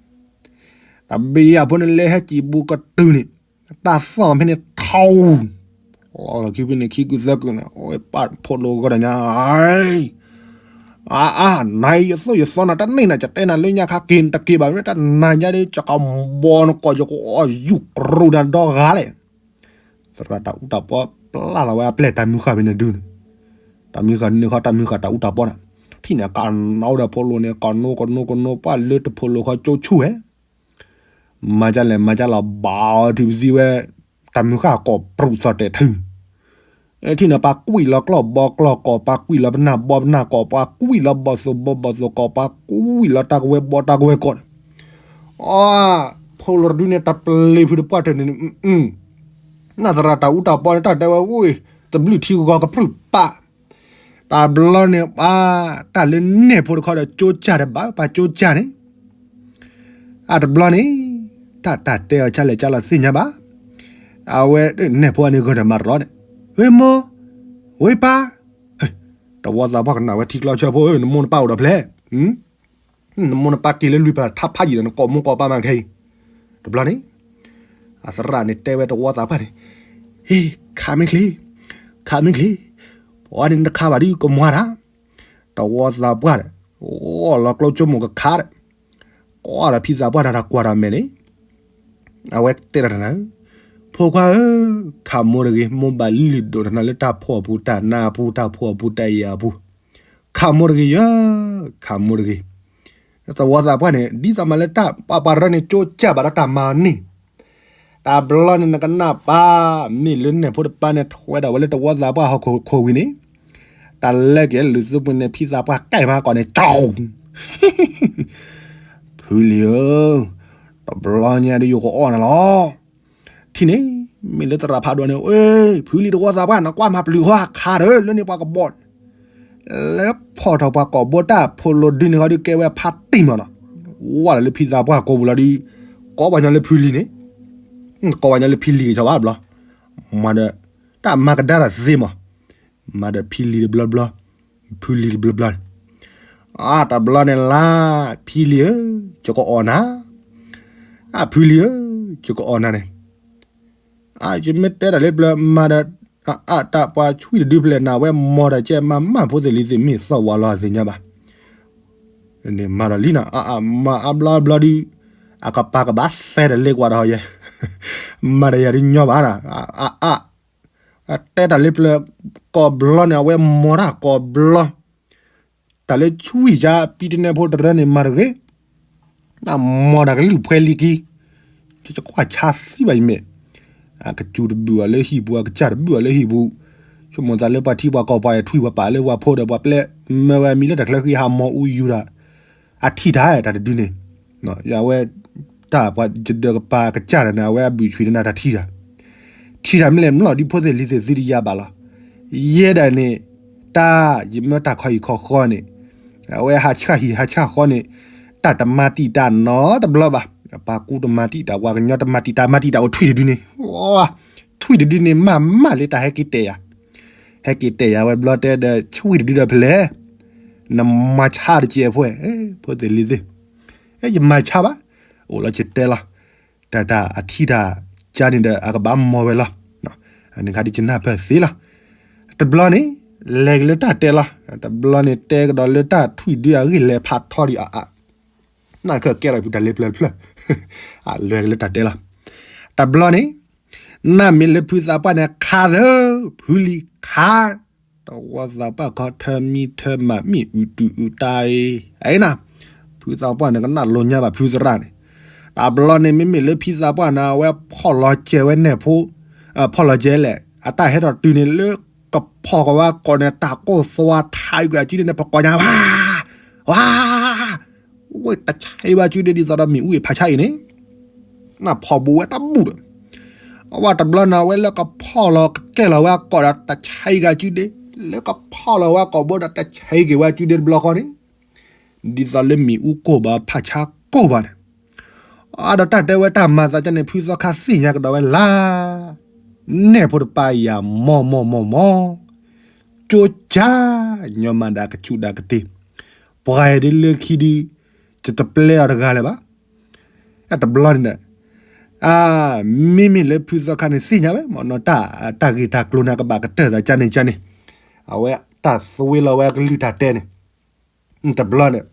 တၢ်ဘံယၤဖိန့ၣ် လဲၤဟဲက့ၤဘူးကတုၤန့ၣ်, တၢ်သီၣ်ဖဲန့ၣ်ထီၣ် လီၤလီၤခံဖဲန့ၣ် ခံကုသၢကုန့ၣ် အဝဲပာ်ဖိလိၤဂီၢ်ဒီးညါ, အါအါ နၤအံၤယသိၣ်ယသီနၤတန့ၢ်နၤ ယတဲနၤလၢညါခါက့ၤနတက့ၤဘၣ်မ့ၢ် တၢ်နၤညါဒ် ယကဘီနကိာ်ယကအီၣ်ယူၢ်ကရူၢ်နၤဒီဂၤလဲၣ်. သရၣ်တၢ်အူတၢ်ပီပျၢ်လီၤဝဲအပျဲၢ်တၢ်မုၢ်ဃၢ်ဖဲန့ၣ်ဒုန့ၣ်, တၢ်မုၢ်ဃၢ်န့ၣ်ဃီတၢ်မုၢ်ဃၢ်တၢ်အူတၢ်ပီန့ၣ်, ထံၣ်န့ၣ်ကနိဒီးဖိလိၤန့ၣ် ကနိကနိကနိပှၢ်လၢတဖိလိၤဃီကၠိဆူၣ်ဝဲ မၤဒ်လဲၣ်မၤဒ်လဲၣ် ဘၣ်အီၤထံၣ်ပသံဝဲ, တၢ်မုၢ်ဃၢ်ကိးပြူးသီၣ်တဲာ်ထု, ထံၣ်န့ၣ်ပှၤကွံာ်လီၤကျီၢ်ဘီကျီၢ်ကိး ပှၤကွံာ်လီၤပနၢ်ဘီပနၢ်ကိး ပှၤကွံာ်လီၤဘီၣ်သိၣ်ဘီဘီၣ်သိၣ်ကိး ပှၤကွံာ်လီၤတၢ်ကဝဲၤဘီတၢ်ကဝဲၤကိးန့ၣ်, အီ, ဖိလိၤတဒုန့ၣ် တၢ်ပျ့ၤဖုးတပှၢ်တၢၢ်န့ၣ်, နသရၣ်တၢ်အူတၢ်ပီန့ၣ် တၢ်တဲဝဲအိၣ်, တဘျုးထံဂီၤကပြုၢ်ပၢ်, တၢ် တဘျီန့ၣ်ပှၤ တၢ်လၢနဲၣ်ဖိတခီဒီးကၠိကၢ်တဘၣ် ပှၤကၠိကၢ်န့ၣ် အတဘျီန့ၣ် တၢ်တၢ်တဲအီၤကၢ်လဲၣ်ကၢ်လီၤသ့ၣ်ညါဘၣ်. အဝဲနဲၣ်ဖိအန့ၣ်ဂၢၢ်ဒီးမၤတရီန့ၣ်, ဝ့ၢ်မိၢ်, ဝ့ၢ်ပၢ်, တဝီသးပှၢ်ကနၣ်ဝဲထံကျီဆၢဖိ နမိၢ်နပၢ်အိၣ်ဒီးဖျဲၣ်, နမိၢ်နပၢ်က့ၤလၢလွံၢ်ပၤထါဖးယံာ်ဒီး နကိးမိၢ်ကိးပၢ်မးခဲအံၤ, တဘျီန့ၣ် အသရၣ်န့ၣ်တဲဝဲတဝီသးပှၢ်န့ၣ်, ဟ့ၣ် ခးမ့ၢ်ချ့, ခးမ့ၢ်ချ့, ပှၤန့ၣ်နတခးဘၣ်ဒ်ကမွၤတၢ်, တဝီသးပှၢ်ဒီး အိၣ်လီၤကျိကၠိမိၢ်ကခးဒီး ကွၢ်ဒီးဖံသးပှၢ်တၢ်တၢ်ကွၢ်ဒီးမဲာ်န့ၣ်, အဝဲတဲတၢ်တနၤ, ဖိခွါဧၢ, ခးမိၢ်တဂ့ၤ, မိၢ်ဘၣ်လံၣ်ဒိၣ်တနၤလၢတၢ်ဖှီၣ်ပူၤတၢ်နါပူၤ တၢ်ဖှီၣ်ပူၤတၢ်ယာ်ပူၤ, ခးမိၢ်တဂ့ၤယၢ, ခးမိၢ်တဂ့ၤ. တဝီသးပှၢ်န့ၣ် ဒ်သိးမးလၢတၢ်ပှၤပှၤရၢန့ၣ် ကၠိကၢ်ဘၣ်ဒီးတၢ်မၤန့ၣ်, တဘျီန့ၣ်နကနၣ်ပၢ် မ့ၢ်လၢနဲၣ်ဖိတပၢ်န့ၣ် ထွဲဒၣ်ဝဲလၢတဝီသးပှၢ်ဟီၣ်ခိၣ်ခိၣ်ဝံၤန့ၣ်, တၢ်လဲက့ၤလူၤသုပူၤန့ၣ် ဖံသးပှၢ်ကဲမးကီးန့ၣ် ကၠီ ဖုလံၤဧၢ, တဘျီညါဒ်ယိာ်ကအီၣ်နၤလီၤ. ထံၣ်န့ၣ် မ့ၢ်လၢသရၣ်ဖးဒိၣ်န့ၣ်, အ့ ဖုလံၤတဝီသးပှၢ် နကွၢ်မၤပျုၤဟီခးဒီး လၢန့ၣ်ပှၤကဘီၣ် လၢဖီၣ်ထီၣ်ပှၤကိာ်ဘိတၢ်ဖိလိဒုန့ၣ်ဃီဒုးကဲဝဲဖးတံၢ်မးနီၤ, ဝါလီၤလၢဖံသးပှၢ်ကိာ်ပူၤလီၤဒုး, ကိးပှၤညီလၢဖုလံၤန့ၣ်, ကိးပှၤညီလၢဖံလံၤကဆီဘၣ်တဘျီ, မၤဒီး တၢ်မၤကဒါတၢ်သ့မး, မၤဒီးဖံလံၤတဘျီဘျီ, ဖုလံၤတဘျီဘျီန့ၣ်, အတဘျီန့ၣ်လၢ ဖံလံၤဧၢ, ယကအီၣ်နၤ, အဖုလံၤဧၢ, ယကအီၣ်နၤန့ၣ်, အယမ့ၢ်တဲတၢ်လၢပျၢၤမၤဒီး အအတၢ်ပှၤဆွံၣ်တဒုဖျဲးနၤ အဝဲမီၤတၢ်ကဲမၤမၢ်ဖိသ့ၣ်လံၤသ့ၣ်မ့ၢ်သီၣ်ဝါလီၤသ့ၣ်ညါဘၣ်, န့ၣ်မၤဒီးလံနၤ အအမၤအါဘျီဘျီဒုး, အကပၤကဘၣ်သဲတလ့ကွၢ်ဒီးယဲ, မၤဒီးယၤဒုးညီဘၣ်နၤ, အအ တဲတၢ်လၢပျၢၤကိးဘျီန့ၣ် အဝဲမီၤတၢ်ကိးဘျီ, တၢ်လၢဆွံၣ်ယါပံတနဲဖိတရၢန့ၣ်မၤတဂ့ၤ, အမီၤတၢ်ကလုၢ်ဖှဲလံကံ, ကကွၢ်ဆါသံဘၣ်ယမဲာ်, အကစူၤတဘုၣ်အီၤလၢဟံၣ်ပူၤ အကစၢ်တဘုၣ်အီၤလၢဟံၣ်ပူၤ, ဆိကမိၣ်သးလၢပှၤထံပှၤကီၢ်ပှၤအဲၣ်ထွံၣ်ပှၤပာ်လၢပှၤဖိဒီးပှၤပျဲမၢဝဲအမံၤလၢတၢ်ချၢဃံဟးမီၤအူယူၤတၢ်, အထံၣ်တၢ်တၢ်တဒုန့ၣ်, ယဝဲ တၢ်ပှၤယဒၢးကပၤကစၢ်တၢ်န့ၣ် အဝဲအဘုၣ်ဆွံၣ်တနၢ်တၢ်ထံၣ်တၢ်, ထံၣ်တၢ်မ့ၢ်လဲၣ်မ့ၢ်လီၤ ဒ်ဖိသ့ၣ်လံၤသ့ၣ်သုတယါဘၣ်လီၤ, ယဲဒၣ်န့ၣ်, တၢ်ယမၢတၢ်ခီဟံၣ်ခီဃီန့ၣ်, အဝဲဟးဆၣ်ဟံၣ်ဟးဆၣ်ဃီန့ၣ်, တၢ်တမၤတံာ်တာ်နီတဘျီဘၣ်, ပှၤကူတမၤတံာ်တာ် ပှၤကညီတမၤတံာ်တာ် မၤတံာ်တာ်အိၣ်ထွံၣ်တဒုန့ၣ်, ထွံၣ်တဒုန့ၣ် မၤမၢ်လၢတၢ်ဟဲက့ၤတဲာ်ယၤ, ဟဲက့ၤတဲာ်ယၤဝဲဘျီတဲဒီး ဆွံၣ်တဒုဒီးဖဲလဲၣ်, နမၤဆါတကဲးဖိ, ဖိသ့ၣ်လံၤသ့ၣ်, ယမၤဆါဘၣ်, အိၣ်လီၤကတဲလီၤ, တၢ်တၢ်အထံၣ်တၢ်ကါန့ၣ်ဒီး အကဘၣ်မီၤဝဲလီၤ, အန့ၣ်ခါဒ်ကနၢ်ပၢၢ်သ့လီၤ, တဘျီန့ၣ်, လဲၤက့ၤလၢတၢ်တဲလီၤ, တဘျီန့ၣ်တဲကဒီးလၢတၢ်ထွံၣ်ဒုအဂ့ၢ်လဲၤဖးထီဒံးအါအါ, နၢ်ကၢကဲထီၣ်ဖုတၢ်လ့ပျၢၤတဖျၢၣ်, အလဲၤက့ၤလၢတၢ်တဲလီၤ, တဘျီန့ၣ်, နၢ်မ့ၢ်လၢဖုသးပှၢ်န့ၣ်ခါသၢ, ဖုလံၤခါ တဝီသးပှၢ်ခီထၢမံထၢမးမ့ၢ်အုၣ်တူၢ်အုၣ်တၢ်အံၤ, အနၤ, ဖုသးပှၢ်န့ၣ်ကနၣ်လိာ်ညါဘၣ်ဖုသရၣ်န့ၣ်, တဘျီန့ၣ်မ့မ့ၢ်လၢဖံသးပှၢ်န့ၣ် အဝဲဖီၣ်လီၤစဲၤဝဲနဲၣ်ဖိ, ဖီၣ်လီၤစဲၤလဲၣ် အတၢ်ဟဲထီၣ်တုၤန့ၣ်လၢကဖီၣ်ကဝဲကိးန့ၣ် တၢ်ကိၢ်သွါထါအံၤကွံာ်အစုဒ့န့ၣ် ပကိးညါဝါ, ဝါ ဝဲတၢ်ဆါအံၤဘၣ်စုဒ့ဒ်သိးဒီးမ့ၣ်အူအံၤဖးဆါအံၤန့ၣ်, နၢ်ဖီၣ်ဘူးဝဲတၢ်ဘူၣ်ဒီး, အဝဲတဘျီန့ၣ် အဝဲလၢကဖီၣ်လီၤကကဲလီၤဝဲကိးဒီးတၢ်ဆါအံၤကစုဒ့, လၢကဖီၣ်လီၤဝဲကိးဘိဒီးတၢ်ဆါအံၤက့ၤဝဲစုဒ့တဘျီဃီန့ၣ်, ဒ်သိးလၢမ့ၣ်အူကိၢ်ဘၣ်ဖးဆါကိၢ်ဘၣ်န့ၣ်, အဒီးတၢ်တဲဝဲတၢ်မၤသးကန့ၣ် ဖုသီခါသ့ၣ်ညါကဒီးဝဲလၢ နဲၣ်ဖိတပၤယၤမီၢ်မီၢ်မီၢ်မီၢ်, ကၠိကၢ်, ညီမးဒၣ်ကဆူးဒၣ်ကတ့ၢ်, ပှၤအံၤဒ်လၢခံဒု, ယတပျဲအီၤတဂၤလၢၤဘၣ်, အတဘျီန့ၣ်ဒီး, အ, မ့မ့ၢ်လၢဖုသီခါန့ၣ်သ့ၣ်ညါဝဲ မ့ၢ်နီၢ်တၢ်, တၢ်ဂ့ၢ်တၢ်ကျိၤန့ၣ် ကဘၣ်ကတၢၢ်သးကန့ၣ်ကန့ၣ်, အဝဲတၢ်သဝ့လီၤဝဲကလုၢ်တၢ်တဲန့ၣ် တဘျီန့ၣ်,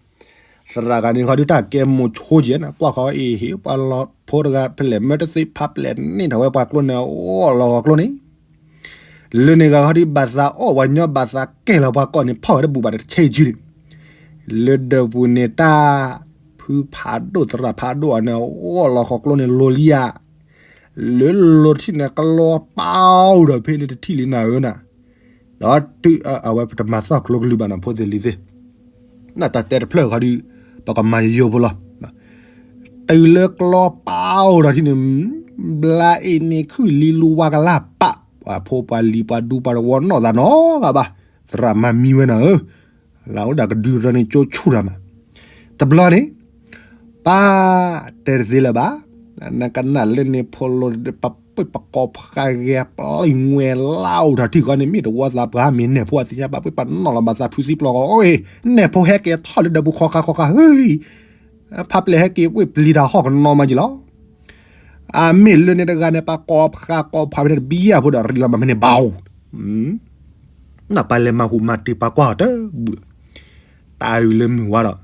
သရၣ်ဂၤန့ၣ်ဃီဒုတၢ်ကဲမိၤဆိကဲးန့ၣ် ကွၢ်ဃီအံၤဟ့ၣ်ပှၤလီၤဖိတဂၤဖဲလဲၣ် မၢတသ့ဖးပျဲၣ်န့ၢ်ထီၣ်ဝဲပှၤကျိန့ၣ် အိၣ်လီၤဂီၤကျိန့ၣ်, လၢန့ၣ်ဂၤဃီဒုဘၣ်သးအီၣ်ပှၤညီ ဘၣ်သးကဲလီၤပှၤကိးန့ၣ် ဖီၣ်ဝဲတဘူၣ်ဘၣ်တဆဲးယုၢ်န့ၣ်, လၢဒၢးပူၤန့ၣ်တၢ်, ဖုဖးဒိၣ်သရၣ်ဖးဒိၣ်အီၤန့ၣ် အိၣ်လီၤဂီၤကျိန့ၣ် လိၤလံဧါ လၢလိၤထံၣ်န့ၣ် ကလီပၢ်အိၣ်ဒီးဖဲန့ၣ်တထံၣ်လံနၤဧၢနၤ, ဒီးတုၤအဝဲပတမၤသီၣ်ကျိကလုၢ်ဘၣ်နီၤ ဖိသ့ၣ်လံၤသ့ၣ်, နတၢ်တဲတဖျၢၣ်ဃီဒုး, ပကမၤယိယိဖိလီၤ. တုၤလၢကလီပၢ်အိၣ်ဒီးထံၣ်န့ၣ်, ဘျါအ့ၣ်န့ၣ်ခုၣ်လံလူဝါကလၢ်ပၢ်, ပှၤဖိပှၤလံၤပှၤဒူပှၤတဝီနီၢ်သးနီတဂၤဘၣ်, သရၣ်မၤမံဝဲနီၤဧၢ, လၢအိၣ်ဒၣ်ကဒုရၢန့ၣ်ကၠိဆူၣ်တၢ်မး, တဘျီန့ၣ် ပၢ်တဲတသ့လၢၤဘၣ်, နကနၣ်လၢန့ၣ်ဖိလိ ပှၤပှ့ၤပကိးဖးဂဲၤပျံၤငွဲလၢအိၣ်ထီၣ်ထံဃီန့ၣ် မ့ၢ်တဝီသးပှၢ်မ့ၢ်နဲၣ်ဖိအသ့ၣ်ညါဘၣ် ပှ့ၤပနီၣ်လီၤဘၣ်သးဖုသံပျီဃီ အိၣ် နဲၣ်ဖိဟဲက့ၤထီၣ်လၢဒၢးပူၤဃီဃါဃီဃါ ဟ့ ဖးပျဲၢ်ဟဲက့ၤဝ့ၢ်ပျံၤတၢ်ဟီၣ်ကနီၤမးယံၤလီၤ. အမ့ၢ်လၢန့ၣ်တဂၤန့ၣ် ပှၤကိးဖးကိးဖးဝဲန့ၣ်တဘံယၢ်ဖိဒီး ရံလီၤမးဖဲန့ၣ်ဘၣ်ဧိၤ, နပှၤလဲၤမၤဟူးမၤတ့ၢ်ပှၤကွၢ်အီၤတဘူၣ်, တၢ်အုၣ်လၢမုၢ်ဝါဒီး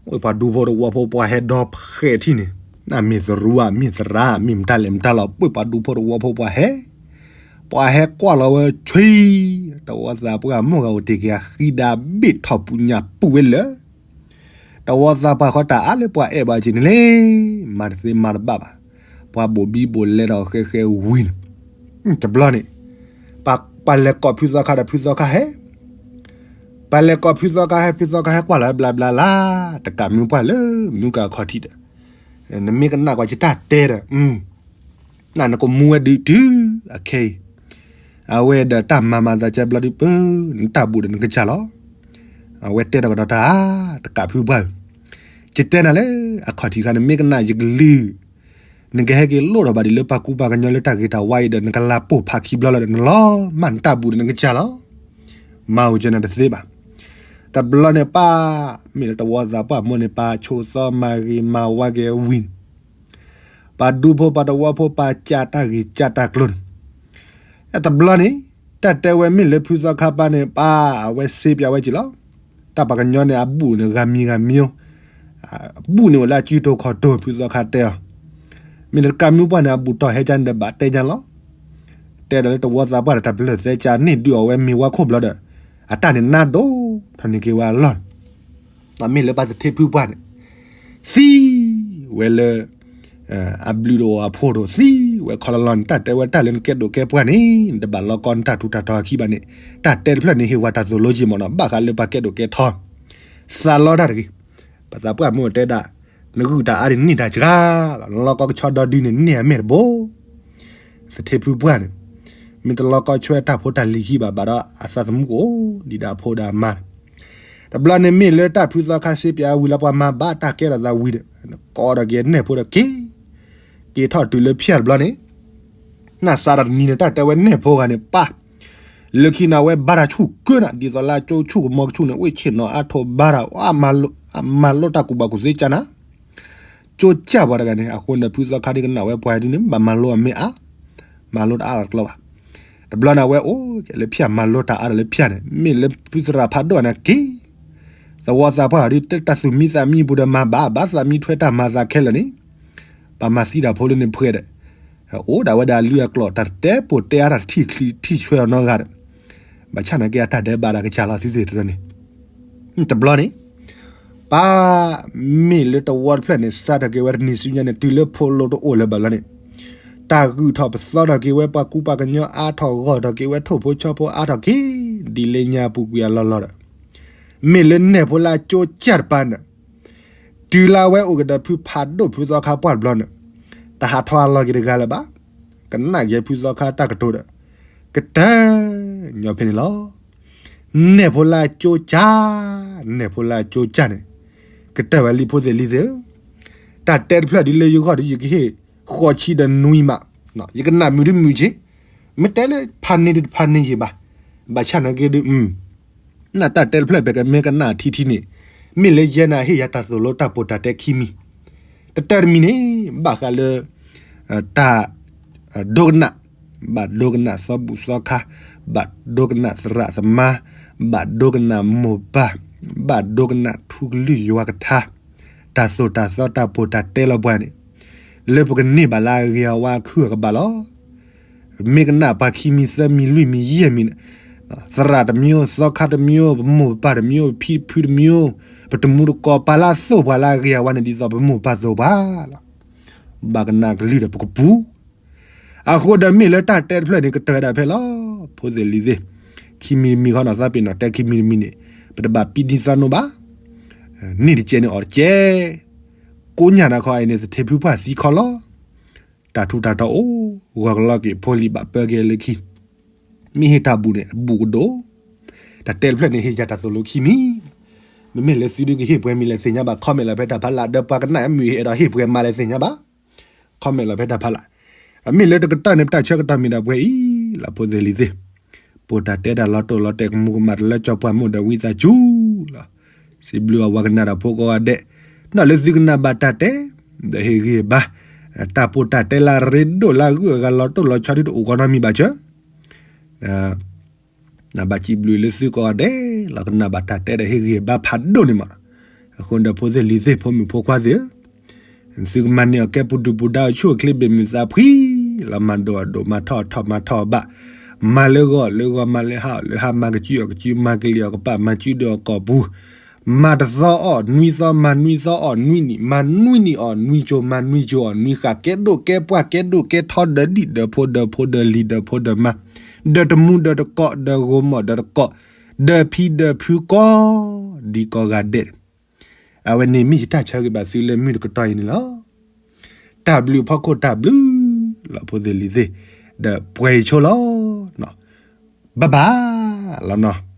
ဝ့ၢ်ပှၤဒူဖိတဝီဖိပှၤဟဲဒီဖှဲးထံၣ်န့ၣ် နမ့ၢ်သရူးဧါ မ့ၢ်သရၣ် မ့ၢ်မတၤလဲၣ်မတၤလီၤ ဝ့ၢ်ပှၤဒူဖိတဝီဖိပှၤဟဲ, ပှၤဟဲကွၢ်လီၤဝဲဆံ, တဝီသးပှၢ်မိၢ်ဂၤအိၣ်တ့ၢ်က့ၤအဃံဒၣ်ဘ့ၣ်ထီၣ်ပူၤညၣ်ပူၤဝဲလၢ တဝီသးပှၢ်ဃီတၢ်အါလၢပှၤအဲၣ်ဘၣ်က့ၤန့ၣ်လံ, မၤတသ့မၤတဘၣ်ဘၣ်, ပှၤဘိၣ်ဘံဘိၣ်လဲဒီးဃဲဃဲဝံၤန့ၣ်, တဘျီန့ၣ်, ပှၤလဲၤကိးဖုသီခါဒီးဖုသီခါဟဲ, ပှၤလဲၤကိးဖုသီခါဟဲ ဖုသီခါဟဲကွၢ်လီၤဘျါဘျါလၢ်, တကးမုၢ်ပှၢ်လၢမုၢ်ကခီထံးဒီး, နမ့ၢ်ကနၣ်ကွၢ်ယတၢ်တဲဒီး နနကမူဝဲဒုးတုၤအခဲအံၤ, အဝဲဒီးတၢ်မၤမၤသးကဲဘျီဒုးပၢ, နတၢ်ဘူၣ်ဒီးနကစၢ်လီၤ. အဝဲတဲဒီးကဒီးတၢ်, တကးဖုပှၢ်, ယတဲနၤလၢအခီၣ်ထံးခါ နမ့ၢ်ကနၣ်ယကလုၢ်, နကဟဲက့ၤလိၣ်ထီၣ်ဘၣ်ဒံးလၢပှၤကူပှၤကညီလၢတၢ်ဂ့ၤတၢ်ဝါအံၤဒီး နကလၤပိာ်ဖးခံဘျီလီၤဒီး နလီၤမၢ်နတၢ်ဘူၣ်ဒီးနကစၢ်လီၤ. မၤအိၣ်ကဲနၤတသ့ဘၣ်. တဘျီန့ၣ်ပၢ်, မ့ၢ်လၢတဝီသးပှၢ်မိၢ်န့ၣ် ပၢ်ဆိးသီမၤဂ့ၤမၤဝါက့ၤဝံၤန့ၣ် ပှၤဒူဖိပှၤတဝီဖိပှၤကၢ်တၢ်ဂ့ၤကၢ်တၢ်ကျိၤန့ၣ်, တဘျီန့ၣ်, တၢ်တဲဝဲမ့ၢ်လၢဖုသီခါပၢ်န့ၣ် ပၢ်အဝဲစ့ပၠးဝဲက့ၤလီၤ. တၢ်ပှၤကညီန့ၣ် အဘူၣ်န့ၣ်ဂၤမံၤဂၤမံၤ, ဘူၣ်န့ၣ်အိၣ်လၢအစုတိၤခီၣ်တိၤ ဖုသီခါတဲအီၤ, မ့ၢ်လၢတကးမုၢ်ပှၢ်န့ၣ် အဘူၣ်တီၢ်ဟဲကၢန့ၣ်ဒီးဘၣ်တဲညါလီၤ. တဲဒီးလၢတဝီသးပှၢ်ဒီးတၢ်ပလၢၢ်သဲကၢန့ၢ်ဒုးအီၤဝဲ မ့ၢ်ဝါခိၣ်ဘျီဒီး, အတၢ်န့ၣ်နါဒိၣ်ထီၣ်န့ၢ်က့ၤဝဲအလီၢ်န့ၣ်, မ့ၢ်လၢပှၤသထ့ဖုပှၢ်န့ၣ်, သံဝဲလၢ အဘျုးတအိၣ်အဖိတအိၣ် သံဝဲခီလီၤလီၤန့ၣ် တၢ်တဲဝဲတၢ်လၢနကဲဒိၣ်ကဲပှၢ်န့ၣ် နတဘၣ်လီကီနတၢ်ထူးတၢ်တီၤအခံဘၣ်န့ၣ်, တၢ်တဲတဖျၢၣ်န့ၣ် ဟ့ၣ်ဝဲတၢ်သိၣ်လိက့ၤမ့ၢ်နီၤ ဘၣ်ဃးလၢပှၤကဲဒိၣ်ကဲထီ, သးလီတၢ်တဂ့ၤ, ပှၤသးပှၢ်မိၢ်တဲဒၣ်, နဂုၢ်တၢ်အါန့ၣ်န့ၢ်တၢ်စှၤလီၤ နလီကီကဆီဒီဒုန့ၣ်န့ၢ်အမဲာ်တဘိ သထ့ဖုပှၢ်န့ၣ်, မ့ၢ်တလီကီဆွဲတၢ်ဖိတၢ်လံၤခံဘၣ်ဘၣ်ဒီး အသးသမူကအိၣ်ဒံးဒီးအဖိဒီးအမါန့ၣ်, တဘျီန့ၣ်မ့ၢ်လၢတၢ်ဖုသီခါစ့ပၠးဝံၤလၢပှၤမၤဘၣ်တၢ်ကဲထီၣ်သးဝံၤဒီး, ကိးဒီးက့ၤနဲၣ်ဖိဒီးက့ၤ, က့ၤထီၣ်တုၤလၢဖၠၣ်တဘျီန့ၣ်, နစးဒီးတနံၤန့ၣ် တၢ်တဲဝဲနဲၣ်ဖိဂၤန့ၣ် ပၢ် လၢခံန့ၣ် အဝဲဘါတၢ်ဆူၣ်ကၢနၤ ဒ်သိးလၢအကၠိဆူၣ်ကမီၤကဆူၣ်န့ၣ် အိၣ်ဆ့ၣ်နီၤအါထီၣ်ဘါတၢ် အမၤလိတၢ်ကူၣ်ဘၣ်ကူၣ်သ့ကၢနၤ, ကၠိကၢ်ပှၤတဂၤန့ၣ် အဃိန့ၣ် ဖုသီခါဒ်ကနၣ်ဝဲပှၤဒ်န့ၣ် ဘၣ်မၤလိအမ့ၢ်အါ, မၤလိတအါလီၤတကျီဘၣ်. တဘျီန့ၣ်အဝဲအိၣ်ကဲလၢဖၠၣ်မၤလိတၢ်အါဒီးလၢဖၠၣ်န့ၣ် မ့ၢ်လၢဖုသရၣ်ဖးဒိၣ်န့ၣ်က့ၤ, သဝီသးပှၢ်ဒ်တၢ်သူၣ်မံသးမံပူၤဒီးမၤဘၣ်ဘၣ်သးမံထွဲတၢ်မၤသးခဲလၢာ်န့ၣ်, ပှၤမၤသံတၢ်ဖိလၢန့ၣ်ဖှဲးဒီး, အိၣ်ဒၣ်ဝဲဒၣ်အလုၢ်အကျိၤ တၢ်တဲပိာ်တဲအါတၢ်ထံၣ်ချံထံၣ်ဆွဲအီၤနီတဂၤဒီး, ဘၣ်ဆၣ်နာ်က့အတၢ်ဒဲးဘးဒီးကစၢ်လီၤသံသ့တရၢန့ၣ်, တဘျီန့ၣ်, ပၢ်မ့ၢ်လၢတဝီတဖျၢၣ်န့ၣ် စးထီၣ်က့ၤဝဲတနံၤဆူညါန့ၣ် တုၤလၢဖိလိတအိၣ်လၢၤဘၣ်လီၤန့ၣ်, တၢ်ဂုၢ်ထီၣ်ပသီထီၣ်က့ၤဝဲပှၤကူပှၤကညီအါထီၣ်ဂီၢ်ထီၣ်က့ၤဝဲထိၣ်ဖိဆီဖိအါထီၣ်က့ၤ, ဒ်လၢညါပူၤကွံာ်အလီၢ်လီၢ်ဒီး, မ့ၢ်လၢနဲၣ်ဖိလၢအကၠိကၢ်တပၤန့ၣ်, တုၤလၢအဝဲအိၣ်ကဒီးဖုဖးဒိၣ်ဖုသီခါပှၢ်တဘျီန့ၣ်, တဟးထီၣ်အလီၢ်က့ၤတဂၤလၢၤဘၣ်, ကနၣ်က့ၤဖုသီခါတၢ်ကတိၤဒီး, ကတၢၢ်, ညီဖဲန့ၣ်လီၤ. နဲၣ်ဖိလၢအကၠိကၢ်, နဲၣ်ဖိလၢအကၠိကၢ်န့ၣ်, ကတၢၢ်ဝဲလံဖိသ့ၣ်လံသ့ၣ်ဧၢ, တၢ်တဲတဖျၢၣ်ဒ်လၢယဂီၢ်ဒီးယကဟ့ၣ်ဃိးဆံဒီးနွံမး, ယကနၣ်မုာ်တမုာ်က့ၤ, မ့ၢ်တဲလၢဖးန့ၢ်တဖးန့ၢ်ယံၤဘၣ်, ဘၣ်ဆၣ်နာ်က့ဒီး နတၢ်တဲတဖျၢၣ်ပကမ့ၢ်ကနၣ်ထံထံန့ၣ်, မ့ၢ်လၢယဲနၤဟ့ၣ်ယၤတၢ်သိၣ်လိတၢ်ပိာ်တၢ်တဲခံမံၤ, တတၢၢ်တမံၤန့ၣ်, ဘၣ်ဃးလၢ တၢ် ဒိကနၣ်, ဘၣ်ဒိကနၣ်သီဘူၣ်သီခါ, ဘၣ်ဒိကနၣ်သရၣ်သမါ, ဘၣ်ဒိကနၣ်မိၢ်ပၢ်, ဘၣ်ဒိကနၣ်ထူကလုၢ်ယွၤကထါ, တၢ်သိၣ်တၢ်သီတၢ်ပိာ်တၢ်တဲလီၤပှၤန့ၣ်, လၢပကန့ၢ်ဘၣ်လၢအဂ့ၤအဝါအခုအကဘၣ်လီၤ. မ့ၢ်ကနၣ်ပှၤခံမံၤသၢမံၤလွံၢ်မံၤယဲၢ်မံၤန့ၣ်, သရၣ်တမံၤ, သီခါတမံၤ, ပမိၢ်ပပၢ်တမံၤ, ပဖံဖုတမံၤ, ပတမူတကိးပာ်လၢအသိၣ်ပှၤလၢအဂ့ၤအဝါန့ၣ် ဒ်သိးပမိၢ်ပပၢ်သိၣ်ပှၤလီၤ. ဘၣ်ကနၣ်ကလုၢ်ဒီးပကပူၤ အဃိဒီးမ့ၢ်လၢတၢ်တဲတဖျၢၣ်န့ၣ် ကတၢၢ်ဒၣ်ဖဲလီၤ. ဖိသ့ၣ်လံၤသ့ၣ်, ခံမံၤတမံၤဃီနီၢ်သးပ့ၤနီၣ်တဲခံမံၤတမံၤန့ၣ်, ပတဘၣ်ပံဒ်သီနိဘၣ်. န့ၢ်တကဲန့ၣ်အီၣ်တကဲ, ကိးညၣ်နၤခီအံၤန့ၣ် သထ့ဖုပှၢ်သံခီလီၤ. တၢ်ထူးတၢ်တီၤအိၣ်, ဂီၤကလီက့ၤဖိလံၤဘၣ်ပၢက့ၤလၢခံ မ့ၢ်ဟ့ၣ်တၢ်ဘူၣ်န့ၣ် အဘူၣ်ကဒိၣ်, တ တၢ်တဲတဖျၢၣ်န့ၣ် ဟ့ၣ်ယၤတၢ်သိၣ်လိခံမံၤ, မ့မ့ၢ်လၢသုဒုးကဟ့ၣ်ပှဲၤမံၤလဲၣ်သ့ၣ်ညါဘၣ်, comment လီၤဖဲတၢ်ဖးလာ်, ဒီးပှၤကနၣ်မုာ်ဟ့ၣ်အဲၣ်ဒိးဟ့ၣ်ပှဲၤမးလဲၣ်သ့ၣ်ညါဘၣ်, comment လီၤဖဲတၢ်ဖးလာ်. အမ့ၢ်လၢတကတီၢ်န့ၣ် ပတၢ်ဆၢကတီၢ်မ့ၢ်ဒၣ်ပှဲၤအံၤလီၤ ဖိသ့ၣ်လံၤသ့ၣ်, ပိာ်တၢ်တဲတၢ်လီၤတိၢ်လီၤတဲာ်ကမူကမၣ်တလၢကၠီပှၢ်မိၢ်ဒီးဝံသးစူၤလီၤ. စံးဘျုးအဝဲကနၣ်ဒီးဖိကိးဂၤဒဲး, ဒီးလၢသုကနၣ်ဘၣ်တၢ်တဲ, ဒီးဟ့ၣ်ဂံၢ်ဟ့ၣ်ဘါ, တၢ်ပိာ်တၢ်တဲလၢအရ့ဒိၣ်လၢအဂုၤအဂၤလီၤတိၢ်လီၤဆီဒ်တအိၣ်ကီနီတမံၤဘၣ်ဆၢ နဘၣ်စံးဘျုးလၢသုကိးဂၤဒဲးလီၤ ကနၣ်ဘၣ်တၢ်တဲဒီးဟ့ၣ်ဂံၢ်ဟ့ၣ်ဘါဖးဒိၣ်န့ၣ်မး. အဃိဒီးဖိသ့ၣ်လံၤသ့ၣ် ဖိမုၣ်ဖိခွါသ့ၣ်ဧၢ, သုကမၤန့ၢ်အီၤကဲပူၤဒုၣ်ပူၤဒါအီၤဆူၣ်အချ့ဘ့ၣ်မုာ်သးဖှံ, လီၤမၤဒိၣ်အီၤဒိၣ် မၤထီၣ်အီၤထီၣ် မၤထီၣ်အီၤဘၣ်, မၤလၢဂီၤအီၤလၢဂီၤ မၤလၢဟါအီၤလၢဟါ မၤကစုအီၤကစု မၤကလံၤအီၤကပၣ် မၤစုဒုးအီၤကိာ်ပူၤ မၤတသီအီၤနွံသီ မၤနွံသီအီၤနွံနံၣ် မၤနွံနံၣ်အီၤနွံကၠိ မၤနွံကၠိအီၤနွံဃၣ် ကဲဒိၣ်ကဲပှၢ် ကဲဒိၣ်ကဲထီ ဒီးဒံၣ်ဒီးဖိ ဒီးဖိဒီးလံၤ ဒီးဖိဒီးမါ ဒီးတမူဒီးတကိး ဒီးဂိၤမီၣ်ဒီးတကိး ဒီးဖံဒီးဖုကိးဒံကိးဂၤဒဲး, အဝဲန့ၣ်မ့ၢ်ယတၢ်ဆၢဂ့ၤဘၣ်သုလၢမုၢ်တကတီၢ်အံၤန့ၣ်လီၤ. တၢ်ဘျုးဖီခိၣ်တၢ်ဘျုးလီၤ ဖိသ့ၣ်လံၤသ့ၣ်, ဒီးပှဲၤဆိလီၤ, bye bye လီၤနီၤ.